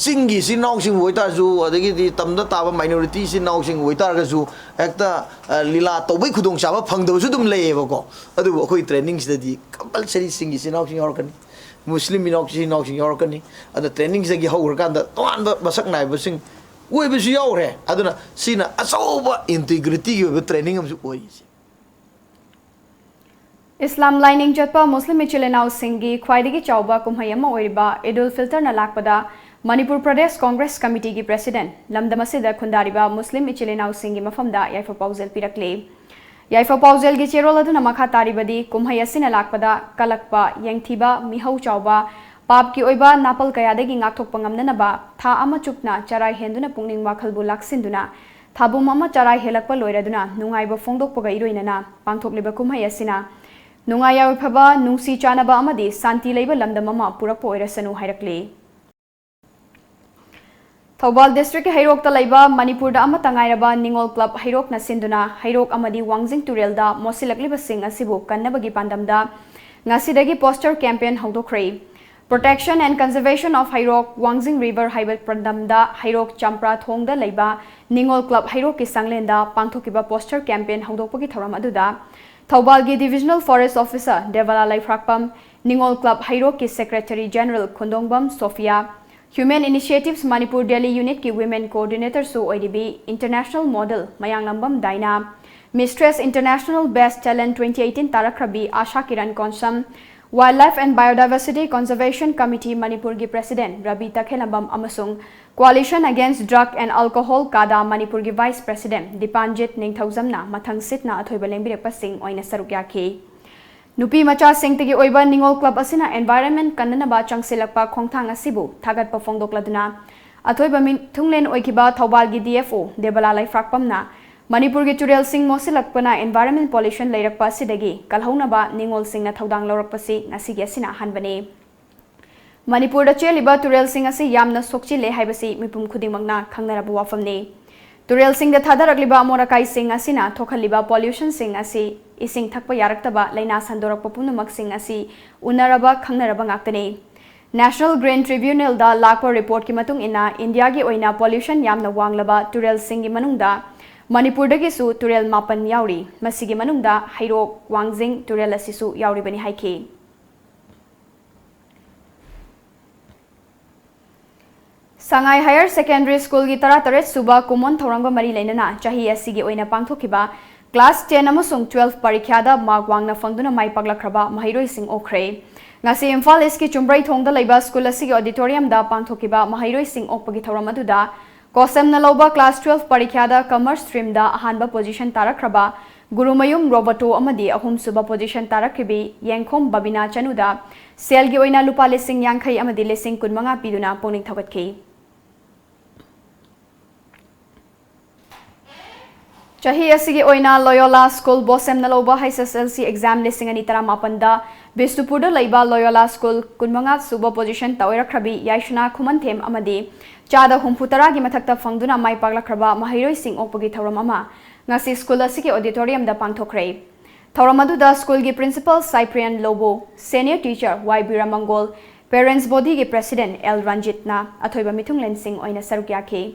ꯆꯤꯡꯒꯤ ꯏꯆꯤꯟ ꯏꯅꯥꯎꯁꯤꯡꯕꯨ ꯑꯣꯏꯇꯥꯔꯁꯨ, ꯑꯗꯒꯤꯗꯤ ꯇꯝꯗ ꯇꯥꯕ ꯃꯥꯏꯅꯣꯔꯤꯇꯤ ꯏꯆꯤꯟ ꯏꯅꯥꯎꯁꯤꯡꯕꯨ ꯑꯣꯏꯇꯥꯔꯒꯁꯨ, ꯍꯦꯛꯇ ꯂꯤꯂꯥ ꯇꯧꯕꯒꯤ ꯈꯨꯗꯣꯡꯆꯥꯕ ꯐꯪꯗꯕꯁꯨ ꯑꯗꯨꯝ ꯂꯩꯌꯦꯕꯀꯣ꯫ ꯑꯗꯨꯕꯨ ꯑꯩꯈꯣꯏ ꯇ꯭ꯔꯦꯅꯤꯡꯁꯤꯗꯗꯤ ꯀꯝꯄꯜꯁꯔꯤ ꯆꯤꯡꯒꯤ ꯏꯆꯤꯟ ꯏꯅꯥꯎꯁꯤꯡ ꯌꯥꯎꯔꯛꯀꯅꯤ, ꯃꯨꯁꯂꯤꯝ ꯏꯅꯥꯎ ꯏꯆꯤꯟ ꯏꯅꯥꯎꯁꯤꯡ ꯌꯥꯎꯔꯛꯀꯅꯤ꯫ ꯑꯗ ꯇ꯭ꯔꯦꯅꯤꯡꯁꯤꯗꯒꯤ ꯍꯧꯈ꯭ꯔꯀꯥꯟꯗ ꯇꯣꯉꯥꯟꯕ ꯃꯁꯛ ꯅꯥꯏꯕꯁꯤꯡ ꯑꯣꯏꯕꯁꯨ ꯌꯥꯎꯈ꯭ꯔꯦ꯫ ꯑꯗꯨꯅ ꯁꯤꯅ ꯑꯆꯧꯕ ꯏꯟꯇꯤꯒ꯭ꯔꯤꯇꯤꯒꯤ ꯑꯣꯏꯕ ꯇ꯭ꯔꯦꯅꯤꯡ ꯑꯃꯁꯨ ꯑꯣꯏꯔꯤꯁꯦ꯫ ꯏꯁꯂꯥꯝ ꯂꯥꯏꯅꯤꯡ ꯆꯠꯄ ꯃꯨꯁꯂꯤꯝ ꯏꯆꯤꯜ ꯏꯅꯥꯎꯁꯤꯡꯒꯤ ꯈ꯭ꯋꯥꯏꯗꯒꯤ ꯆꯥꯎꯕ ꯀꯨꯝꯍꯩ ꯑꯃ ꯑꯣꯏꯔꯤꯕ ꯏꯗ ꯎꯜ ꯐꯤꯜꯇꯔꯅ ꯂꯥꯛꯄꯗ ꯃꯅꯤꯄꯨꯔ ꯄ꯭ꯔꯗꯦꯁ ꯀꯣꯡꯒ꯭ꯔꯦꯁ ꯀꯃꯤꯇꯤꯒꯤ ꯄ꯭ꯔꯦꯁꯤꯗꯦꯟꯠ, ꯂꯝꯗꯝ ꯑꯁꯤꯗ ꯈꯨꯟꯗꯥꯔꯤꯕ ꯃꯨꯁꯂꯤꯝ ꯏꯆꯤꯜ ꯏꯅꯥꯎꯁꯤꯡꯒꯤ ꯃꯐꯝꯗ ꯌꯥꯏꯐ ꯄꯥꯎꯖꯦꯜ ꯄꯤꯔꯛꯂꯤ꯫ ꯌꯥꯏꯐ ꯄꯥꯎꯖꯦꯜꯒꯤ ꯆꯦꯔꯣꯜ ꯑꯗꯨꯅ ꯃꯈꯥ ꯇꯥꯔꯤꯕꯗꯤ, ꯀꯨꯝꯍꯩ ꯑꯁꯤꯅ ꯂꯥꯛꯄꯗ ꯀꯂꯛꯄ, ꯌꯦꯡꯊꯤꯕ, ꯃꯤꯍꯧ ꯆꯥꯎꯕ, ꯄꯥꯞꯀꯤ ꯑꯣꯏꯕ ꯅꯥꯄꯜ ꯀꯌꯥꯗꯒꯤ ꯉꯥꯛꯊꯣꯛꯄ ꯉꯝꯅꯅꯕ ꯊꯥ ꯑꯃ ꯆꯨꯞꯅ ꯆꯔꯥꯏ ꯍꯦꯟꯗꯨꯅ ꯄꯨꯛꯅꯤꯡ ꯋꯥꯈꯜꯕꯨ ꯂꯥꯛꯁꯤꯟꯗꯨꯅ ꯊꯥꯕꯨꯝ ꯑꯃ ꯆꯔꯥꯏ ꯍꯦꯜꯂꯛꯄ ꯂꯣꯏꯔꯗꯨꯅ ꯅꯨꯡꯉꯥꯏꯕ ꯐꯣꯡꯗꯣꯛꯄꯒ ꯏꯔꯣꯏꯅꯅ ꯄꯥꯡꯊꯣꯛꯂꯤꯕ ꯀꯨꯝꯍꯩ ꯑꯁꯤꯅ ꯅꯨꯡꯉꯥꯏ ꯌꯥꯏꯐꯕ, ꯅꯨꯡꯁꯤ ꯆꯥꯟꯅꯕ ꯑꯃꯗꯤ ꯁꯥꯟꯇꯤ ꯂꯩꯕ ꯂꯝꯗꯝ ꯑꯃ ꯄꯨꯔꯛꯄ ꯑꯣꯏꯔꯁꯅꯨ ꯍꯥꯏꯔꯛꯂꯤ꯫ ꯊꯧꯕꯥꯜ ꯗꯤꯁꯇ꯭ꯔꯤꯛꯀꯤ ꯍꯩꯔꯣꯛꯇ ꯂꯩꯕ ꯃꯅꯤꯄꯨꯔꯗ ꯑꯃꯠꯇ ꯉꯥꯏꯔꯕ ꯅꯤꯉꯣꯜ ꯀ꯭ꯂꯕ ꯍꯩꯔꯣꯛꯅ ꯁꯤꯟꯗꯨꯅ ꯍꯩꯔꯣꯛ ꯑꯃꯗꯤ ꯋꯥꯡꯖꯤꯡ ꯇꯨꯔꯦꯜꯗ ꯃꯣꯠꯁꯤꯜꯂꯛꯂꯤꯕꯁꯤꯡ ꯑꯁꯤꯕꯨ ꯀꯟꯅꯕꯒꯤ ꯄꯥꯟꯗꯝꯗ ꯉꯁꯤꯗꯒꯤ ꯄꯣꯁꯇꯔ ꯀꯦꯝꯄꯦꯟ ꯍꯧꯗꯣꯛꯈ꯭ꯔꯦ꯫ Protection and Conservation of Hairok Wangzing River ꯍꯥꯏꯕ ꯄꯥꯟꯗꯝꯗ ꯍꯩꯔꯣꯛ ꯆꯝꯄ꯭ꯔꯥ ꯊꯣꯡꯗ ꯂꯩꯕ ꯅꯤꯉꯣꯜ ꯀ꯭ꯂꯕ ꯍꯩꯔꯣꯛꯀꯤ ꯁꯪꯂꯦꯟꯗ ꯄꯥꯡꯊꯣꯛꯈꯤꯕ ꯄꯣꯁꯇꯔ ꯀꯦꯝꯄꯦꯟ ꯍꯧꯗꯣꯛꯄꯒꯤ ꯊꯧꯔꯝ ꯑꯗꯨꯗ ꯊꯧꯕꯥꯜꯒꯤ divisional forest officer Debala Leiphrakpam, Ningol club ꯍꯩꯔꯣꯛꯀꯤ secretary general Khundongbam Sophia, Human Initiatives Manipur Delhi Unitꯀꯤ ꯋꯤꯃꯦꯟ ꯀꯣꯑꯣꯔꯗꯤꯅꯦꯇꯔꯁꯨ ꯑꯣꯏꯔꯤꯕꯤ international model Mayanglambam Diana, Mistress International Best Talent twenty eighteen ꯇꯥꯔꯛꯈ꯭ꯔꯕꯤ Asha Kiran Konsam, Wildlife and Biodiversity Conservation Committee ꯃꯅꯤꯄꯨꯔꯒꯤ President ꯔꯕꯤ ꯇꯈꯦꯂꯝꯕꯝ ꯑꯃꯁꯨꯡ Coalition Against Drug and Alcohol, ꯀꯥꯗꯥ, ꯃꯅꯤꯄꯨꯔꯒꯤ Vice President ꯗꯤꯄꯥꯟꯖꯤꯠ ꯅꯤꯡꯊꯧꯖꯝꯅ ꯃꯊꯪ ꯁꯤꯠꯅ ꯑꯊꯣꯏꯕ ꯂꯦꯡꯕꯤꯔꯛꯄꯁꯤꯡ ꯑꯣꯏꯅ ꯁꯔꯨꯛ ꯌꯥꯈꯤ꯫ ꯅꯨꯄꯤ ꯃꯆꯥꯁꯤꯡꯇꯒꯤ ꯑꯣꯏꯕ ꯅꯤꯉꯣꯜ club ꯑꯁꯤꯅ environment ꯀꯟꯅꯅꯕ ꯆꯪꯁꯤꯜꯂꯛꯄ ꯈꯣꯡꯊꯥꯡ ꯑꯁꯤꯕꯨ ꯊꯥꯒꯠꯄ ꯐꯣꯡꯗꯣꯛꯂꯗꯨꯅ, ꯑꯊꯣꯏꯕ ꯃꯤꯊꯨꯡꯂꯦꯟ ꯑꯣꯏꯈꯤꯕ ꯊꯧꯕꯥꯜꯒꯤ D F O ꯗꯦꯕꯂꯥ ꯂꯩꯐ꯭ꯔꯥꯛꯄꯝꯅ ꯃꯅꯤꯄꯨꯔꯒꯤ ꯇꯨꯔꯦꯜꯁꯤꯡ ꯃꯣꯠꯁꯤꯜꯂꯛꯄꯅ environment pollution ꯂꯩꯔꯛꯄ ꯑꯁꯤꯗꯒꯤ ꯀꯜꯍꯧꯅꯕ ꯅꯤꯉꯣꯜꯁꯤꯡꯅ ꯊꯧꯗꯥꯡ ꯂꯧꯔꯛꯄꯁꯤ ꯉꯁꯤꯒꯤ ꯑꯁꯤꯅ ꯑꯍꯥꯟꯕꯅꯤ꯫ ꯃꯅꯤꯄꯨꯔꯗ ꯆꯦꯜꯂꯤꯕ ꯇꯨꯔꯦꯜꯁꯤꯡ ꯑꯁꯤ ꯌꯥꯝꯅ ꯁꯣꯛꯆꯤꯜꯂꯦ ꯍꯥꯏꯕꯁꯤ ꯃꯤꯄꯨꯝ ꯈꯨꯗꯤꯡꯃꯛꯅ ꯈꯪꯅꯔꯕ ꯋꯥꯐꯝꯅꯤ꯫ ꯇꯨꯔꯦꯜꯁꯤꯡꯗ ꯊꯥꯗꯔꯛꯂꯤꯕ ꯑꯃꯣꯠ ꯑꯀꯥꯏꯁꯤꯡ ꯑꯁꯤꯅ ꯊꯣꯛꯍꯜꯂꯤꯕ pollutionꯁꯤꯡ ꯑꯁꯤ ꯏꯁꯤꯡ ꯊꯛꯄ ꯌꯥꯔꯛꯇꯕ ꯂꯥꯏꯅꯥ ꯁꯟꯗꯣꯔꯛꯄ ꯄꯨꯝꯅꯃꯛꯁꯤꯡ ꯑꯁꯤ ꯎꯅꯔꯕ ꯈꯪꯅꯔꯕ ꯉꯥꯛꯇꯅꯤ꯫ National Green Tribunalꯗ ꯂꯥꯛꯄ reportꯀꯤ ꯃꯇꯨꯡ ꯏꯟꯅ, ꯏꯟꯗꯤꯌꯥꯒꯤ ꯑꯣꯏꯅ pollution ꯌꯥꯝꯅ ꯋꯥꯡꯂꯕ ꯇꯨꯔꯦꯜꯁꯤꯡꯒꯤ ꯃꯅꯨꯡꯗ ꯃꯅꯤꯄꯨꯔꯗꯒꯤꯁꯨ ꯇꯨꯔꯦꯜ ꯃꯥꯄꯟ ꯌꯥꯎꯔꯤ꯫ ꯃꯁꯤꯒꯤ ꯃꯅꯨꯡꯗ ꯍꯩꯔꯣꯛ, ꯋꯥꯡꯖꯤꯡ ꯇꯨꯔꯦꯜ ꯑꯁꯤꯁꯨ ꯌꯥꯎꯔꯤꯕꯅꯤ ꯍꯥꯏꯈꯤ꯫ ꯁꯉꯥꯏ Higher Secondary Schoolꯒꯤ ꯇꯔꯥꯇꯔꯦꯠ ꯁꯨꯕ ꯀꯨꯝꯑꯣꯟ ꯊꯧꯔꯝꯒ ꯃꯔꯤ ꯂꯩꯅꯅ ꯆꯍꯤ ꯑꯁꯤꯒꯤ ꯑꯣꯏꯅ ꯄꯥꯡꯊꯣꯛꯈꯤꯕ class ten ꯑꯃꯁꯨꯡ twelve ꯄꯔꯤꯈ꯭ꯌꯥꯗ mark ꯋꯥꯡꯅ ꯐꯪꯗꯨꯅ ꯃꯥꯏ ꯄꯥꯛꯂꯛꯈ꯭ꯔꯕ ꯃꯍꯩꯔꯣꯏꯁꯤꯡ ꯑꯣꯛꯈ꯭ꯔꯦ꯫ ꯉꯁꯤ ꯏꯝꯐꯥꯜ Eastꯀꯤ ꯆꯨꯝꯕ꯭ꯔꯩꯊꯣꯡꯗ ꯂꯩꯕ school ꯑꯁꯤꯒꯤ auditoriumꯗ ꯄꯥꯡꯊꯣꯛꯈꯤꯕ ꯃꯍꯩꯔꯣꯏꯁꯤꯡ ꯑꯣꯛꯄꯒꯤ ꯊꯧꯔꯝ ꯑꯗꯨꯗ ꯀꯣꯁꯦꯝꯅ ꯂꯧꯕ class twelve ꯄꯔꯤꯈ꯭ꯌꯥꯗ Commerce streamꯗ ꯑꯍꯥꯟꯕ position ꯇꯥꯔꯛꯈ꯭ꯔꯕ ꯒꯨꯔꯨꯃꯌꯨꯝ ꯔꯣꯕꯣꯇꯣ ꯑꯃꯗꯤ ꯑꯍꯨꯝꯁꯨꯕ position ꯇꯥꯔꯛꯈꯤꯕꯤ ꯌꯦꯡꯈꯣꯝ ꯕꯕꯤꯅꯥ ꯆꯅꯨꯗ ꯁꯦꯜꯒꯤ ꯑꯣꯏꯅ ꯂꯨꯄꯥ ꯂꯤꯁꯤꯡ ꯌꯥꯡꯈꯩ ꯑꯃꯗꯤ ꯂꯤꯁꯤꯡ ꯀꯨꯟꯃꯉꯥ ꯄꯤꯗꯨꯅ ꯄꯨꯛꯅꯤꯡ ꯊꯧꯒꯠꯈꯤ꯫ ꯆꯍꯤ ꯑꯁꯤꯒꯤ ꯑꯣꯏꯅ Loyola School ꯕꯣꯁꯦꯝꯅ ꯂꯧꯕ H S S L C exam ꯂꯤꯁꯤꯡ ꯑꯅꯤ ꯇꯔꯥꯃꯥꯄꯟꯗ ꯕꯤꯁꯅꯨꯄꯨꯔꯗ ꯂꯩꯕ Loyola School ꯀꯨꯟꯃꯉꯥ ꯁꯨꯕ positionꯇ ꯑꯣꯏꯔꯛꯈ꯭ꯔꯕꯤ ꯌꯥꯏꯁꯅꯥ ꯈꯨꯃꯟꯊꯦꯝ ꯑꯃꯗꯤ ꯆꯥꯗ ꯍꯨꯝꯐꯨ ꯇꯔꯥꯒꯤ ꯃꯊꯛꯇ ꯐꯪꯗꯨꯅ ꯃꯥꯏ ꯄꯥꯛꯂꯛꯈ꯭ꯔꯕ ꯃꯍꯩꯔꯣꯏꯁꯤꯡ ꯑꯣꯛꯄꯒꯤ ꯊꯧꯔꯝ ꯑꯃ ꯉꯁꯤ school ꯑꯁꯤꯒꯤ auditoriumꯗ ꯄꯥꯡꯊꯣꯛꯈ꯭ꯔꯦ꯫ ꯊꯧꯔꯝ ꯑꯗꯨꯗ schoolꯒꯤ principal ꯁꯥꯏꯄ꯭ꯔꯤꯌꯟ ꯂꯣꯕꯣ, senior teacher ꯋꯥꯏ ꯕꯤꯔꯃꯪꯒꯣꯜ, parents bodyꯒꯤ president ꯑꯦꯜ ꯔꯟꯖꯤꯠꯅ ꯑꯊꯣꯏꯕ ꯃꯤꯊꯨꯡꯂꯦꯟꯁꯤꯡ ꯑꯣꯏꯅ ꯁꯔꯨꯛ ꯌꯥꯈꯤ꯫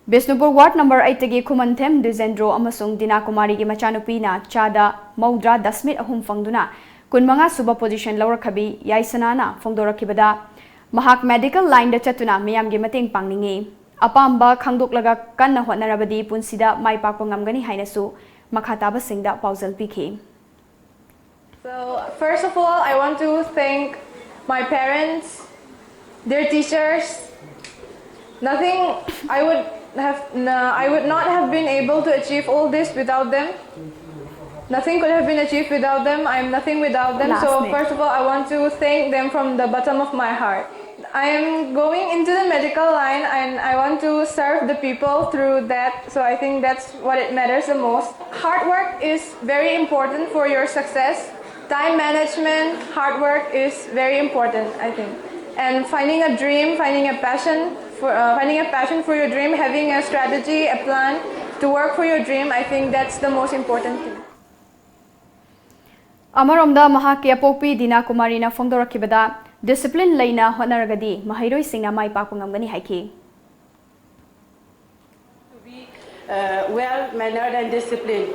ꯕꯤꯁꯅꯨꯄꯨꯔ ward number eightꯇꯒꯤ ꯈꯨꯃꯟꯊꯦꯝ ꯗꯤꯖꯦꯟꯗ꯭ꯔꯣ ꯑꯃꯁꯨꯡ ꯗꯤꯅꯥ ꯀꯨꯃꯥꯔꯤꯒꯤ ꯃꯆꯥꯅꯨꯄꯤꯅ ꯆꯥꯗ ꯃꯧꯗ꯭ꯔꯥ ꯗꯁꯃꯤꯠ ꯑꯍꯨꯝ ꯐꯪꯗꯨꯅ ꯀꯨꯟꯃꯉꯥ ꯁꯨꯕ position ꯂꯧꯔꯛꯈ꯭ꯔꯕꯤ ꯌꯥꯏꯁꯅꯥꯅ ꯐꯣꯡꯗꯣꯔꯛꯈꯤꯕꯗ, ꯃꯍꯥꯛ medical lineꯗ ꯆꯠꯇꯨꯅ ꯃꯤꯌꯥꯝꯒꯤ ꯃꯇꯦꯡ ꯄꯥꯡꯅꯤꯡꯏ꯫ ꯑꯄꯥꯝꯕ ꯈꯪꯗꯣꯛꯂꯒ ꯀꯟꯅ ꯍꯣꯠꯅꯔꯕꯗꯤ ꯄꯨꯟꯁꯤꯗ ꯃꯥꯏ ꯄꯥꯛꯄ ꯉꯝꯒꯅꯤ ꯍꯥꯏꯅꯁꯨ ꯃꯈꯥ ꯇꯥꯕꯁꯤꯡꯗ ꯄꯥꯎꯖꯦꯜ ꯄꯤꯈꯤ꯫ So, first of all, I want to thank my parents, their teachers. Nothing I would have, no, I would not have been able to achieve all this without them. Nothing could have been achieved without them. I'm nothing without them. So, Last name. First of all, I want to thank them from the bottom of my heart. I am going into the medical line and I want to serve the people through that. So, I think that's what it matters the most. Hard work is very important for your success. Time management, hard work is very important, I think. And finding a dream, finding a passion for uh, finding a passion for your dream, having a strategy, a plan to work for your dream, I think that's the most important thing. ꯑꯃꯔꯣꯝꯗ ꯃꯍꯥꯛꯀꯤ ꯑꯄꯣꯛꯄꯤ ꯗꯤꯅꯥ ꯀꯨꯃꯥꯔꯤꯅ ꯐꯣꯡꯗꯣꯔꯛꯈꯤꯕꯗ, discipline ꯂꯩꯅ ꯍꯣꯠꯅꯔꯒꯗꯤ ꯃꯍꯩꯔꯣꯏꯁꯤꯡꯅ ꯃꯥꯏ ꯄꯥꯛꯄ ꯉꯝꯒꯅꯤ ꯍꯥꯏꯈꯤ꯫ To be uh, well mannered and disciplined.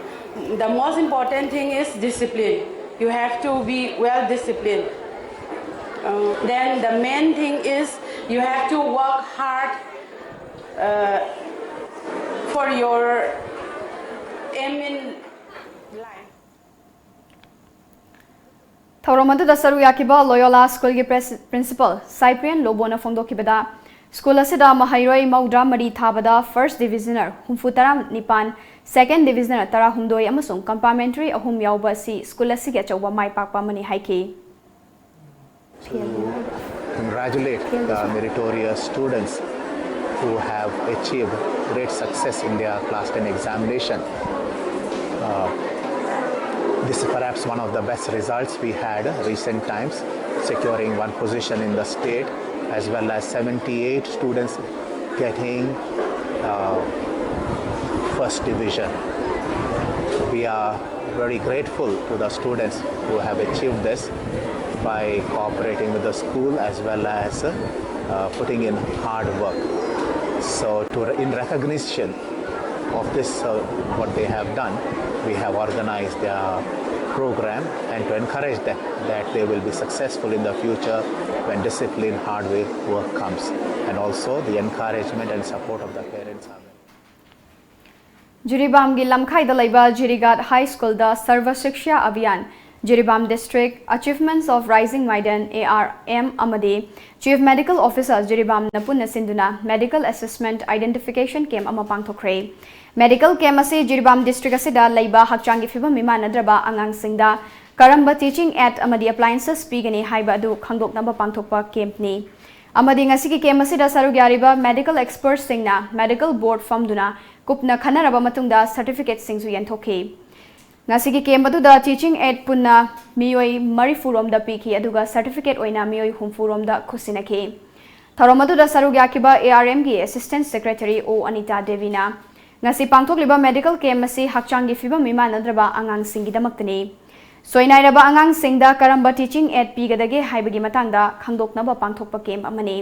The most important thing is discipline. You have to be well disciplined. Uh, then the main thing is you have to work hard uh, for your aim in life. ꯊꯧꯔꯝ ꯑꯗꯨꯗ ꯁꯔꯨꯛ ꯌꯥꯈꯤꯕ ꯂꯣꯌꯣꯂꯥ ꯁ꯭ꯀꯨꯜꯒꯤ press-, principle ꯁꯥꯏꯄ꯭ꯔꯤꯌꯟ ꯂꯣꯕꯣꯅ ꯐꯣꯡꯗꯣꯛꯈꯤꯕꯗ, school ꯑꯁꯤꯗ ꯃꯍꯩꯔꯣꯏ ꯃꯧꯗ꯭ꯔꯥ ꯃꯔꯤ ꯊꯥꯕꯗ first ꯗꯤꯕꯤꯖꯅꯔ ꯍꯨꯝꯐꯨ ꯇꯔꯥ ꯅꯤꯄꯥꯟ, ꯁꯦꯀꯦꯟ ꯗꯤꯕꯤꯖꯅꯔ ꯇꯔꯥꯍꯨꯝꯗꯣꯏ ꯑꯃꯁꯨꯡ ꯀꯝꯄꯥꯔꯃꯦꯟꯇꯔꯤ ꯑꯍꯨꯝ ꯌꯥꯎꯕ ꯑꯁꯤ ꯁ꯭ꯀꯨꯜ ꯑꯁꯤꯒꯤ ꯑꯆꯧꯕ ꯃꯥꯏ ꯄꯥꯛꯄ ꯑꯃꯅꯤ ꯍꯥꯏꯈꯤ꯫ Congratulate the meritorious students who have achieved great success in their class ten examination. Uh, this is perhaps one of the best results we had recent times, securing one position in the state, as well as seventy-eight students getting uh, first division. We are very grateful to the students who have achieved this by cooperating with the school as well as uh, putting in hard work. So, to, in recognition of this, uh, what they have done, we have organized their program and to encourage them that they will be successful in the future when discipline, hard work comes, and also the encouragement and support of the parents are. ꯖꯤꯔꯤꯕꯥꯝꯒꯤ ꯂꯝꯈꯥꯏꯗ ꯂꯩꯕ Jirighat high ꯁ꯭ꯀꯨꯜꯗ Sarva Shiksha Abhiyan, Jiribam district achievements of raising ꯃꯥꯏꯗꯟ, A R M, ꯑꯃꯗꯤ chief medical officer ꯖꯤꯔꯤꯕꯥꯝꯅ ꯄꯨꯟꯅ ꯁꯤꯟꯗꯨꯅ medical assessment identification camp ꯑꯃ ꯄꯥꯡꯊꯣꯛꯈ꯭ꯔꯦ꯫ Medical camp ꯑꯁꯤ Jiribam district ꯑꯁꯤꯗ ꯂꯩꯕ ꯍꯛꯆꯥꯡꯒꯤ ꯐꯤꯕꯝ ꯃꯤꯃꯥꯟꯅꯗ꯭ꯔꯕ ꯑꯉꯥꯡꯁꯤꯡꯗ ꯀꯔꯝꯕ ꯇꯤꯆꯤꯡ ꯑꯦꯗ ꯑꯃꯗꯤ ꯑꯦꯄ꯭ꯂꯥꯏꯌꯦꯟꯁꯦꯁ ꯄꯤꯒꯅꯤ ꯍꯥꯏꯕ ꯑꯗꯨ ꯈꯪꯗꯣꯛꯅꯕ ꯄꯥꯡꯊꯣꯛꯄ ꯀꯦꯝꯞꯅꯤ꯫ ꯑꯃꯗꯤ ꯉꯁꯤꯒꯤ ꯀꯦꯝꯞ ꯑꯁꯤꯗ ꯁꯔꯨꯛ ꯌꯥꯔꯤꯕ ꯃꯦꯗꯤꯀꯦꯜ ꯑꯦꯛꯁꯄꯔꯠꯁꯤꯡꯅ ꯃꯦꯗꯤꯀꯦꯜ ꯕꯣꯔꯗ ꯐꯝꯗꯨꯅ ꯀꯨꯞꯅ ꯈꯟꯅꯔꯕ ꯃꯇꯨꯡꯗ ꯁꯔꯇꯤꯐꯤꯀꯦꯠꯁꯤꯡꯁꯨ ꯌꯦꯟꯊꯣꯛꯈꯤ꯫ ꯉꯁꯤꯒꯤ ꯀꯦꯝꯞ ꯑꯗꯨꯗ ꯇꯤꯆꯤꯡ ꯑꯦꯗ ꯄꯨꯟꯅ ꯃꯤꯑꯣꯏ ꯃꯔꯤꯐꯨ ꯔꯣꯝꯗ ꯄꯤꯈꯤ, ꯑꯗꯨꯒ ꯁꯔꯇꯤꯐꯤꯀꯦꯠ ꯑꯣꯏꯅ ꯃꯤꯑꯣꯏ ꯍꯨꯝꯐꯨ ꯔꯣꯝꯗ ꯈꯨꯠꯁꯤꯟꯅꯈꯤ꯫ ꯊꯧꯔꯝ ꯑꯗꯨꯗ ꯁꯔꯨꯛ ꯌꯥꯈꯤꯕ ꯑꯦ ꯑꯥꯔ ꯑꯦꯝꯒꯤ ꯑꯦꯁꯤꯁꯇꯦꯟꯠ ꯁꯦꯀ꯭ꯔꯦꯇꯔꯤ ꯑꯣ ꯑꯅꯤꯇꯥ ꯗꯦꯕꯤꯅ ꯉꯁꯤ ꯄꯥꯡꯊꯣꯛꯂꯤꯕ ꯃꯦꯗꯤꯀꯦꯜ ꯀꯦꯝꯞ ꯑꯁꯤ ꯍꯛꯆꯥꯡꯒꯤ ꯐꯤꯕꯝ ꯃꯤꯃꯥꯟꯅꯗ꯭ꯔꯕ ꯑꯉꯥꯡꯁꯤꯡꯒꯤꯗꯃꯛꯇꯅꯤ꯫ ꯁꯣꯏꯅꯥꯏꯔꯕ ꯑꯉꯥꯡꯁꯤꯡꯗ ꯀꯔꯝꯕ ꯇꯤꯆꯤꯡ ꯑꯦꯗ ꯄꯤꯒꯗꯒꯦ ꯍꯥꯏꯕꯒꯤ ꯃꯇꯥꯡꯗ ꯈꯪꯗꯣꯛꯅꯕ ꯄꯥꯡꯊꯣꯛꯄ ꯀꯦꯝꯞ ꯑꯃꯅꯤ꯫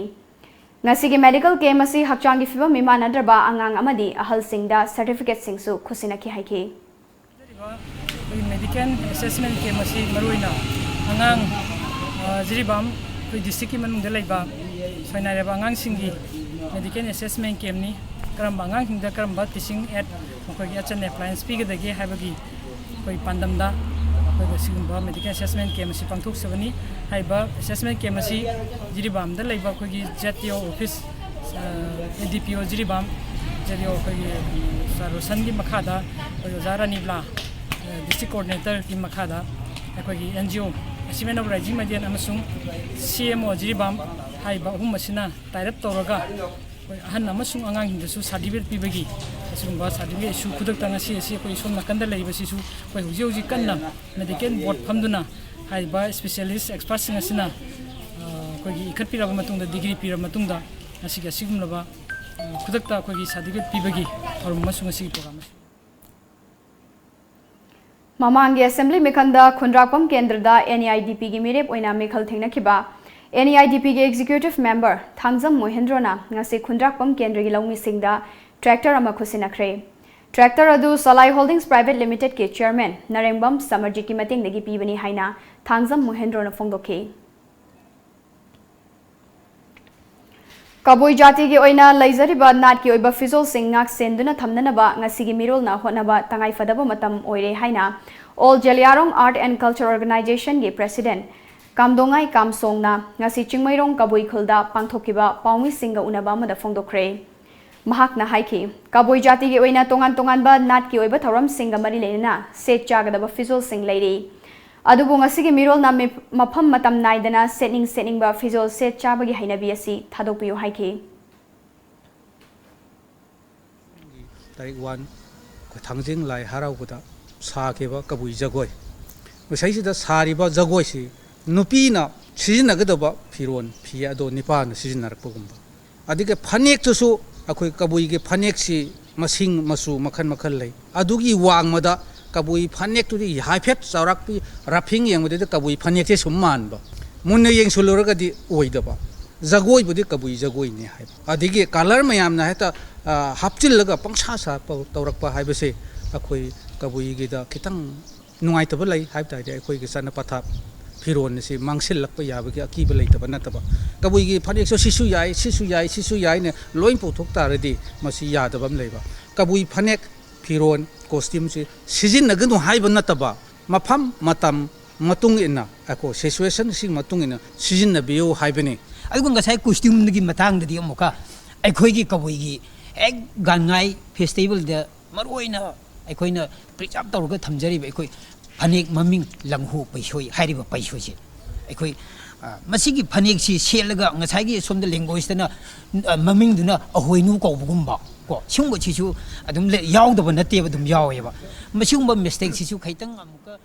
ꯉꯁꯤꯒꯤ ꯃꯦꯗꯤꯀꯦꯜ ꯀꯦꯝꯞ ꯑꯁꯤ ꯍꯛꯆꯥꯡꯒꯤ ꯐꯤꯕꯝ ꯃꯤꯃꯥꯟꯅꯗ꯭ꯔꯕ ꯑꯉꯥꯡ ꯑꯃꯗꯤ ꯑꯍꯜꯁꯤꯡꯗ ꯁꯔꯇꯤꯐꯤꯀꯦꯠꯁꯤꯡꯁꯨ ꯈꯨꯠꯁꯤꯟꯅꯈꯤ ꯍꯥꯏꯈꯤ꯫ ꯑꯩꯈꯣꯏ ꯃꯦꯗꯤꯀꯦꯜ ꯑꯦꯁꯦꯁꯃꯦꯟ ꯀꯦꯝꯞ ꯑꯁꯤ ꯃꯔꯨꯑꯣꯏꯅ ꯑꯉꯥꯡ, ꯑ, ꯖꯤꯔꯤꯕꯥꯝ ꯑꯩꯈꯣꯏ ꯗꯤꯁꯇ꯭ꯔꯤꯛꯀꯤ ꯃꯅꯨꯡꯗ ꯂꯩꯕ ꯁꯣꯏꯅꯥꯏꯔꯕ ꯑꯉꯥꯡꯁꯤꯡꯒꯤ ꯃꯦꯗꯤꯀꯦꯜ ꯑꯦꯁꯦꯁꯃꯦꯟ ꯀꯦꯝꯞꯅꯤ꯫ ꯀꯔꯝꯕ ꯑꯉꯥꯡꯁꯤꯡꯗ ꯀꯔꯝꯕ ꯇꯤꯆꯤꯡ ꯑꯦꯗ, ꯃꯈꯣꯏꯒꯤ ꯑꯆꯟ ꯑꯦꯄ꯭ꯂꯥꯏꯌꯦꯟꯁ ꯄꯤꯒꯗꯒꯦ ꯍꯥꯏꯕꯒꯤ ꯑꯩꯈꯣꯏ ꯄꯥꯟꯗꯝꯗ ꯑꯩꯈꯣꯏꯗ ꯁꯤꯒꯨꯝꯕ ꯃꯦꯗꯤꯀꯦꯜ ꯑꯦꯁꯦꯁꯃꯦꯟ ꯀꯦꯝꯞ ꯑꯁꯤ ꯄꯥꯡꯊꯣꯛꯆꯕꯅꯤ꯫ ꯍꯥꯏꯔꯤꯕ ꯑꯦꯁꯦꯁꯃꯦꯟ ꯀꯦꯝꯞ ꯑꯁꯤ ꯖꯤꯔꯤꯕꯥꯝꯗ ꯂꯩꯕ ꯑꯩꯈꯣꯏꯒꯤ ꯖꯦꯠ ꯇꯤ ꯑꯣ ꯑꯣꯐꯤꯁ, ꯑ, ꯑꯦ ꯗꯤ ꯄꯤ ꯑꯣ ꯖꯤꯔꯤꯕꯥꯝ, ꯖꯦꯠ ꯇꯤ ꯑꯣ ꯑꯩꯈꯣꯏꯒꯤ, ꯎꯝ, ꯁꯥꯔ ꯔꯣꯁꯟꯒꯤ ꯃꯈꯥꯗ ꯑꯩꯈꯣꯏ ꯑꯣꯖꯥ ꯔꯥꯅꯤꯕ꯭ꯂꯥ, ꯑ, ꯗꯤꯁꯇ꯭ꯔꯤꯛ ꯀꯣꯑꯣꯔꯗꯤꯅꯦꯇꯔꯒꯤ ꯃꯈꯥꯗ ꯑꯩꯈꯣꯏꯒꯤ and G O ꯑꯦꯁꯤꯃꯦꯟ of raising ꯃꯥꯏꯗꯟ ꯑꯃꯁꯨꯡ ꯁꯤ ꯑꯦꯝ ꯑꯣ ꯖꯤꯔꯤꯕꯥꯝ ꯍꯥꯏꯔꯤꯕ ꯑꯍꯨꯝ ꯑꯁꯤꯅ ꯇꯥꯏꯔꯞ ꯇꯧꯔꯒ ꯑꯩꯈꯣꯏ ꯑꯍꯟ ꯑꯃꯁꯨꯡ ꯑꯉꯥꯡꯁꯤꯡꯗꯁꯨ ꯁꯥꯔꯇꯤꯐꯤꯀꯦꯠ ꯄꯤꯕꯒꯤ ꯑꯁꯤꯒꯨꯝꯕ ꯁꯥꯔꯇꯤꯐꯤꯀꯦꯠ ꯏꯁꯨ ꯈꯨꯗꯛꯇ ꯉꯁꯤ ꯑꯁꯤ ꯑꯩꯈꯣꯏ ꯁꯣꯝ ꯅꯥꯀꯟꯗ ꯂꯩꯔꯤꯕꯁꯤꯁꯨ ꯑꯩꯈꯣꯏ ꯍꯧꯖꯤꯛ ꯍꯧꯖꯤꯛ ꯀꯟꯅ ꯃꯦꯗꯤꯀꯦꯜ ꯕꯣꯔꯗ ꯐꯝꯗꯨꯅ ꯍꯥꯏꯔꯤꯕ ꯏꯁꯄꯤꯁꯦꯂꯤꯁ ꯑꯦꯛꯁꯄꯔꯠꯁꯤꯡ ꯑꯁꯤꯅ, ꯑ, ꯑꯩꯈꯣꯏꯒꯤ ꯏꯈꯠꯄꯤꯔꯕ ꯃꯇꯨꯡꯗ, ꯗꯤꯒ꯭ꯔꯤ ꯄꯤꯔꯕ ꯃꯇꯨꯡꯗ ꯉꯁꯤꯒꯤ ꯑꯁꯤꯒꯨꯝꯂꯕ, ꯑ, ꯈꯨꯗꯛꯇ ꯑꯩꯈꯣꯏꯒꯤ ꯁꯥꯔꯇꯤꯐꯤꯀꯦꯠ ꯄꯤꯕꯒꯤ ꯊꯧꯔꯝ ꯑꯃꯁꯨ ꯉꯁꯤꯒꯤ ꯄ꯭ꯔꯣꯒ꯭ꯔꯥꯝ ꯑꯁꯤ ꯃꯃꯥꯡꯒꯤ ꯑꯦꯁꯦꯝꯕ꯭ꯂꯤ ꯃꯤꯈꯜꯗ ꯈꯨꯟꯗ꯭ꯔꯥꯛꯄꯝ ꯀꯦꯟꯗ꯭ꯔꯗ ꯑꯦꯟ ꯏ ꯑꯥꯏ ꯗꯤ ꯄꯤꯒꯤ ꯃꯤꯔꯦꯞ ꯑꯣꯏꯅ ꯃꯤꯈꯜ ꯊꯦꯡꯅꯈꯤꯕ ꯑꯦꯟ ꯏ ꯑꯥꯏ ꯗꯤ ꯄꯤꯒꯤ ꯑꯦꯛꯖꯤꯀ꯭ꯌꯨꯇꯤꯚ ꯃꯦꯝꯕꯔ ꯊꯥꯡꯖꯝ ꯃꯣꯍꯦꯟꯗ꯭ꯔꯣꯅ ꯉꯁꯤ ꯈꯨꯟꯗ꯭ꯔꯥꯛꯄꯝ ꯀꯦꯟꯗ꯭ꯔꯒꯤ ꯂꯧꯃꯤꯁꯤꯡꯗ ꯇ꯭ꯔꯦꯛꯇꯔ ꯑꯃ ꯈꯨꯠꯁꯤꯟꯅꯈ꯭ꯔꯦ꯫ ꯇ꯭ꯔꯦꯛꯇꯔ ꯑꯗꯨ ꯁꯂꯥꯏ ꯍꯣꯜꯗꯤꯡꯁ ꯄ꯭ꯔꯥꯏꯚꯦꯠ ꯂꯤꯃꯤꯇꯦꯗꯀꯤ ꯆꯤꯌꯔꯃꯦꯟ ꯅꯔꯦꯡꯕꯝ ꯁꯃꯔꯖꯤꯠꯀꯤ ꯃꯇꯦꯡꯗꯒꯤ ꯄꯤꯕꯅꯤ ꯍꯥꯏꯅ ꯊꯥꯡꯖꯝ ꯃꯣꯍꯦꯟꯗ꯭ꯔꯣꯅ ꯐꯣꯡꯗꯣꯛꯈꯤ꯫ ꯀꯕꯨꯏ ꯖꯥꯇꯤꯒꯤ ꯑꯣꯏꯅ ꯂꯩꯖꯔꯤꯕ ꯅꯥꯠꯀꯤ ꯑꯣꯏꯕ ꯐꯤꯖꯣꯜꯁꯤꯡ ꯉꯥꯛ ꯁꯦꯟꯗꯨꯅ ꯊꯝꯅꯅꯕ ꯉꯁꯤꯒꯤ ꯃꯤꯔꯣꯜꯅ ꯍꯣꯠꯅꯕ ꯇꯉꯥꯏ ꯐꯗꯕ ꯃꯇꯝ ꯑꯣꯏꯔꯦ ꯍꯥꯏꯅ All Zeliangrong Art and Culture Organization ꯒꯤ President ꯀꯥꯝꯗꯣꯉꯥꯏ ꯀꯥꯝꯁꯣꯡꯅ ꯉꯁꯤ ꯆꯤꯡꯃꯩꯔꯣꯡ ꯀꯕꯨꯏ ꯈꯨꯜꯗ ꯄꯥꯡꯊꯣꯛꯈꯤꯕ ꯄꯥꯎꯃꯤꯁꯤꯡꯒ ꯎꯅꯕ ꯑꯃꯗ ꯐꯣꯡꯗꯣꯛꯈ꯭ꯔꯦ꯫ ꯃꯍꯥꯛꯅ ꯍꯥꯏꯈꯤ, ꯀꯕꯨꯏ ꯖꯥꯇꯤꯒꯤ ꯑꯣꯏꯅ ꯇꯣꯉꯥꯟ ꯇꯣꯉꯥꯟꯕ ꯅꯥꯠꯀꯤ ꯑꯣꯏꯕ ꯊꯧꯔꯝꯁꯤꯡꯒ ꯃꯔꯤ ꯂꯩꯅꯅ ꯁꯦꯠ ꯆꯥꯒꯗꯕ ꯐꯤꯖꯣꯜꯁꯤꯡ ꯂꯩꯔꯤ꯫ ꯑꯗꯨꯕꯨ ꯉꯁꯤꯒꯤ ꯃꯤꯔꯣꯜꯅ ꯃꯤꯞ-, ꯃꯐꯝ ꯃꯇꯝ ꯅꯥꯏꯗꯅ ꯁꯦꯠꯅꯤꯡ ꯁꯦꯠꯅꯤꯡꯕ ꯐꯤꯖꯣꯜ ꯁꯦꯠ ꯆꯥꯕꯒꯤ ꯍꯩꯅꯕꯤ ꯑꯁꯤ ꯊꯥꯗꯣꯛꯄꯤꯌꯨ ꯍꯥꯏꯈꯤ꯫ ꯇꯥꯔꯤꯛ ꯋꯥꯟ, ꯑꯩꯈꯣꯏ ꯊꯥꯡꯖꯤꯡ ꯂꯥꯏ ꯍꯔꯥꯎꯕꯗ ꯁꯥꯈꯤꯕ ꯀꯕꯨꯏ ꯖꯒꯣꯏ꯫ ꯃꯁꯤꯁꯤꯗ ꯁꯥꯔꯤꯕ ꯖꯒꯣꯏꯁꯤ ꯅꯨꯄꯤꯅ ꯁꯤꯖꯤꯟꯅꯒꯗꯕ ꯐꯤꯔꯣꯜ ꯐꯤ ꯑꯗꯣ ꯅꯨꯄꯥꯅ ꯁꯤꯖꯤꯟꯅꯔꯛꯄꯒꯨꯝꯕ꯫ ꯑꯗꯒꯤ ꯐꯅꯦꯛꯇꯨꯁꯨ ꯑꯩꯈꯣꯏ ꯀꯕꯨꯏꯒꯤ ꯐꯅꯦꯛꯁꯤ ꯃꯁꯤꯡ ꯃꯆꯨ ꯃꯈꯜ ꯃꯈꯜ ꯂꯩ꯫ ꯑꯗꯨꯒꯤ ꯋꯥꯡꯃꯗ ꯀꯕꯨꯏ ꯐꯅꯦꯛꯇꯨꯗꯤ ꯍꯥꯏꯐꯦꯠ ꯆꯥꯎꯔꯥꯛꯄꯤ ꯔꯐꯤꯡ ꯌꯦꯡꯕꯗꯗꯤ ꯀꯕꯨꯏ ꯐꯅꯦꯛꯁꯦ ꯁꯨꯝ ꯃꯥꯟꯕ꯫ ꯃꯨꯟꯅ ꯌꯦꯡꯁꯤꯜꯂꯨꯔꯒꯗꯤ ꯑꯣꯏꯗꯕ꯫ ꯖꯒꯣꯏꯕꯨꯗꯤ ꯀꯕꯨꯏ ꯖꯒꯣꯏꯅꯤ ꯍꯥꯏꯕ꯫ ꯑꯗꯒꯤ colour ꯃꯌꯥꯝꯅ ꯍꯦꯛꯇ, ꯑ, ꯍꯥꯞꯆꯤꯜꯂꯒ ꯄꯪꯁꯥ ꯁꯥ ꯇꯧꯔꯛꯄ ꯍꯥꯏꯕꯁꯦ ꯑꯩꯈꯣꯏ ꯀꯕꯨꯏꯒꯤꯗ ꯈꯤꯇꯪ ꯅꯨꯡꯉꯥꯏꯇꯕ ꯂꯩ ꯍꯥꯏꯕ ꯇꯥꯔꯗꯤ, ꯑꯩꯈꯣꯏꯒꯤ ꯆꯠꯅ ꯄꯊꯥꯞ ꯐꯤꯔꯣꯜ ꯑꯁꯤ ꯃꯥꯡꯁꯤꯜꯂꯛꯄ ꯌꯥꯕꯒꯤ ꯑꯀꯤꯕ ꯂꯩꯇꯕ ꯅꯠꯇꯕ, ꯀꯕꯨꯏꯒꯤ ꯐꯅꯦꯛꯁꯨ ꯁꯤꯁꯨ ꯌꯥꯏ, ꯁꯤꯁꯨ ꯌꯥꯏ, ꯁꯤꯁꯨ ꯌꯥꯏꯅ ꯂꯣꯏ ꯄꯨꯊꯣꯛ ꯇꯥꯔꯗꯤ ꯃꯁꯤ ꯌꯥꯗꯕ ꯑꯃ ꯂꯩꯕ꯫ ꯀꯕꯨꯏ ꯐꯅꯦꯛ ꯐꯤꯔꯣꯜ costumeꯁꯤ ꯁꯤꯖꯤꯟꯅꯒꯅꯨ ꯍꯥꯏꯕ ꯅꯠꯇꯕ, ꯃꯐꯝ ꯃꯇꯝ ꯃꯇꯨꯡ ꯏꯟꯅ, ꯑꯩꯈꯣꯏ situationꯁꯤꯒꯤ ꯃꯇꯨꯡ ꯏꯟꯅ ꯁꯤꯖꯤꯟꯅꯕꯤꯌꯨ ꯍꯥꯏꯕꯅꯤ꯫ ꯑꯗꯨꯒ ꯉꯁꯥꯏ costumeꯒꯤ ꯃꯇꯥꯡꯗꯗꯤ ꯑꯃꯨꯛꯀ ꯑꯩꯈꯣꯏꯒꯤ ꯀꯕꯨꯏꯒꯤ ꯍꯦꯛ ꯒꯥꯟꯉꯥꯏ festivalꯗ ꯃꯔꯨꯑꯣꯏꯅ ꯑꯩꯈꯣꯏꯅ preserve ꯇꯧꯔꯒ ꯊꯝꯖꯔꯤꯕ ꯑꯩꯈꯣꯏ ꯐꯅꯦꯛ ꯃꯃꯤꯡ ꯂꯪꯍꯨ ꯄꯩꯁꯣꯏ ꯍꯥꯏꯔꯤꯕ ꯄꯩꯁꯣꯏꯁꯦ ꯑꯩꯈꯣꯏ, ꯑ, ꯃꯁꯤꯒꯤ ꯐꯅꯦꯛꯁꯤ ꯁꯦꯠꯂꯒ ꯉꯁꯥꯏꯒꯤ ꯁꯣꯝꯗ languageꯇꯅ, ꯑ, ꯃꯃꯤꯡꯗꯨꯅ ꯑꯍꯣꯏꯅꯨ ꯀꯧꯕꯒꯨꯝꯕ ꯀꯣ, ꯁꯤꯒꯨꯝꯕꯁꯤꯁꯨ ꯑꯗꯨꯝ ꯂꯩ-, ꯌꯥꯎꯗꯕ ꯅꯠꯇꯦꯕ, ꯑꯗꯨꯝ ꯌꯥꯎꯋꯦꯕ꯫ ꯃꯁꯤꯒꯨꯝꯕ mistakeꯁꯤꯁꯨ ꯈꯤꯇꯪ ꯑꯃꯨꯛꯀ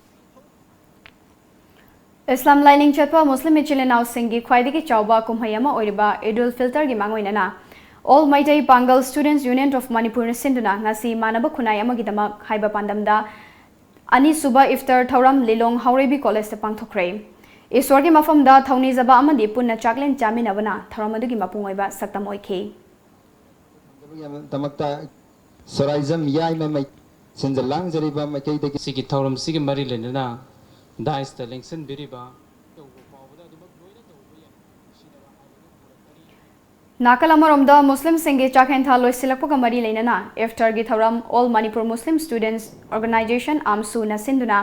ꯏꯁꯂꯥꯝ ꯂꯥꯏꯅꯤꯡ ꯆꯠꯄ ꯃꯨꯁꯂꯤꯝ ꯏꯆꯤꯜ ꯏꯅꯥꯎꯁꯤꯡꯒꯤ ꯈ꯭ꯋꯥꯏꯗꯒꯤ ꯆꯥꯎꯕ ꯀꯨꯝꯍꯩ ꯑꯃ ꯑꯣꯏꯔꯤꯕ ꯏꯗꯨꯜ ꯐꯤꯜꯇꯔꯒꯤ ꯃꯥꯡꯑꯣꯏꯅꯅ All Meitei Pangal Students Union of Manipurꯅ ꯁꯤꯟꯗꯨꯅ ꯉꯁꯤ ꯃꯥꯟꯅꯕ ꯈꯨꯟꯅꯥꯏ ꯑꯃꯒꯤꯗꯃꯛ ꯍꯥꯏꯕ ꯄꯥꯟꯗꯝꯗ ꯑꯅꯤꯁꯨꯕ ꯏꯐꯇꯔ ꯊꯧꯔꯝ ꯂꯤꯂꯣꯡ ꯍꯥꯎꯔꯩꯕꯤ ꯀꯣꯂꯦꯖꯇ ꯄꯥꯡꯊꯣꯛꯈ꯭ꯔꯦ꯫ ꯏꯁ꯭ꯋꯔꯒꯤ ꯃꯐꯝꯗ ꯊꯧꯅꯤꯖꯕ ꯑꯃꯗꯤ ꯄꯨꯟꯅ ꯆꯥꯛꯂꯦꯟ ꯆꯥꯃꯤꯟꯅꯕꯅ ꯊꯧꯔꯝ ꯑꯗꯨꯒꯤ ꯃꯄꯨꯡ ꯑꯣꯏꯕ ꯁꯛꯇꯝ ꯑꯣꯏꯈꯤ꯫ ꯗꯃꯛꯇ ꯁꯣꯔꯥꯏꯖꯝ ꯌꯥꯏꯃ ꯃꯩ ꯁꯤꯟꯖ ꯂꯥꯡꯖꯔꯤꯕ ꯃꯥꯏꯀꯩꯗꯒꯤ ꯁꯤꯒꯤ ꯊꯧꯔꯝꯁꯤꯒꯤ ꯃꯔꯤ ꯂꯩꯅꯅ ꯗꯥꯏꯁꯇ ꯂꯦꯡꯁꯤꯟꯕꯤꯔꯤꯕ ꯅꯥꯀꯜ ꯑꯃꯔꯣꯝꯗ, ꯃꯨꯁꯂꯤꯝꯁꯤꯡꯒꯤ ꯆꯥꯛꯍꯦꯟ ꯊꯥ ꯂꯣꯏꯁꯤꯜꯂꯛꯄꯒ ꯃꯔꯤ ꯂꯩꯅꯅ ꯏꯐꯇꯥꯔꯒꯤ ꯊꯧꯔꯝ All Manipur Muslim Students Organisation, ꯑꯥꯝꯁꯨꯅ ꯁꯤꯟꯗꯨꯅ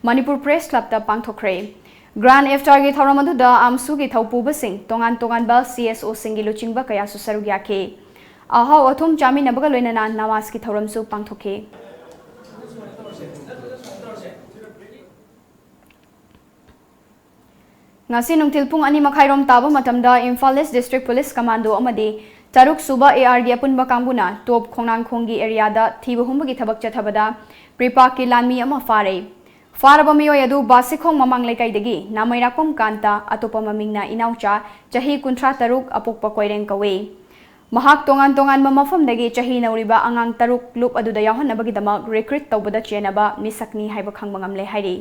ꯃꯅꯤꯄꯨꯔ ꯄ꯭ꯔꯦꯁ ꯀ꯭ꯂꯕꯇ ꯄꯥꯡꯊꯣꯛꯈ꯭ꯔꯦ꯫ ꯒ꯭ꯔꯥꯟ ꯏꯐꯇꯥꯔꯒꯤ ꯊꯧꯔꯝ ꯑꯗꯨꯗ ꯑꯥꯝꯁꯨꯒꯤ ꯊꯧꯄꯨꯕꯁꯤꯡ, ꯇꯣꯉꯥꯟ ꯇꯣꯉꯥꯟꯕ ꯁꯤ ꯑꯦꯁ ꯑꯣꯁꯤꯡꯒꯤ ꯂꯨꯆꯤꯡꯕ ꯀꯌꯥꯁꯨ ꯁꯔꯨꯛ ꯌꯥꯈꯤ꯫ ꯑꯍꯥꯎ ꯑꯊꯨꯝ ꯆꯥꯃꯤꯟꯅꯕꯒ ꯂꯣꯏꯅꯅ ꯅꯃꯥꯖꯀꯤ ꯊꯧꯔꯝꯁꯨ ꯄꯥꯡꯊꯣꯛꯈꯤ꯫ ꯉꯁꯤ ꯅꯨꯡꯊꯤꯜ ꯄꯨꯡ ꯑꯅꯤ ꯃꯈꯥꯏꯔꯣꯝ ꯇꯥꯕ ꯃꯇꯝꯗ ꯏꯝꯐꯥꯜ ꯏꯁ ꯗꯤꯁꯇ꯭ꯔꯤꯛ ꯄꯨꯂꯤꯁ ꯀꯃꯥꯟꯗꯣ ꯑꯃꯗꯤ ꯇꯔꯨꯛ ꯁꯨꯕ ꯑꯦ ꯑꯥꯔꯒꯤ ꯑꯄꯨꯟꯕ ꯀꯥꯡꯕꯨꯅ ꯇꯣꯞ ꯈꯣꯡꯅꯥꯡꯈꯣꯡꯒꯤ ꯑꯦꯔꯤꯌꯥꯗ ꯊꯤꯕ ꯍꯨꯝꯕꯒꯤ ꯊꯕꯛ ꯆꯠꯊꯕꯗ ꯄ꯭ꯔꯤꯄꯥꯛꯀꯤ ꯂꯥꯟꯃꯤ ꯑꯃ ꯐꯥꯔꯦ꯫ ꯐꯥꯔꯕ ꯃꯤꯑꯣꯏ ꯑꯗꯨ ꯕꯥꯁꯤꯈꯣꯡ ꯃꯃꯥꯡ ꯂꯩꯀꯥꯏꯗꯒꯤ ꯅꯥꯃꯩꯔꯥꯛꯄꯝ ꯀꯥꯟꯇ, ꯑꯇꯣꯞꯄ ꯃꯃꯤꯡꯅ ꯏꯅꯥꯎꯆꯥ, ꯆꯍꯤ ꯀꯨꯟꯊ꯭ꯔꯥ ꯇꯔꯨꯛ, ꯑꯄꯣꯛꯄ ꯀꯣꯏꯔꯦꯡ ꯀꯧꯏ꯫ ꯃꯍꯥꯛ ꯇꯣꯉꯥꯟ ꯇꯣꯉꯥꯟꯕ ꯃꯐꯝꯗꯒꯤ ꯆꯍꯤ ꯅꯧꯔꯤꯕ ꯑꯉꯥꯡ ꯇꯔꯨꯛ ꯂꯨꯞ ꯑꯗꯨꯗ ꯌꯥꯎꯍꯟꯅꯕꯒꯤꯗꯃꯛ ꯔꯤꯀ꯭ꯔꯨꯠ ꯇꯧꯕꯗ ꯆꯦꯟꯅꯕ ꯃꯤꯁꯛꯅꯤ ꯍꯥꯏꯕ ꯈꯪꯕ ꯉꯝꯂꯦ ꯍꯥꯏꯔꯤ꯫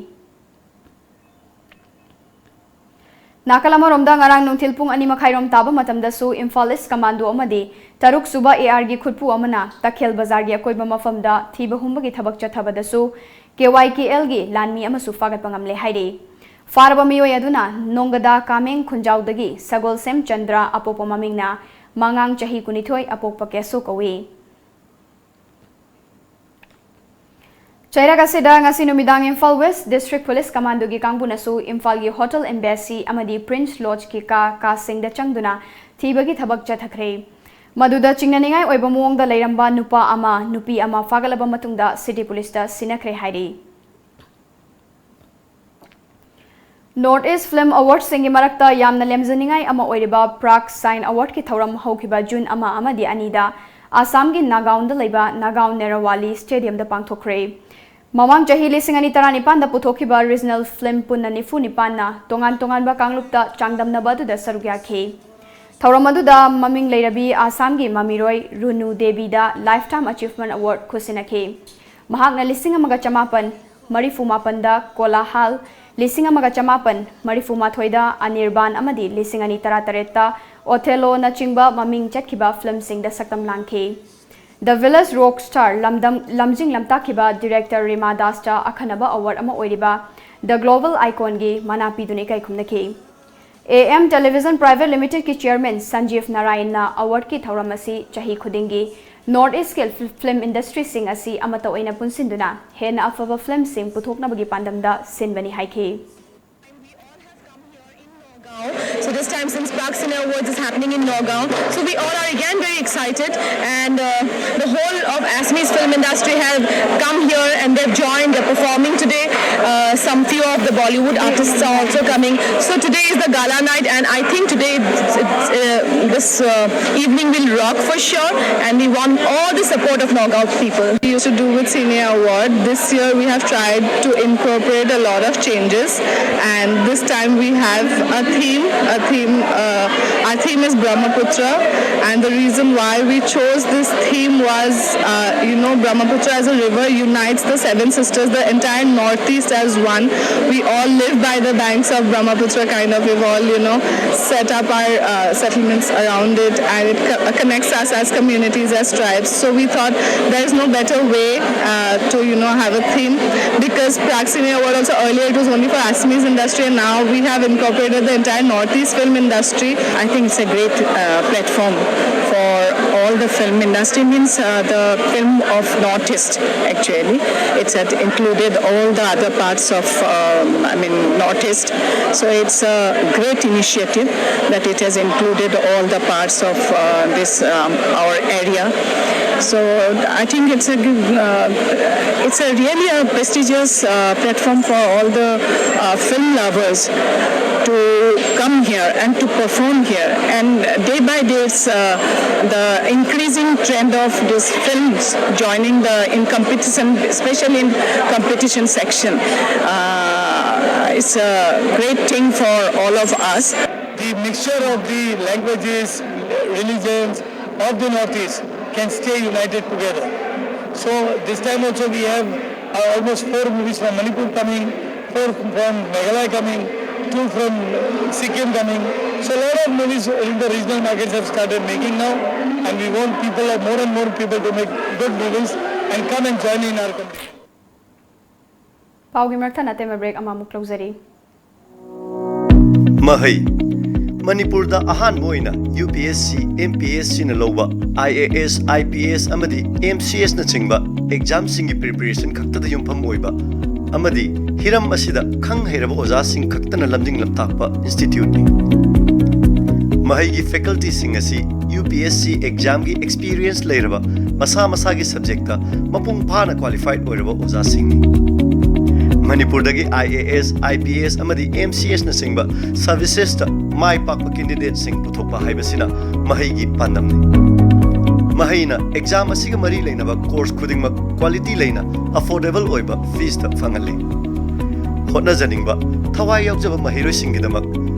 ꯅꯥꯀꯜ ꯑꯃꯔꯣꯝꯗ, ꯉꯔꯥꯡ ꯅꯨꯡꯊꯤꯜ ꯄꯨꯡ ꯑꯅꯤ ꯃꯈꯥꯏꯔꯣꯝ ꯇꯥꯕ ꯃꯇꯝꯗꯁꯨ ꯏꯝꯐꯥꯜ ꯏꯁ ꯀꯃꯥꯟꯗꯣ ꯑꯃꯗꯤ ꯇꯔꯨꯛ ꯁꯨꯕ ꯑꯦ ꯑꯥꯔꯒꯤ ꯈꯨꯠꯄꯨ ꯑꯃꯅ ꯇꯈꯦꯜ ꯕꯖꯥꯔꯒꯤ ꯑꯀꯣꯏꯕ ꯃꯐꯝꯗ ꯊꯤꯕ ꯍꯨꯝꯕꯒꯤ ꯊꯕꯛ ꯆꯠꯊꯕꯗꯁꯨ ꯀꯦ ꯋꯥꯏ ꯀꯦ ꯑꯦꯜꯒꯤ ꯂꯥꯟꯃꯤ ꯑꯃꯁꯨ ꯐꯥꯒꯠꯄ ꯉꯝꯂꯦ ꯍꯥꯏꯔꯤ꯫ ꯐꯥꯔꯕ ꯃꯤꯑꯣꯏ ꯑꯗꯨꯅ ꯅꯣꯡꯒꯗꯥ ꯀꯥꯃꯦꯡ ꯈꯨꯟꯖꯥꯎꯗꯒꯤ ꯁꯒꯣꯜꯁꯦꯝ ꯆꯟꯗ꯭ꯔ, ꯑꯄꯣꯛꯄ ꯃꯃꯤꯡꯅ ꯃꯉꯥꯡ, ꯆꯍꯤ ꯀꯨꯟꯅꯤꯊꯣꯏ, ꯑꯄꯣꯛꯄ ꯀꯦꯁꯣ ꯀꯧꯏ꯫ ꯆꯩꯔꯛ ꯑꯁꯤꯗ ꯉꯁꯤ ꯅꯨꯃꯤꯗꯥꯡ ꯏꯝꯐꯥꯜ ꯋꯦꯁ ꯗꯤꯁꯇ꯭ꯔꯤꯛ ꯄꯨꯂꯤꯁ ꯀꯃꯥꯟꯗꯣꯒꯤ ꯀꯥꯡꯕꯨꯅꯁꯨ ꯏꯝꯐꯥꯜꯒꯤ ꯍꯣꯇꯦꯜ ꯑꯦꯝꯕꯦꯁꯤ ꯑꯃꯗꯤ ꯄ꯭ꯔꯤꯟꯁ ꯂꯣꯖꯀꯤ ꯀꯥ ꯀꯥꯁꯤꯡꯗ ꯆꯪꯗꯨꯅ ꯊꯤꯕꯒꯤ ꯊꯕꯛ ꯆꯠꯊꯈ꯭ꯔꯦ꯫ ꯃꯗꯨꯗ ꯆꯤꯡꯅꯅꯤꯡꯉꯥꯏ ꯑꯣꯏꯕ ꯃꯑꯣꯡꯗ ꯂꯩꯔꯝꯕ ꯅꯨꯄꯥ ꯑꯃ, ꯅꯨꯄꯤ ꯑꯃ ꯐꯥꯒꯠꯂꯕ ꯃꯇꯨꯡꯗ ꯁꯤꯇꯤ ꯄꯨꯂꯤꯁꯇ ꯁꯤꯟꯅꯈ꯭ꯔꯦ ꯍꯥꯏꯔꯤ꯫ ꯅꯣꯔꯠ ꯏꯁ ꯐꯤꯜꯝ ꯑꯦꯋꯥꯔꯗꯁꯤꯡꯒꯤ ꯃꯔꯛꯇ ꯌꯥꯝꯅ ꯂꯦꯝꯖꯅꯤꯡꯉꯥꯏ ꯑꯃ ꯑꯣꯏꯔꯤꯕ ꯄ꯭ꯔꯥꯒ ꯁꯥꯏꯟ ꯑꯦꯋꯥꯔꯗꯀꯤ ꯊꯧꯔꯝ ꯍꯧꯈꯤꯕ ꯖꯨꯟ ꯑꯃ ꯑꯃꯗꯤ ꯑꯅꯤꯗ ꯑꯁꯥꯝꯒꯤ ꯅꯥꯒꯥꯎꯟꯗ ꯂꯩꯕ ꯅꯥꯒꯥꯎꯟ ꯅꯦꯔꯣꯋꯥꯂꯤ ꯁ꯭ꯇꯦꯗꯤꯌꯝꯗ ꯄꯥꯡꯊꯣꯛꯈ꯭ꯔꯦ꯫ ꯃꯃꯥꯡ ꯆꯍꯤ ꯂꯤꯁꯤꯡ ꯑꯅꯤ ꯇꯔꯥꯅꯤꯄꯥꯟꯗ ꯄꯨꯊꯣꯛꯈꯤꯕ ꯔꯤꯖꯅꯦꯜ ꯐꯤꯜꯝ ꯄꯨꯟꯅ ꯅꯤꯐꯨ ꯅꯤꯄꯥꯟꯅ ꯇꯣꯉꯥꯟ ꯇꯣꯉꯥꯟꯕ ꯀꯥꯡꯂꯨꯞꯇ ꯆꯥꯡꯗꯝꯅꯕ ꯑꯗꯨꯗ ꯁꯔꯨꯛ ꯌꯥꯈꯤ꯫ ꯊꯧꯔꯝ ꯑꯗꯨꯗ ꯃꯃꯤꯡ ꯂꯩꯔꯕꯤ ꯑꯁꯥꯝꯒꯤ ꯃꯃꯤꯔꯣꯏ ꯔꯨꯅꯨ ꯗꯦꯕꯤꯗ Lifetime Achievement Award ꯈꯨꯠꯁꯤꯟꯅꯈꯤ꯫ ꯃꯍꯥꯛꯅ ꯂꯤꯁꯤꯡ ꯑꯃꯒ ꯆꯃꯥꯄꯟ ꯃꯔꯤꯐꯨ ꯃꯥꯄꯟꯗ ꯀꯣꯂꯥꯍꯥꯜ, ꯂꯤꯁꯤꯡ ꯑꯃꯒ ꯆꯃꯥꯄꯟ ꯃꯔꯤꯐꯨ ꯃꯥꯊꯣꯏꯗ ꯑꯅꯤꯔꯕꯥꯟ ꯑꯃꯗꯤ ꯂꯤꯁꯤꯡ ꯑꯅꯤ ꯇꯔꯥꯇꯔꯦꯠꯇ ꯑꯣꯊꯦꯂꯣꯅꯆꯤꯡꯕ ꯃꯃꯤꯡ ꯆꯠꯈꯤꯕ ꯐꯤꯜꯝꯁꯤꯡꯗ ꯁꯛꯇꯝ ꯂꯥꯡꯈꯤ꯫ The Village Rock Star ꯂꯝꯗꯝ, ꯂꯝꯖꯤꯡ ꯂꯝꯇꯥꯛꯈꯤꯕ ꯗꯤꯔꯦꯛꯇꯔ ꯔꯤꯃꯥ ꯗꯥꯁꯇ ꯑꯈꯟꯅꯕ ꯑꯦꯋꯥꯔꯗ ꯑꯃ ꯑꯣꯏꯔꯤꯕ The Global Iconꯒꯤ ꯃꯅꯥ ꯄꯤꯗꯨꯅ ꯏꯀꯥꯏ ꯈꯨꯝꯅꯈꯤ꯫ A M Television Private Limited ꯀꯤ chairman ꯁꯟꯖꯤꯚ ꯅꯥꯔꯥꯌꯟꯅ award ꯀꯤ ꯊꯧꯔꯝ ꯑꯁꯤ ꯆꯍꯤ ꯈꯨꯗꯤꯡꯒꯤ North East ꯀꯤ film industry ꯁꯤꯡ ꯑꯁꯤ ꯑꯃꯠꯇ ꯑꯣꯏꯅ ꯄꯨꯟꯁꯤꯟꯗꯨꯅ ꯍꯦꯟꯅ ꯑꯐꯕ film ꯁꯤꯡ ꯄꯨꯊꯣꯛꯅꯕꯒꯤ ꯄꯥꯟꯗꯝꯗ ꯁꯤꯟꯕꯅꯤ ꯍꯥꯏꯈꯤ꯫ So this time, since Prag Cine Awards is happening in Nagaon, so we all are again very excited, and uh, the whole of Assamese film industry have come here and they've joined, they're performing today. Uh, some few of the Bollywood artists are also coming. So today is the gala night, and I think today it's, it's, uh, this uh, evening will rock for sure, and we want all the support of Nagaon people. We used to do with Cine Award. This year we have tried to incorporate a lot of changes, and this time we have a theme. A theme. Uh, our theme is Brahmaputra, and the reason why we chose this theme was, uh, you know, Brahmaputra as a river unites the seven sisters, the entire Northeast as one. We all live by the banks of Brahmaputra, kind of. We've all, you know, set up our uh, settlements around it, and it co- connects us as communities, as tribes. So we thought there is no better way uh, to, you know, have a theme, because Prag Cine Award also, earlier it was only for Assamese industry, and now we have incorporated the entire Northeast film industry. I think it's a great uh, platform for all the film industry, means uh, the film of Northeast actually. It's had included all the other parts of, um, I mean, Northeast. So it's a great initiative that it has included all the parts of uh, this um, our area. So I think it's a uh, it's a really a prestigious uh, platform for all the uh, film lovers to come here and to perform here. And day by day, it's uh, the increasing trend of these films joining the in competition, especially in competition section. Uh, it's a great thing for all of us. The mixture of the languages, religions of the Northeast can stay united together. So this time also we have uh, almost four movies from Manipur coming, four from Meghalaya coming, two from Sikkim coming. So a lot of movies in the regional markets have started making now, and we want people, more and more people to make good movies and come and join in our community. ꯄꯥꯎꯒꯤ ꯃꯔꯛꯇ ꯅꯇꯩꯃ break ꯑꯃꯃꯨꯛ ꯂꯧꯖꯔꯤ꯫ ꯃꯍꯩ ꯃꯅꯤꯄꯨꯔꯗ ꯑꯍꯥꯟꯕ ꯑꯣꯏꯅ UPSC, MPSCꯅ ꯂꯧꯕ IAS, IPS ꯑꯃꯗꯤ MCSꯅꯆꯤꯡꯕ ꯑꯦꯛꯖꯥꯝꯁꯤꯡꯒꯤ preparation ꯈꯛꯇꯗ ꯌꯨꯝꯐꯝ ꯑꯣꯏꯕ ꯑꯃꯗꯤ ꯍꯤꯔꯝ ꯑꯁꯤꯗ ꯈꯪ ꯍꯩꯔꯕ ꯑꯣꯖꯥꯁꯤꯡ ꯈꯛꯇꯅ ꯂꯝꯖꯤꯡ ꯂꯝꯇꯥꯛꯄ ꯏꯟꯁꯇꯤꯇ꯭ꯌꯨꯠꯅꯤ꯫ ꯃꯍꯩꯒꯤ ꯐꯦꯀꯜꯇꯤꯁꯤꯡ ꯑꯁꯤ UPSC ꯑꯦꯛꯖꯥꯝꯒꯤ ꯑꯦꯛꯁꯄꯤꯔꯤꯌꯦꯟꯁ ꯂꯩꯔꯕ, ꯃꯁꯥ ꯃꯁꯥꯒꯤ ꯁꯕꯖꯦꯛꯇ ꯃꯄꯨꯡ ꯐꯥꯅ ꯀ꯭ꯋꯥꯂꯤꯐꯥꯏꯗ ꯑꯣꯏꯔꯕ ꯑꯣꯖꯥꯁꯤꯡꯅꯤ꯫ ꯃꯅꯤꯄꯨꯔꯗꯒꯤ IAS, IPS ꯑꯃꯗꯤ MCSꯅꯆꯤꯡꯕ ꯁꯔꯚꯤꯁꯦꯁꯇ ꯃꯥꯏ ꯄꯥꯛꯄ ꯀꯦꯟꯗꯤꯗꯦꯠꯁꯤꯡ ꯄꯨꯊꯣꯛꯄ ꯍꯥꯏꯕꯁꯤꯅ ꯃꯍꯩꯒꯤ ꯄꯥꯟꯗꯝꯅꯤ꯫ ꯃꯍꯩꯅ ꯑꯦꯛꯖꯥꯝ ꯑꯁꯤꯒ ꯃꯔꯤ ꯂꯩꯅꯕ ꯀꯣꯔꯁ ꯈꯨꯗꯤꯡꯃꯛ ꯀ꯭ꯋꯥꯂꯤꯇꯤ ꯂꯩꯅ, ꯑꯐꯣꯔꯗꯦꯕꯜ ꯑꯣꯏꯕ ꯐꯤꯁꯇ ꯐꯪꯍꯜꯂꯤ꯫ ꯍꯣꯠꯅꯖꯅꯤꯡꯕ, ꯊꯋꯥꯏ ꯌꯥꯎꯖꯕ ꯃꯍꯩꯔꯣꯏꯁꯤꯡꯒꯤꯗꯃꯛ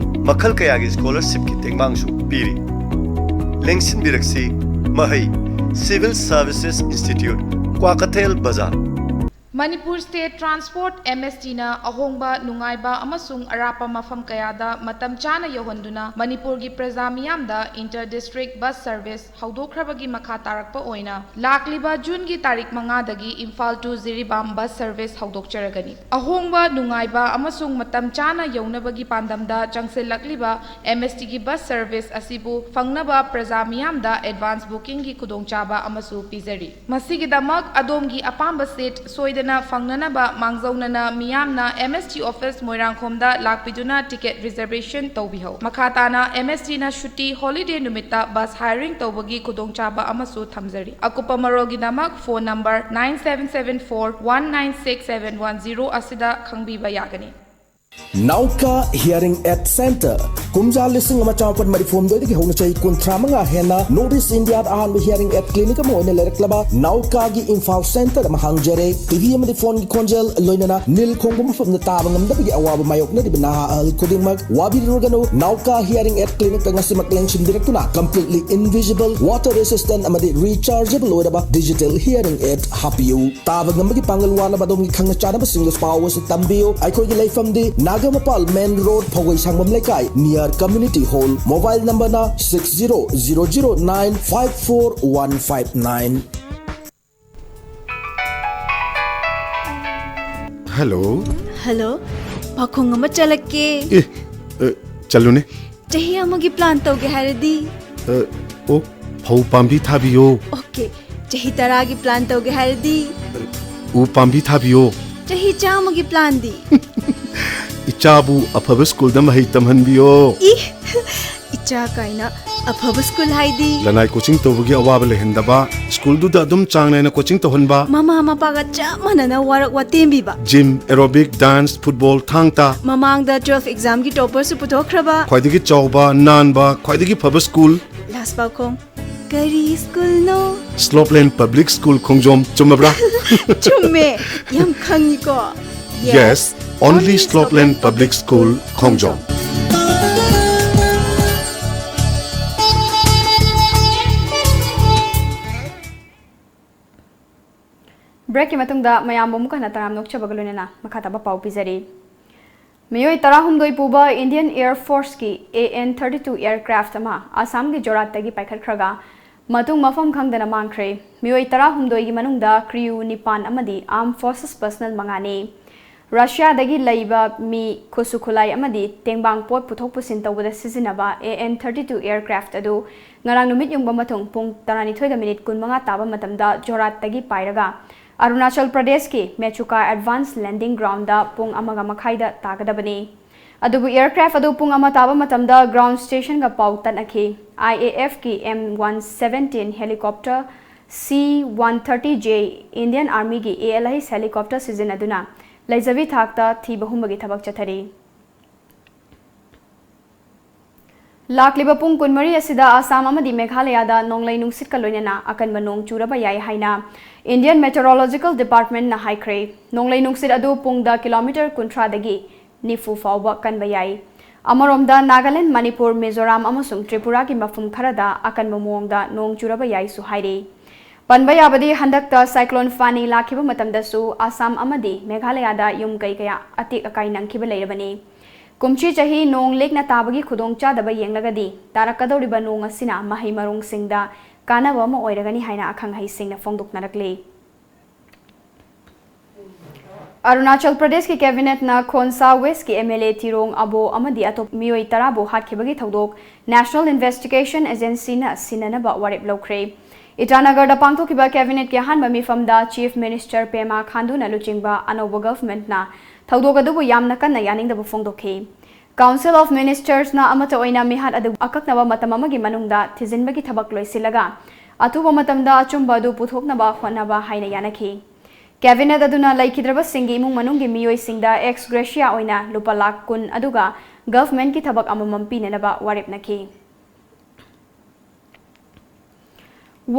ꯃꯈꯜ ꯀꯌꯥꯒꯤ ꯁ꯭ꯀꯣꯂꯔꯁꯤꯞꯀꯤ ꯇꯦꯡꯕꯥꯡꯁꯨ ꯄꯤꯔꯤ꯫ ꯂꯦꯡꯁꯤꯟꯕꯤꯔꯛꯁꯤ, ꯃꯍꯩ, Civil Services Institute, ꯀ꯭ꯋꯥꯀꯩꯊꯦꯜ ꯕꯖꯥꯔ꯫ ꯃꯅꯤꯄꯨꯔ ꯁ꯭ꯇꯦꯠ ꯇ꯭ꯔꯥꯟꯁꯄꯣꯔꯠ, MSTꯅ ꯑꯍꯣꯡꯕ, ꯅꯨꯡꯉꯥꯏꯕ ꯑꯃꯁꯨꯡ ꯑꯔꯥꯞꯄ ꯃꯐꯝ ꯀꯌꯥꯗ ꯃꯇꯝ ꯆꯥꯅ ꯌꯧꯍꯟꯗꯨꯅ ꯃꯅꯤꯄꯨꯔꯒꯤ ꯄ꯭ꯔꯖꯥ ꯃꯤꯌꯥꯝꯗ ꯏꯟꯇꯔ ꯗꯤꯁꯇ꯭ꯔꯤꯛ ꯕꯁ ꯁꯔꯚꯤꯁ ꯍꯧꯗꯣꯛꯈ꯭ꯔꯕꯒꯤ ꯃꯈꯥ ꯇꯥꯔꯛꯄ ꯑꯣꯏꯅ ꯂꯥꯛꯂꯤꯕ ꯖꯨꯟꯒꯤ ꯇꯥꯔꯤꯛ ꯃꯉꯥꯗꯒꯤ Imphal to Jiribam bus service ꯍꯧꯗꯣꯛꯆꯔꯒꯅꯤ꯫ ꯑꯍꯣꯡꯕ, ꯅꯨꯡꯉꯥꯏꯕ ꯑꯃꯁꯨꯡ ꯃꯇꯝ ꯆꯥꯅ ꯌꯧꯅꯕꯒꯤ ꯄꯥꯟꯗꯝꯗ ꯆꯪꯁꯤꯜꯂꯛꯂꯤꯕ MSTꯒꯤ ꯕꯁ ꯁꯔꯚꯤꯁ ꯑꯁꯤꯕꯨ ꯐꯪꯅꯕ ꯄ꯭ꯔꯖꯥ ꯃꯤꯌꯥꯝꯗ ꯑꯦꯗꯚꯥꯟꯁ ꯕꯨꯀꯤꯡꯒꯤ ꯈꯨꯗꯣꯡꯆꯥꯕ ꯑꯃꯁꯨ ꯄꯤꯖꯔꯤ꯫ ꯃꯁꯤꯒꯤꯗꯃꯛ ꯑꯗꯣꯝꯒꯤ ꯑꯄꯥꯝꯕ ꯁꯤꯠ ꯁꯣꯏꯗꯅ ꯐꯪꯅꯅꯕ ꯃꯥꯡꯖꯧꯅꯅ ꯃꯤꯌꯥꯝꯅ MST ꯑꯣꯐꯤꯁ ꯃꯣꯏꯔꯥꯡꯈꯣꯝꯗ ꯂꯥꯛꯄꯤꯗꯨꯅ ꯇꯤꯀꯦꯠ ꯔꯤꯖꯔꯚꯦꯁꯟ ꯇꯧꯕꯤꯍꯧ꯫ ꯃꯈꯥ ꯇꯥꯅ MSTꯅ ꯁꯨꯇꯤ, ꯍꯣꯂꯤꯗꯦ ꯅꯨꯃꯤꯠꯇ ꯕꯁ ꯍꯥꯏꯔꯤꯡ ꯇꯧꯕꯒꯤ ꯈꯨꯗꯣꯡꯆꯥꯕ ꯑꯃꯁꯨ ꯊꯝꯖꯔꯤ꯫ ꯑꯀꯨꯞꯄ ꯃꯔꯣꯜꯒꯤꯗꯃꯛ phone number nine seven seven four one nine six seven one zero ꯑꯁꯤꯗ ꯈꯪꯕꯤꯕ ꯌꯥꯒꯅꯤ꯫ ꯅꯥꯎꯀꯥ ꯍꯤꯌꯔꯤꯡ ꯑꯦꯗ ꯁꯦꯟꯇꯔ꯫ ꯀꯨꯝꯖꯥ ꯂꯤꯁꯤꯡ ꯑꯃ ꯆꯥꯃꯥꯄꯟ ꯃꯔꯤꯐꯨ ꯍꯨꯝꯗꯣꯏꯗꯒꯤ ꯍꯧꯅ ꯆꯍꯤ ꯀꯨꯟꯊ꯭ꯔꯥ ꯃꯉꯥ ꯍꯦꯟꯅ ꯅꯣꯔꯠ ꯏꯁ ꯏꯟꯗꯤꯌꯥꯗ ꯑꯍꯥꯟꯕ ꯍꯤꯌꯔꯤꯡ ꯑꯦꯗ ꯀ꯭ꯂꯤꯅꯤꯛ ꯑꯃ ꯑꯣꯏꯅ ꯂꯩꯔꯛꯂꯕ ꯅꯥꯎꯀꯥꯒꯤ ꯏꯝꯐꯥꯜ ꯁꯦꯟꯇꯔ ꯑꯃ ꯍꯥꯡꯖꯔꯦ꯫ ꯇꯤꯚꯤ ꯑꯃꯗꯤ ꯐꯣꯟꯒꯤ ꯈꯣꯟꯖꯦꯜ, ꯂꯣꯏꯅꯅ ꯅꯤꯜ ꯈꯣꯡꯕ ꯃꯐꯝꯗ ꯇꯥꯕ ꯉꯝꯗꯕꯒꯤ ꯑꯋꯥꯕ ꯃꯥꯌꯣꯛꯅꯔꯤꯕ ꯅꯍꯥ ꯑꯍꯜ ꯈꯨꯗꯤꯡꯃꯛ ꯋꯥꯕꯤꯔꯨꯔꯒꯅꯨ꯫ ꯅꯥꯎꯀꯥ ꯍꯤꯌꯔꯤꯡ ꯑꯦꯗ ꯀ꯭ꯂꯤꯅꯤꯛꯇ ꯉꯁꯤꯃꯛ ꯂꯦꯡꯁꯤꯟꯕꯤꯔꯛꯇꯨꯅ completely invisible, water resistant ꯑꯃꯗꯤ rechargeable ꯑꯣꯏꯔꯕ digital hearing aid ꯍꯥꯞꯄꯤꯌꯨ꯫ ꯇꯥꯕ ꯉꯝꯕꯒꯤ ꯄꯥꯡꯒꯜ ꯋꯥꯠꯂꯕ ꯑꯗꯣꯝꯒꯤ ꯈꯪꯅ ꯆꯥꯟꯅꯕꯁꯤꯡꯗ ꯄꯥꯎ ꯑꯁꯤ ꯇꯝꯕꯤꯌꯨ꯫ ꯑꯩꯈꯣꯏꯒꯤ ꯂꯩꯐꯝꯗꯤ ꯅꯥꯒꯥꯃꯄꯥꯜ ꯃꯦꯟ ꯔꯣꯗ, ꯐꯧꯒꯩ ꯁꯪꯕꯝ ꯂꯩꯀꯥꯏ, near community hall꯫ Mobile numberꯅ six zero zero zero nine five four one five nine꯫ Hello. Hello. ꯄꯥꯈꯣꯡ ꯑꯃ ꯆꯠꯂꯛꯀꯦ꯫ ꯑꯦ, ꯑ, ꯆꯠꯂꯨꯅꯦ꯫ ꯆꯍꯤ ꯑꯃꯒꯤ ꯄ꯭ꯂꯥꯟ ꯇꯧꯒꯦ ꯍꯥꯏꯔꯗꯤ? ꯑ, ꯑꯣ, ꯐꯧ ꯄꯥꯝꯕꯤ ꯊꯥꯕꯤꯌꯣ꯫ ꯑꯣꯀꯦ꯫ ꯆꯍꯤ ꯇꯔꯥꯒꯤ ꯄ꯭ꯂꯥꯟ ꯇꯧꯒꯦ ꯍꯥꯏꯔꯗꯤ? ꯎ ꯄꯥꯝꯕꯤ ꯊꯥꯕꯤꯌꯣ꯫ ꯆꯍꯤ ꯆꯥꯝꯃꯒꯤ ꯄ꯭ꯂꯥꯟꯗꯤ? ꯏꯆꯥꯕꯨ ꯑꯐꯕ ꯁ꯭ꯀꯨꯜꯗ ꯃꯍꯩ ꯇꯝꯍꯟꯕꯤꯌꯣ꯫ ꯏ, ꯏꯆꯥ ꯀꯥꯏꯅ꯫ ꯑꯐꯕ ꯁ꯭ꯀꯨꯜ ꯍꯥꯏꯗꯤ? ꯂꯅꯥꯏ ꯀꯣꯆꯤꯡ ꯇꯧꯕꯒꯤ ꯑꯋꯥꯕ ꯂꯩꯍꯟꯗꯕ, ꯁ꯭ꯀꯨꯜꯗꯨꯗ ꯑꯗꯨꯝ ꯆꯥꯡ ꯅꯥꯏꯅ ꯀꯣꯆꯤꯡ ꯇꯧꯍꯟꯕ꯫ ꯃꯃꯥ ꯃꯄꯥꯒ ꯆꯞ ꯃꯥꯟꯅꯅ ꯋꯥꯔꯛ ꯋꯥꯇꯦꯝꯕꯤꯕ꯫ Gym, aerobic, dance, football, Thang Ta. ꯃꯃꯥꯡꯗ ꯇꯨꯋꯦꯜꯐ ꯑꯦꯛꯖꯥꯝꯒꯤ ꯇꯣꯄꯔꯁꯨ ꯄꯨꯊꯣꯛꯈ꯭ꯔꯕ꯫ ꯈ꯭ꯋꯥꯏꯗꯒꯤ ꯆꯥꯎꯕ, ꯅꯥꯟꯕ, ꯈ꯭ꯋꯥꯏꯗꯒꯤ ꯐꯕ ꯁ꯭ꯀꯨꯜ꯫ ꯂꯥꯁ ꯄꯥꯎꯈꯣꯡ꯫ ꯀꯔꯤ ꯁ꯭ꯀꯨꯜꯅꯣ? ꯁ꯭ꯂꯣꯞꯂꯦꯟ ꯄꯕ꯭ꯂꯤꯛ ꯁ꯭ꯀꯨꯜ ꯈꯣꯡꯖꯣꯝ, ꯆꯨꯝꯃꯕ꯭ꯔꯥ? ꯆꯨꯝꯃꯦ꯫ ꯌꯥꯝ ꯈꯪꯉꯤꯀꯣ꯫ Yes, only Slopeland Public School, Khongjom. ꯕ꯭ꯔꯦꯛꯀꯤ ꯃꯇꯨꯡꯗ ꯃꯌꯥꯝꯕꯨ ꯑꯃꯨꯛ ꯍꯟꯅ ꯇꯔꯥꯝꯅ ꯑꯣꯛꯆꯕꯒ ꯂꯣꯏꯅꯅ ꯃꯈꯥ ꯇꯥꯕ ꯄꯥꯎ ꯄꯤꯖꯔꯤ꯫ ꯃꯤꯑꯣꯏ ꯇꯔꯥꯍꯨꯝꯗꯣꯏ ꯄꯨꯕ ꯏꯟꯗꯤꯌꯟ ꯑꯦꯌꯔ ꯐꯣꯔꯁꯀꯤ A N thirty two aircraft ꯑꯃ ꯑꯁꯥꯝꯒꯤ ꯖꯣꯔꯥꯠꯇꯒꯤ ꯄꯥꯏꯈꯠꯈ꯭ꯔꯒ ꯃꯇꯨꯡ ꯃꯐꯝ ꯈꯪꯗꯅ ꯃꯥꯡꯈ꯭ꯔꯦ꯫ ꯃꯤꯑꯣꯏ ꯇꯔꯥꯍꯨꯝꯗꯣꯏꯒꯤ ꯃꯅꯨꯡꯗ ꯀ꯭ꯔꯤꯌꯨ ꯅꯤꯄꯥꯟ ꯑꯃꯗꯤ ꯑꯥꯔꯝ ꯐꯣꯔꯁꯦꯁ ꯄꯔꯁꯅꯦꯜ ꯃꯉꯥꯅꯤ꯫ ꯔꯁꯤꯌꯥꯗꯒꯤ ꯂꯩꯕ ꯃꯤ ꯈꯨꯠꯁꯨ ꯈꯨꯠꯂꯥꯏ ꯑꯃꯗꯤ ꯇꯦꯡꯕꯥꯡ ꯄꯣꯠ ꯄꯨꯊꯣꯛ ꯄꯨꯁꯤꯟ ꯇꯧꯕꯗ ꯁꯤꯖꯤꯟꯅꯕ ꯑꯦ ꯑꯦꯟ ꯊꯥꯔꯇꯤ ꯇꯨ ꯑꯦꯌꯔꯀ꯭ꯔꯥꯐ ꯑꯗꯨ ꯉꯔꯥꯡ ꯅꯨꯃꯤꯠ ꯌꯨꯡꯕ ꯃꯊꯨꯡ ꯄꯨꯡ ꯇꯔꯥꯅꯤꯊꯣꯏꯒ ꯃꯤꯅꯤꯠ ꯀꯨꯟꯃꯉꯥ ꯇꯥꯕ ꯃꯇꯝꯗ ꯖꯣꯔꯥꯠꯇꯒꯤ ꯄꯥꯏꯔꯒ ꯑꯔꯨꯅꯥꯆꯜ ꯄ꯭ꯔꯗꯦꯁꯀꯤ ꯃꯦꯆꯨꯀꯥ ꯑꯦꯗꯚꯥꯟꯁ ꯂꯦꯟꯗꯤꯡ ꯒ꯭ꯔꯥꯎꯟꯗ ꯄꯨꯡ ꯑꯃꯒ ꯃꯈꯥꯏꯗ ꯇꯥꯒꯗꯕꯅꯤ꯫ ꯑꯗꯨꯕꯨ ꯑꯦꯌꯔꯀ꯭ꯔꯥꯐ ꯑꯗꯨ ꯄꯨꯡ ꯑꯃ ꯇꯥꯕ ꯃꯇꯝꯗ ꯒ꯭ꯔꯥꯎꯟ ꯁ꯭ꯇꯦꯁꯟꯒ ꯄꯥꯎ ꯇꯠꯅꯈꯤ꯫ ꯑꯥꯏ ꯑꯦ ꯑꯦꯐꯀꯤ M one seventeen helicopter, C one thirty J, Indian ꯑꯥꯔꯃꯤꯒꯤ ꯑꯦ ꯑꯦꯜ ꯑꯩꯆ ꯍꯦꯂꯤꯀꯣꯞꯇꯔ ꯁꯤꯖꯤꯟꯅꯗꯨꯅ ꯂꯩꯖꯕꯤ ꯊꯥꯛꯇ ꯊꯤꯕ ꯍꯨꯝꯕꯒꯤ ꯊꯕꯛ ꯆꯠꯊꯔꯤ꯫ ꯂꯥꯛꯂꯤꯕ ꯄꯨꯡ ꯀꯨꯟꯃꯔꯤ ꯑꯁꯤꯗ ꯑꯁꯥꯝ ꯑꯃꯗꯤ ꯃꯦꯘꯥꯂꯌꯥꯗ ꯅꯣꯡꯂꯩ ꯅꯨꯡꯁꯤꯠꯀ ꯂꯣꯏꯅꯅ ꯑꯀꯟꯕ ꯅꯣꯡ ꯆꯨꯔꯕ ꯌꯥꯏ ꯍꯥꯏꯅ ꯏꯟꯗꯤꯌꯟ ꯃꯦꯇꯤꯑꯣꯔꯣꯂꯣꯖꯤꯀꯦꯜ ꯗꯤꯄꯥꯔꯠꯃꯦꯟꯠꯅ ꯍꯥꯏꯈ꯭ꯔꯦ꯫ ꯅꯣꯡꯂꯩ ꯅꯨꯡꯁꯤꯠ ꯑꯗꯨ ꯄꯨꯡꯗ ꯀꯤꯂꯣꯃꯤꯇꯔ ꯀꯨꯟꯊ꯭ꯔꯥꯗꯒꯤ ꯅꯤꯐꯨ ꯐꯥꯎꯕ ꯀꯟꯕ ꯌꯥꯏ꯫ ꯑꯃꯔꯣꯝꯗ ꯅꯥꯒꯥꯂꯦꯟꯗ, ꯃꯅꯤꯄꯨꯔ, ꯃꯤꯖꯣꯔꯥꯝ ꯑꯃꯁꯨꯡ ꯇ꯭ꯔꯤꯄꯨꯔꯥꯒꯤ ꯃꯐꯝ ꯈꯔꯗ ꯑꯀꯟꯕ ꯃꯑꯣꯡꯗ ꯅꯣꯡ ꯆꯨꯔꯕ ꯌꯥꯏꯁꯨ ꯍꯥꯏꯔꯤ꯫ ꯄꯟꯕ ꯌꯥꯕꯗꯤ ꯍꯟꯗꯛꯇ ꯁꯥꯏꯀ꯭ꯂꯣꯟ ꯐꯥꯅꯤ ꯂꯥꯛꯈꯤꯕ ꯃꯇꯝꯗꯁꯨ ꯑꯁꯥꯝ ꯑꯃꯗꯤ ꯃꯦꯘꯥꯂꯌꯥꯗ ꯌꯨꯝ ꯀꯩ ꯀꯌꯥ ꯑꯇꯦꯛ ꯑꯀꯥꯏ ꯅꯪꯈꯤꯕ ꯂꯩꯔꯕꯅꯤ꯫ ꯀꯨꯝꯁꯤ ꯆꯍꯤ ꯅꯣꯡ ꯂꯤꯛꯅ ꯇꯥꯕꯒꯤ ꯈꯨꯗꯣꯡꯆꯥꯗꯕ ꯌꯦꯡꯂꯒꯗꯤ ꯇꯥꯔꯛꯀꯗꯧꯔꯤꯕ ꯅꯣꯡ ꯑꯁꯤꯅ ꯃꯍꯩ ꯃꯔꯣꯡꯁꯤꯡꯗ ꯀꯥꯟꯅꯕ ꯑꯃ ꯑꯣꯏꯔꯒꯅꯤ ꯍꯥꯏꯅ ꯑꯈꯪ ꯑꯍꯩꯁꯤꯡꯅ ꯐꯣꯡꯗꯣꯛꯅꯔꯛꯂꯤ꯫ ꯑꯔꯨꯅꯥꯆꯜ ꯄ꯭ꯔꯗꯦꯁꯀꯤ ꯀꯦꯕꯤꯅꯦꯠꯅ ꯈꯣꯟꯁꯥ ꯋꯦꯁꯀꯤ MLA ꯊꯤꯔꯣꯡ ꯑꯕꯣ ꯑꯃꯗꯤ ꯑꯇꯣꯞꯄ ꯃꯤꯑꯣꯏ ꯇꯔꯥꯕꯨ ꯍꯥꯠꯈꯤꯕꯒꯤ ꯊꯧꯗꯣꯛ National Investigation Agencyꯅ ꯁꯤꯟꯅꯅꯕ ꯋꯥꯔꯦꯞ ꯂꯧꯈ꯭ꯔꯦ꯫ ꯏꯇꯥꯅꯒꯔꯗ ꯄꯥꯡꯊꯣꯛꯈꯤꯕ ꯀꯦꯕꯤꯅꯦꯠꯀꯤ ꯑꯍꯥꯟꯕ ꯃꯤꯐꯝꯗ Chief Minister Pema ꯈꯥꯟꯗꯨꯅ ꯂꯨꯆꯤꯡꯕ ꯑꯅꯧꯕ ꯒꯚꯔꯟꯃꯦꯟꯠꯅ ꯊꯧꯗꯣꯛ ꯑꯗꯨꯕꯨ ꯌꯥꯝꯅ ꯀꯟꯅ ꯌꯥꯅꯤꯡꯗꯕ ꯐꯣꯡꯗꯣꯛꯈꯤ꯫ Council of Ministersꯅ ꯑꯃꯠꯇ ꯑꯣꯏꯅ ꯃꯤꯍꯥꯠ ꯑꯗꯨ ꯑꯀꯛꯅꯕ ꯃꯇꯝ ꯑꯃꯒꯤ ꯃꯅꯨꯡꯗ ꯊꯤꯖꯤꯟꯕꯒꯤ ꯊꯕꯛ ꯂꯣꯏꯁꯤꯜꯂꯒ ꯑꯊꯨꯕ ꯃꯇꯝꯗ ꯑꯆꯨꯝꯕ ꯑꯗꯨ ꯄꯨꯊꯣꯛꯅꯕ ꯍꯣꯠꯅꯕ ꯍꯥꯏꯅ ꯌꯥꯅꯈꯤ꯫ ꯀꯦꯕꯤꯅꯦꯠ ꯑꯗꯨꯅ ꯂꯩꯈꯤꯗ꯭ꯔꯕꯁꯤꯡꯒꯤ ꯏꯃꯨꯡ ꯃꯅꯨꯡꯒꯤ ꯃꯤꯑꯣꯏꯁꯤꯡꯗ ex gratia ꯑꯣꯏꯅ ꯂꯨꯄꯥ ꯂꯥꯈ ꯀꯨꯟ ꯑꯗꯨꯒ ꯒꯚꯔꯟꯃꯦꯟꯠꯀꯤ ꯊꯕꯛ ꯑꯃꯃꯝ ꯄꯤꯅꯅꯕ ꯋꯥꯔꯦꯞꯅꯈꯤ꯫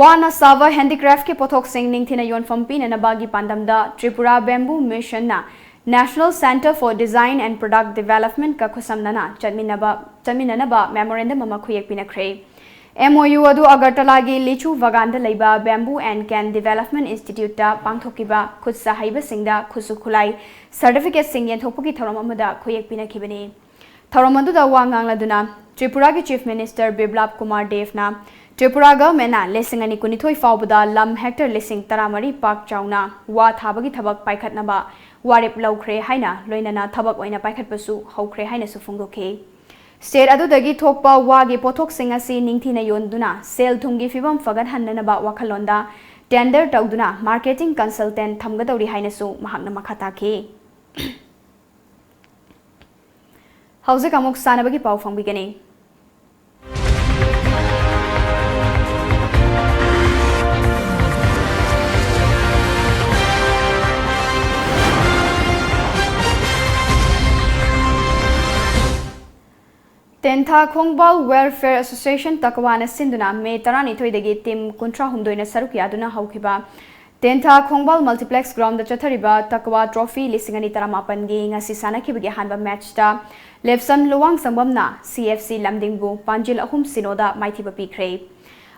ꯋꯥꯅ ꯁꯥꯕ handicraftꯀꯤ ꯄꯣꯠꯊꯣꯛꯁꯤꯡ ꯅꯤꯡꯊꯤꯅ ꯌꯣꯟꯐꯝ ꯄꯤꯅꯅꯕꯒꯤ ꯄꯥꯟꯗꯝꯗ Tripura Bamboo Missionꯅ National Centre for Design and Product Developmentꯀ ꯈꯨꯠꯁꯝꯅꯅ ꯆꯠꯃꯤꯟꯅꯕ, ꯆꯠꯃꯤꯟꯅꯅꯕ memorandum ꯑꯃ ꯈꯨꯌꯦꯛ ꯄꯤꯅꯈ꯭ꯔꯦ꯫ MOU ꯑꯗꯨ ꯑꯒꯔꯇꯂꯥꯒꯤ ꯂꯤꯆꯨ ꯕꯒꯥꯟꯗ ꯂꯩꯕ Bamboo and Cane Development Instituteꯇ ꯄꯥꯡꯊꯣꯛꯈꯤꯕ ꯈꯨꯠ ꯁꯥ ꯍꯩꯕꯁꯤꯡꯗ ꯈꯨꯠꯁꯨ ꯈꯨꯠꯂꯥꯏ certificateꯁꯤꯡ ꯌꯦꯟꯊꯣꯛꯄꯒꯤ ꯊꯧꯔꯝ ꯑꯃꯗ ꯈꯨꯌꯦꯛ ꯄꯤꯅꯈꯤꯕꯅꯤ꯫ ꯊꯧꯔꯝ ꯑꯗꯨꯗ ꯋꯥ ꯉꯥꯡꯂꯗꯨꯅ ꯇ꯭ꯔꯤꯄꯨꯔꯥꯒꯤ Chief Minister ꯕꯤꯄ꯭ꯂꯕ ꯀꯨꯃꯥꯔ ꯗꯦꯕꯅ ꯇ꯭ꯔꯤꯄꯨꯔꯥ ꯒꯚꯔꯟꯃꯦꯟꯠꯅ ꯂꯤꯁꯤꯡ ꯑꯅꯤ ꯀꯨꯟꯅꯤꯊꯣꯏ ꯐꯥꯎꯕꯗ ꯂꯝ hectare ꯂꯤꯁꯤꯡ ꯇꯔꯥꯃꯔꯤ ꯄꯥꯛ ꯆꯥꯎꯅ ꯋꯥ ꯊꯥꯕꯒꯤ ꯊꯕꯛ ꯄꯥꯏꯈꯠꯅꯕ ꯋꯥꯔꯦꯞ ꯂꯧꯈ꯭ꯔꯦ ꯍꯥꯏꯅ ꯂꯣꯏꯅꯅ ꯊꯕꯛ ꯑꯣꯏꯅ ꯄꯥꯏꯈꯠꯄꯁꯨ ꯍꯧꯈ꯭ꯔꯦ ꯍꯥꯏꯅꯁꯨ ꯐꯣꯡꯗꯣꯛꯈꯤ꯫ State ꯑꯗꯨꯗꯒꯤ ꯊꯣꯛꯄ ꯋꯥꯒꯤ ꯄꯣꯠꯊꯣꯛꯁꯤꯡ ꯑꯁꯤ ꯅꯤꯡꯊꯤꯅ ꯌꯣꯟꯗꯨꯅ ꯁꯦꯜ ꯊꯨꯝꯒꯤ ꯐꯤꯕꯝ ꯐꯒꯠꯍꯟꯅꯅꯕ ꯋꯥꯈꯜꯂꯣꯟꯗ tender ꯇꯧꯗꯨꯅ marketing consultant ꯊꯝꯒꯗꯧꯔꯤ ꯍꯥꯏꯅꯁꯨ ꯃꯍꯥꯛꯅ ꯃꯈꯥ ꯇꯥꯈꯤ꯫ ꯍꯧꯖꯤꯛ ꯑꯃꯨꯛ ꯁꯥꯟꯅꯕꯒꯤ ꯄꯥꯎ ꯐꯪꯕꯤꯒꯅꯤ꯫ ꯇꯦꯟꯊꯥ ꯈꯣꯡꯕꯥꯜ Welfare Association ꯇꯛꯋꯥꯅ ꯁꯤꯟꯗꯨꯅ ꯃꯦ ꯇꯔꯥꯅꯤꯊꯣꯏꯗꯒꯤ team ꯀꯨꯟꯊ꯭ꯔꯥꯍꯨꯝꯗꯣꯏꯅ ꯁꯔꯨꯛ ꯌꯥꯗꯨꯅ ꯍꯧꯈꯤꯕ ꯇꯦꯟꯊꯥ ꯈꯣꯡꯕꯥꯜ multiplex groundꯗ ꯆꯠꯊꯔꯤꯕ ꯇꯛꯋꯥ trophy ꯂꯤꯁꯤꯡ ꯑꯅꯤ ꯇꯔꯥꯃꯥꯄꯟꯒꯤ ꯉꯁꯤ ꯁꯥꯟꯅꯈꯤꯕꯒꯤ ꯑꯍꯥꯟꯕ matchꯇ ꯂꯦꯞꯁꯟ ꯂꯨꯋꯥꯡꯁꯪꯕꯝꯅ CFC ꯂꯝꯗꯤꯡꯕꯨ ꯄꯥꯟꯖꯤꯜ ꯑꯍꯨꯝ ꯁꯤꯅꯣꯗ ꯃꯥꯏꯊꯤꯕ ꯄꯤꯈ꯭ꯔꯦ꯫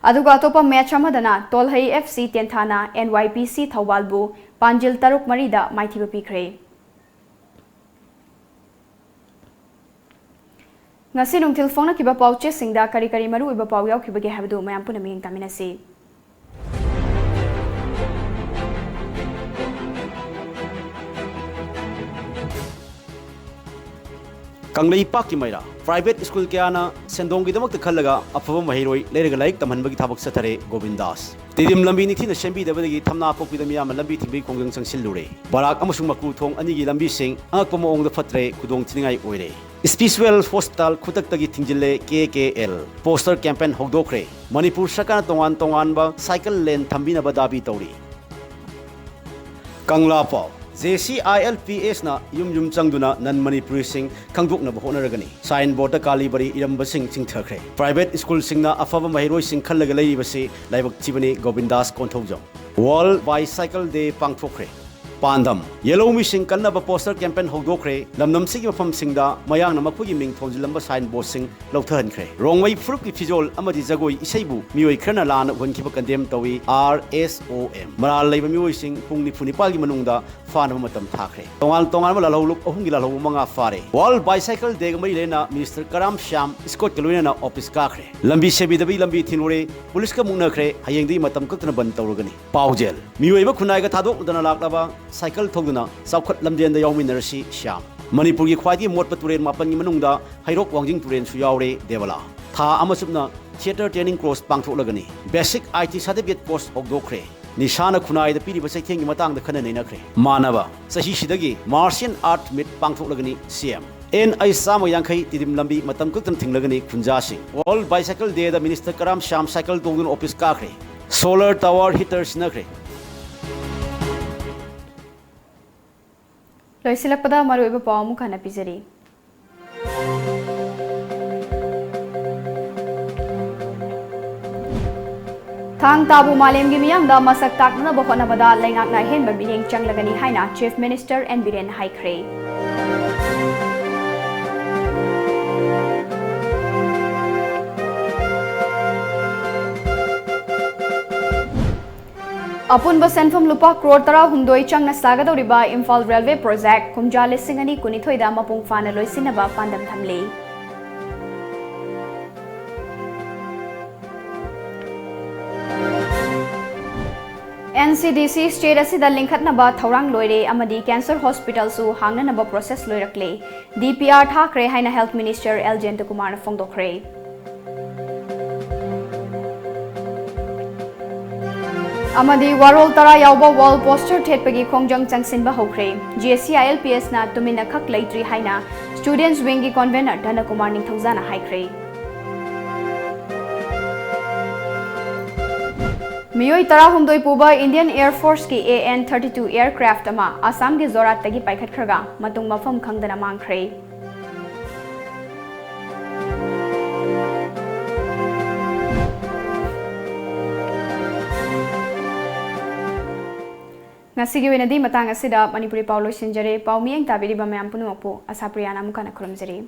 ꯑꯗꯨꯒ ꯑꯇꯣꯞꯄ match ꯑꯃꯗꯅ ꯇꯣꯜꯍꯩ FC ꯇꯦꯟꯊꯥꯅ NYPC ꯊꯧꯕꯥꯜꯕꯨ ꯄꯥꯟꯖꯤꯜ ꯇꯔꯨꯛ ꯃꯔꯤꯗ ꯃꯥꯏꯊꯤꯕ ꯄꯤꯈ꯭ꯔꯦ꯫ ꯉꯁꯤ ꯅꯨꯡꯊꯤꯜ ꯐꯣꯡꯅꯈꯤꯕ ꯄꯥꯎꯆꯦꯁꯤꯡꯗ ꯀꯔꯤ ꯀꯔꯤ ꯃꯔꯨꯑꯣꯏꯕ ꯄꯥꯎ ꯌꯥꯎꯈꯤꯕꯒꯦ ꯍꯥꯏꯕꯗꯨ ꯃꯌꯥꯝ ꯄꯨꯟꯅ ꯃꯤꯠꯌꯦꯡ ꯇꯥꯃꯤꯟꯅꯁꯤ꯫ ꯀꯪꯂꯩꯄꯥꯛꯀꯤ ꯃꯩꯔꯥ꯫ ꯄ꯭ꯔꯥꯏꯚꯦꯠ ꯁ꯭ꯀꯨꯜ ꯀꯌꯥꯅ ꯁꯦꯟꯗꯣꯡꯒꯤꯗꯃꯛꯇ ꯈꯜꯂꯒ ꯑꯐꯕ ꯃꯍꯩꯔꯣꯏ ꯂꯩꯔꯒ ꯂꯥꯏꯔꯤꯛ ꯇꯝꯍꯟꯕꯒꯤ ꯊꯕꯛ ꯆꯠꯊꯔꯦ ꯒꯣꯕꯤꯟꯗꯥꯁ꯫ ꯇꯤꯗꯤꯝ ꯂꯝꯕꯤ ꯅꯤꯡꯊꯤꯅ ꯁꯦꯝꯕꯤꯗꯕꯗꯒꯤ ꯊꯝꯅꯥ ꯄꯣꯛꯄꯤꯗ ꯃꯤꯌꯥꯝꯅ ꯂꯝꯕꯤ ꯊꯤꯡꯕꯒꯤ ꯈꯣꯡꯖꯪ ꯆꯪꯁꯤꯜꯂꯨꯔꯦ꯫ ꯕꯔꯥꯛ ꯑꯃꯁꯨꯡ ꯃꯀꯨ ꯊꯣꯡ ꯑꯅꯤꯒꯤ ꯂꯝꯕꯤꯁꯤꯡ ꯑꯉꯛꯄ ꯃꯑꯣꯡꯗ ꯐꯠꯇ꯭ꯔꯦ, ꯈꯨꯗꯣꯡ ꯊꯤꯅꯤꯡꯉꯥꯏ ꯑꯣꯏꯔꯦ꯫ ꯏꯁꯄꯤꯁꯋꯦꯜ ꯍꯣꯁꯄꯤꯇꯥꯜ ꯈꯨꯗꯛꯇꯒꯤ ꯊꯤꯡꯖꯤꯜꯂꯦ, K K L. Poster campaign ꯍꯧꯗꯣꯛꯈ꯭ꯔꯦ꯫ ꯃꯅꯤꯄꯨꯔ ꯁꯔꯀꯥꯔꯅ ꯇꯣꯉꯥꯟ ꯇꯣꯉꯥꯟꯕ ꯁꯥꯏꯀꯜ ꯂꯦꯟ ꯊꯝꯕꯤꯅꯕ ꯗꯥꯕꯤ ꯇꯧꯔꯤ꯫ ꯀꯪꯂꯥ ꯄꯥꯎ꯫ ꯖꯦ ꯁꯤ ꯑꯥꯏ ꯑꯦꯜ ꯄꯤ ꯑꯦꯁꯅ ꯌꯨꯝ ꯌꯨꯝ ꯆꯪꯗꯨꯅ ꯅꯟ ꯃꯅꯤꯄꯨꯔꯤꯁꯤꯡ ꯈꯪꯗꯣꯛꯅꯕ ꯍꯣꯠꯅꯔꯒꯅꯤ꯫ ꯁꯥꯏꯟ ꯕꯣꯔꯗꯇ ꯀꯥꯂꯤꯕꯔꯤ ꯏꯔꯝꯕꯁꯤꯡ ꯆꯤꯡꯊꯈ꯭ꯔꯦ꯫ ꯄ꯭ꯔꯥꯏꯚꯦꯠ ꯁ꯭ꯀꯨꯜꯁꯤꯡꯅ ꯑꯐꯕ ꯃꯍꯩꯔꯣꯏꯁꯤꯡ ꯈꯜꯂꯒ ꯂꯩꯔꯤꯕꯁꯤ ꯂꯥꯏꯕꯛ ꯊꯤꯕꯅꯤ, ꯒꯣꯕꯤꯟꯗꯥꯁ ꯀꯣꯟꯊꯧꯖꯝ꯫ ꯋꯥꯔꯜꯗ ꯕꯥꯏꯁꯥꯏꯀꯜ ꯗꯦ ꯄꯥꯡꯊꯣꯛꯈ꯭ꯔꯦ꯫ ꯄꯥꯟꯗꯝ꯫ ꯌꯦꯜꯍꯧꯃꯤꯁꯤꯡ ꯀꯟꯅꯕ ꯄꯣꯁꯇꯔ ꯀꯦꯝꯄꯦꯟ ꯍꯧꯗꯣꯛꯈ꯭ꯔꯦ꯫ ꯂꯝꯗꯝꯁꯤꯒꯤ ꯃꯐꯝꯁꯤꯡꯗ ꯃꯌꯥꯡꯅ ꯃꯈꯣꯏꯒꯤ ꯃꯤꯡ ꯊꯣꯟꯖꯤꯜꯂꯝꯕ ꯁꯥꯏꯟ ꯕꯣꯔꯗꯁꯤꯡ ꯂꯧꯊꯍꯟꯈ꯭ꯔꯦ꯫ ꯔꯣꯡꯃꯩ ꯐꯨꯔꯨꯞꯀꯤ ꯐꯤꯖꯣꯜ ꯑꯃꯗꯤ ꯖꯒꯣꯏ ꯏꯁꯩꯕꯨ ꯃꯤꯑꯣꯏ ꯈꯔꯅ ꯂꯥꯟꯅ ꯎꯍꯟꯈꯤꯕ ꯀꯟꯗꯦꯝ ꯇꯧꯏ, ꯑꯥꯔ ꯑꯦꯁ ꯑꯣ ꯑꯦꯝ꯫ ꯃꯔꯥꯜ ꯂꯩꯕ ꯃꯤꯑꯣꯏꯁꯤꯡ ꯄꯨꯡ ꯅꯤꯐꯨ ꯅꯤꯄꯥꯜꯒꯤ ꯃꯅꯨꯡꯗ ꯐꯥꯅꯕ ꯃꯇꯝ ꯊꯥꯈ꯭ꯔꯦ꯫ ꯇꯣꯉꯥꯟ ꯇꯣꯉꯥꯟꯕ ꯂꯥꯜꯍꯧꯂꯨꯞ ꯑꯍꯨꯝꯒꯤ ꯂꯥꯜꯍꯧꯕ ꯃꯉꯥ ꯐꯥꯔꯦ꯫ ꯋꯥꯔꯜꯗ ꯕꯥꯏꯁꯥꯏꯀꯜ ꯗꯦꯒ ꯃꯔꯤ ꯂꯩꯅꯅ ꯃꯤꯅꯤꯁꯇꯔ ꯀꯔꯥꯝ ꯁ꯭ꯌꯥꯝ ꯏꯁꯀꯣꯠꯀ ꯂꯣꯏꯅꯅ ꯑꯣꯐꯤꯁ ꯀꯥꯈ꯭ꯔꯦ꯫ ꯂꯝꯕꯤ ꯁꯦꯝꯕꯤꯗꯕꯒꯤ ꯂꯝꯕꯤ ꯊꯤꯡꯂꯨꯔꯦ꯫ ꯄꯨꯂꯤꯁꯀ ꯃꯨꯛꯅꯈ꯭ꯔꯦ꯫ ꯍꯌꯦꯡꯗꯒꯤ ꯃꯇꯝ ꯀꯛꯇꯅ ꯕꯟ ꯇꯧꯔꯒꯅꯤ꯫ ꯄꯥꯎꯖꯦꯜ꯫ ꯃꯤꯑꯣꯏꯕ ꯈꯨꯟꯅꯥꯏꯒ ꯊꯥꯗꯣꯛꯅꯗꯅ ꯂꯥꯛꯂꯕ ꯁꯥꯏꯀꯜ ꯊꯧꯗꯨꯅ ꯆꯥꯎꯈꯠ ꯂꯝꯖꯦꯟꯗ ꯌꯥꯎꯃꯤꯟꯅꯔꯁꯤ, ꯁ꯭ꯌꯥꯝ꯫ ꯃꯅꯤꯄꯨꯔꯒꯤ ꯈ꯭ꯋꯥꯏꯗꯒꯤ ꯃꯣꯠꯄ ꯇꯨꯔꯦꯜ ꯃꯥꯄꯟꯒꯤ ꯃꯅꯨꯡꯗ ꯍꯩꯔꯣꯛ ꯋꯥꯡꯖꯤꯡ ꯇꯨꯔꯦꯜꯁꯨ ꯌꯥꯎꯔꯦ, ꯗꯦꯕꯂꯥ꯫ ꯊꯥ ꯑꯃ ꯆꯨꯞꯅ theatre training course ꯄꯥꯡꯊꯣꯛꯂꯒꯅꯤ꯫ Basic I T certificate course ꯍꯧꯗꯣꯛꯈ꯭ꯔꯦ꯫ ꯅꯤꯁꯥꯅ ꯈꯨꯟꯅꯥꯏꯗ ꯄꯤꯔꯤꯕ ꯆꯩꯊꯦꯡꯒꯤ ꯃꯇꯥꯡꯗ ꯈꯟꯅ ꯅꯩꯅꯈ꯭ꯔꯦ꯫ ꯃꯥꯟꯅꯕ ꯆꯍꯤꯁꯤꯗꯒꯤ ꯃꯥꯔꯁꯤꯌꯦꯜ ꯑꯥꯔꯠ ꯃꯤꯠ ꯄꯥꯡꯊꯣꯛꯂꯒꯅꯤ, ꯁꯤ ꯑꯦꯝ꯫ ꯑꯦꯟ ꯑꯩꯆ ꯆꯥꯝꯃ ꯌꯥꯡꯈꯩ ꯇꯤꯗꯤꯝ ꯂꯝꯕꯤ ꯃꯇꯝ ꯀꯛꯇꯅ ꯊꯤꯡꯂꯒꯅꯤ, ꯈꯨꯟꯖꯥꯁꯤꯡ꯫ ꯋꯥꯔꯜꯗ ꯕꯥꯏꯁꯥꯏꯀꯜ ꯗꯦꯗ ꯃꯤꯅꯤꯁꯇꯔ ꯀꯔꯥꯝ ꯁ꯭ꯌꯥꯝ ꯁꯥꯏꯀꯜ ꯇꯣꯡꯗꯨꯅ ꯑꯣꯐꯤꯁ ꯀꯥꯈ꯭ꯔꯦ꯫ ꯁꯣꯂꯔ ꯇꯋꯥꯔ ꯍꯤꯇꯔ ꯁꯤꯟꯅꯈ꯭ꯔꯦ꯫ ꯂꯣꯏꯁꯤꯜꯂꯛꯄꯗ ꯃꯔꯨꯑꯣꯏꯕ ꯄꯥꯎ ꯑꯃꯨꯛ ꯍꯟꯅ ꯄꯤꯖꯔꯤ꯫ ꯊꯥꯡ ꯇꯥꯕꯨ ꯃꯥꯂꯦꯝꯒꯤ ꯃꯤꯌꯥꯝꯗ ꯃꯁꯛ ꯇꯥꯛꯅꯅꯕ ꯍꯣꯠꯅꯕꯗ ꯂꯩꯉꯥꯛꯅ ꯑꯍꯦꯟꯕ ꯃꯤꯠꯌꯦꯡ ꯆꯪꯂꯒꯅꯤ ꯍꯥꯏꯅ ꯆꯤꯐ ꯃꯤꯅꯤꯁꯇꯔ ꯑꯦꯟ ꯕꯤꯔꯦꯟ ꯍꯥꯏꯈ꯭ꯔꯦ꯫ ꯑꯄꯨꯟꯕ ꯁꯦꯟꯐꯝ ꯂꯨꯄꯥ ꯀ꯭ꯔꯣꯔ ꯇꯔꯥꯍꯨꯝꯗꯣꯏ ꯆꯪꯅ ꯁꯥꯒꯗꯧꯔꯤꯕ ꯏꯝꯐꯥꯜ ꯔꯦꯜꯋꯦ ꯄ꯭ꯔꯣꯖꯦꯛ ꯀꯨꯝꯖꯥ ꯂꯤꯁꯤꯡ ꯑꯅꯤ ꯀꯨꯟꯅꯤꯊꯣꯏꯗ ꯃꯄꯨꯡ ꯐꯥꯅ ꯂꯣꯏꯁꯤꯟꯅꯕ ꯄꯥꯟꯗꯝ ꯊꯝꯂꯤ꯫ ꯑꯦꯟ ꯁꯤ ꯗꯤ ꯁꯤ state ꯑꯁꯤꯗ ꯂꯤꯡꯈꯠꯅꯕ ꯊꯧꯔꯥꯡ ꯂꯣꯏꯔꯦ ꯑꯃꯗꯤ cancer hospitalꯁꯨ ꯍꯥꯡꯅꯅꯕ process ꯂꯣꯏꯔꯛꯂꯦ꯫ ꯗꯤ ꯄꯤ ꯑꯥꯔ ꯊꯥꯈ꯭ꯔꯦ ꯍꯥꯏꯅ Health Minister ꯑꯦꯜ ꯖꯌꯟꯇꯀꯨꯃꯥꯔꯅ ꯐꯣꯡꯗꯣꯛꯈ꯭ꯔꯦ꯫ ꯑꯃꯗꯤ ꯋꯥꯔꯣꯜ ꯇꯔꯥ ꯌꯥꯎꯕ wall poster ꯊꯦꯠꯄꯒꯤ ꯈꯣꯡꯖꯪ ꯆꯪꯁꯤꯟꯕ ꯍꯧꯈ꯭ꯔꯦ꯫ G S C I L ꯄꯤ ꯑꯦꯁꯅ ꯇꯨꯃꯤꯟꯅ ꯈꯛ ꯂꯩꯇ꯭ꯔꯤ ꯍꯥꯏꯅ Students Wingꯒꯤ convener ꯙꯅꯀꯨꯃꯥꯔ ꯅꯤꯡꯊꯧꯖꯥꯅ ꯍꯥꯏꯈ꯭ꯔꯦ꯫ ꯃꯤꯑꯣꯏ ꯇꯔꯥꯍꯨꯝꯗꯣꯏ ꯄꯨꯕ Indian Air Forceꯀꯤ A N thirty two aircraft ꯑꯃ ꯑꯁꯥꯝꯒꯤ ꯖꯣꯔꯥꯠꯇꯒꯤ ꯄꯥꯏꯈꯠꯈ꯭ꯔꯒ ꯃꯇꯨꯡ ꯃꯐꯝ ꯈꯪꯗꯅ ꯃꯥꯡꯈ꯭ꯔꯦ꯫ ꯉꯁꯤꯒꯤ ꯑꯣꯏꯅꯗꯤ ꯃꯇꯥꯡ ꯑꯁꯤꯗ ꯃꯅꯤꯄꯨꯔꯤ ꯄꯥꯎ ꯂꯣꯏꯁꯤꯟꯖꯔꯦ꯫ ꯄꯥꯎ ꯃꯤꯠꯌꯦꯡ ꯇꯥꯕꯤꯔꯤꯕ ꯃꯌꯥꯝ ꯄꯨꯝꯅꯃꯛꯄꯨ ꯑꯁꯥꯄ꯭ꯔꯤꯌꯥꯅ ꯑꯃꯨꯛ ꯍꯟꯅ ꯈꯨꯔꯨꯝꯖꯔꯤ꯫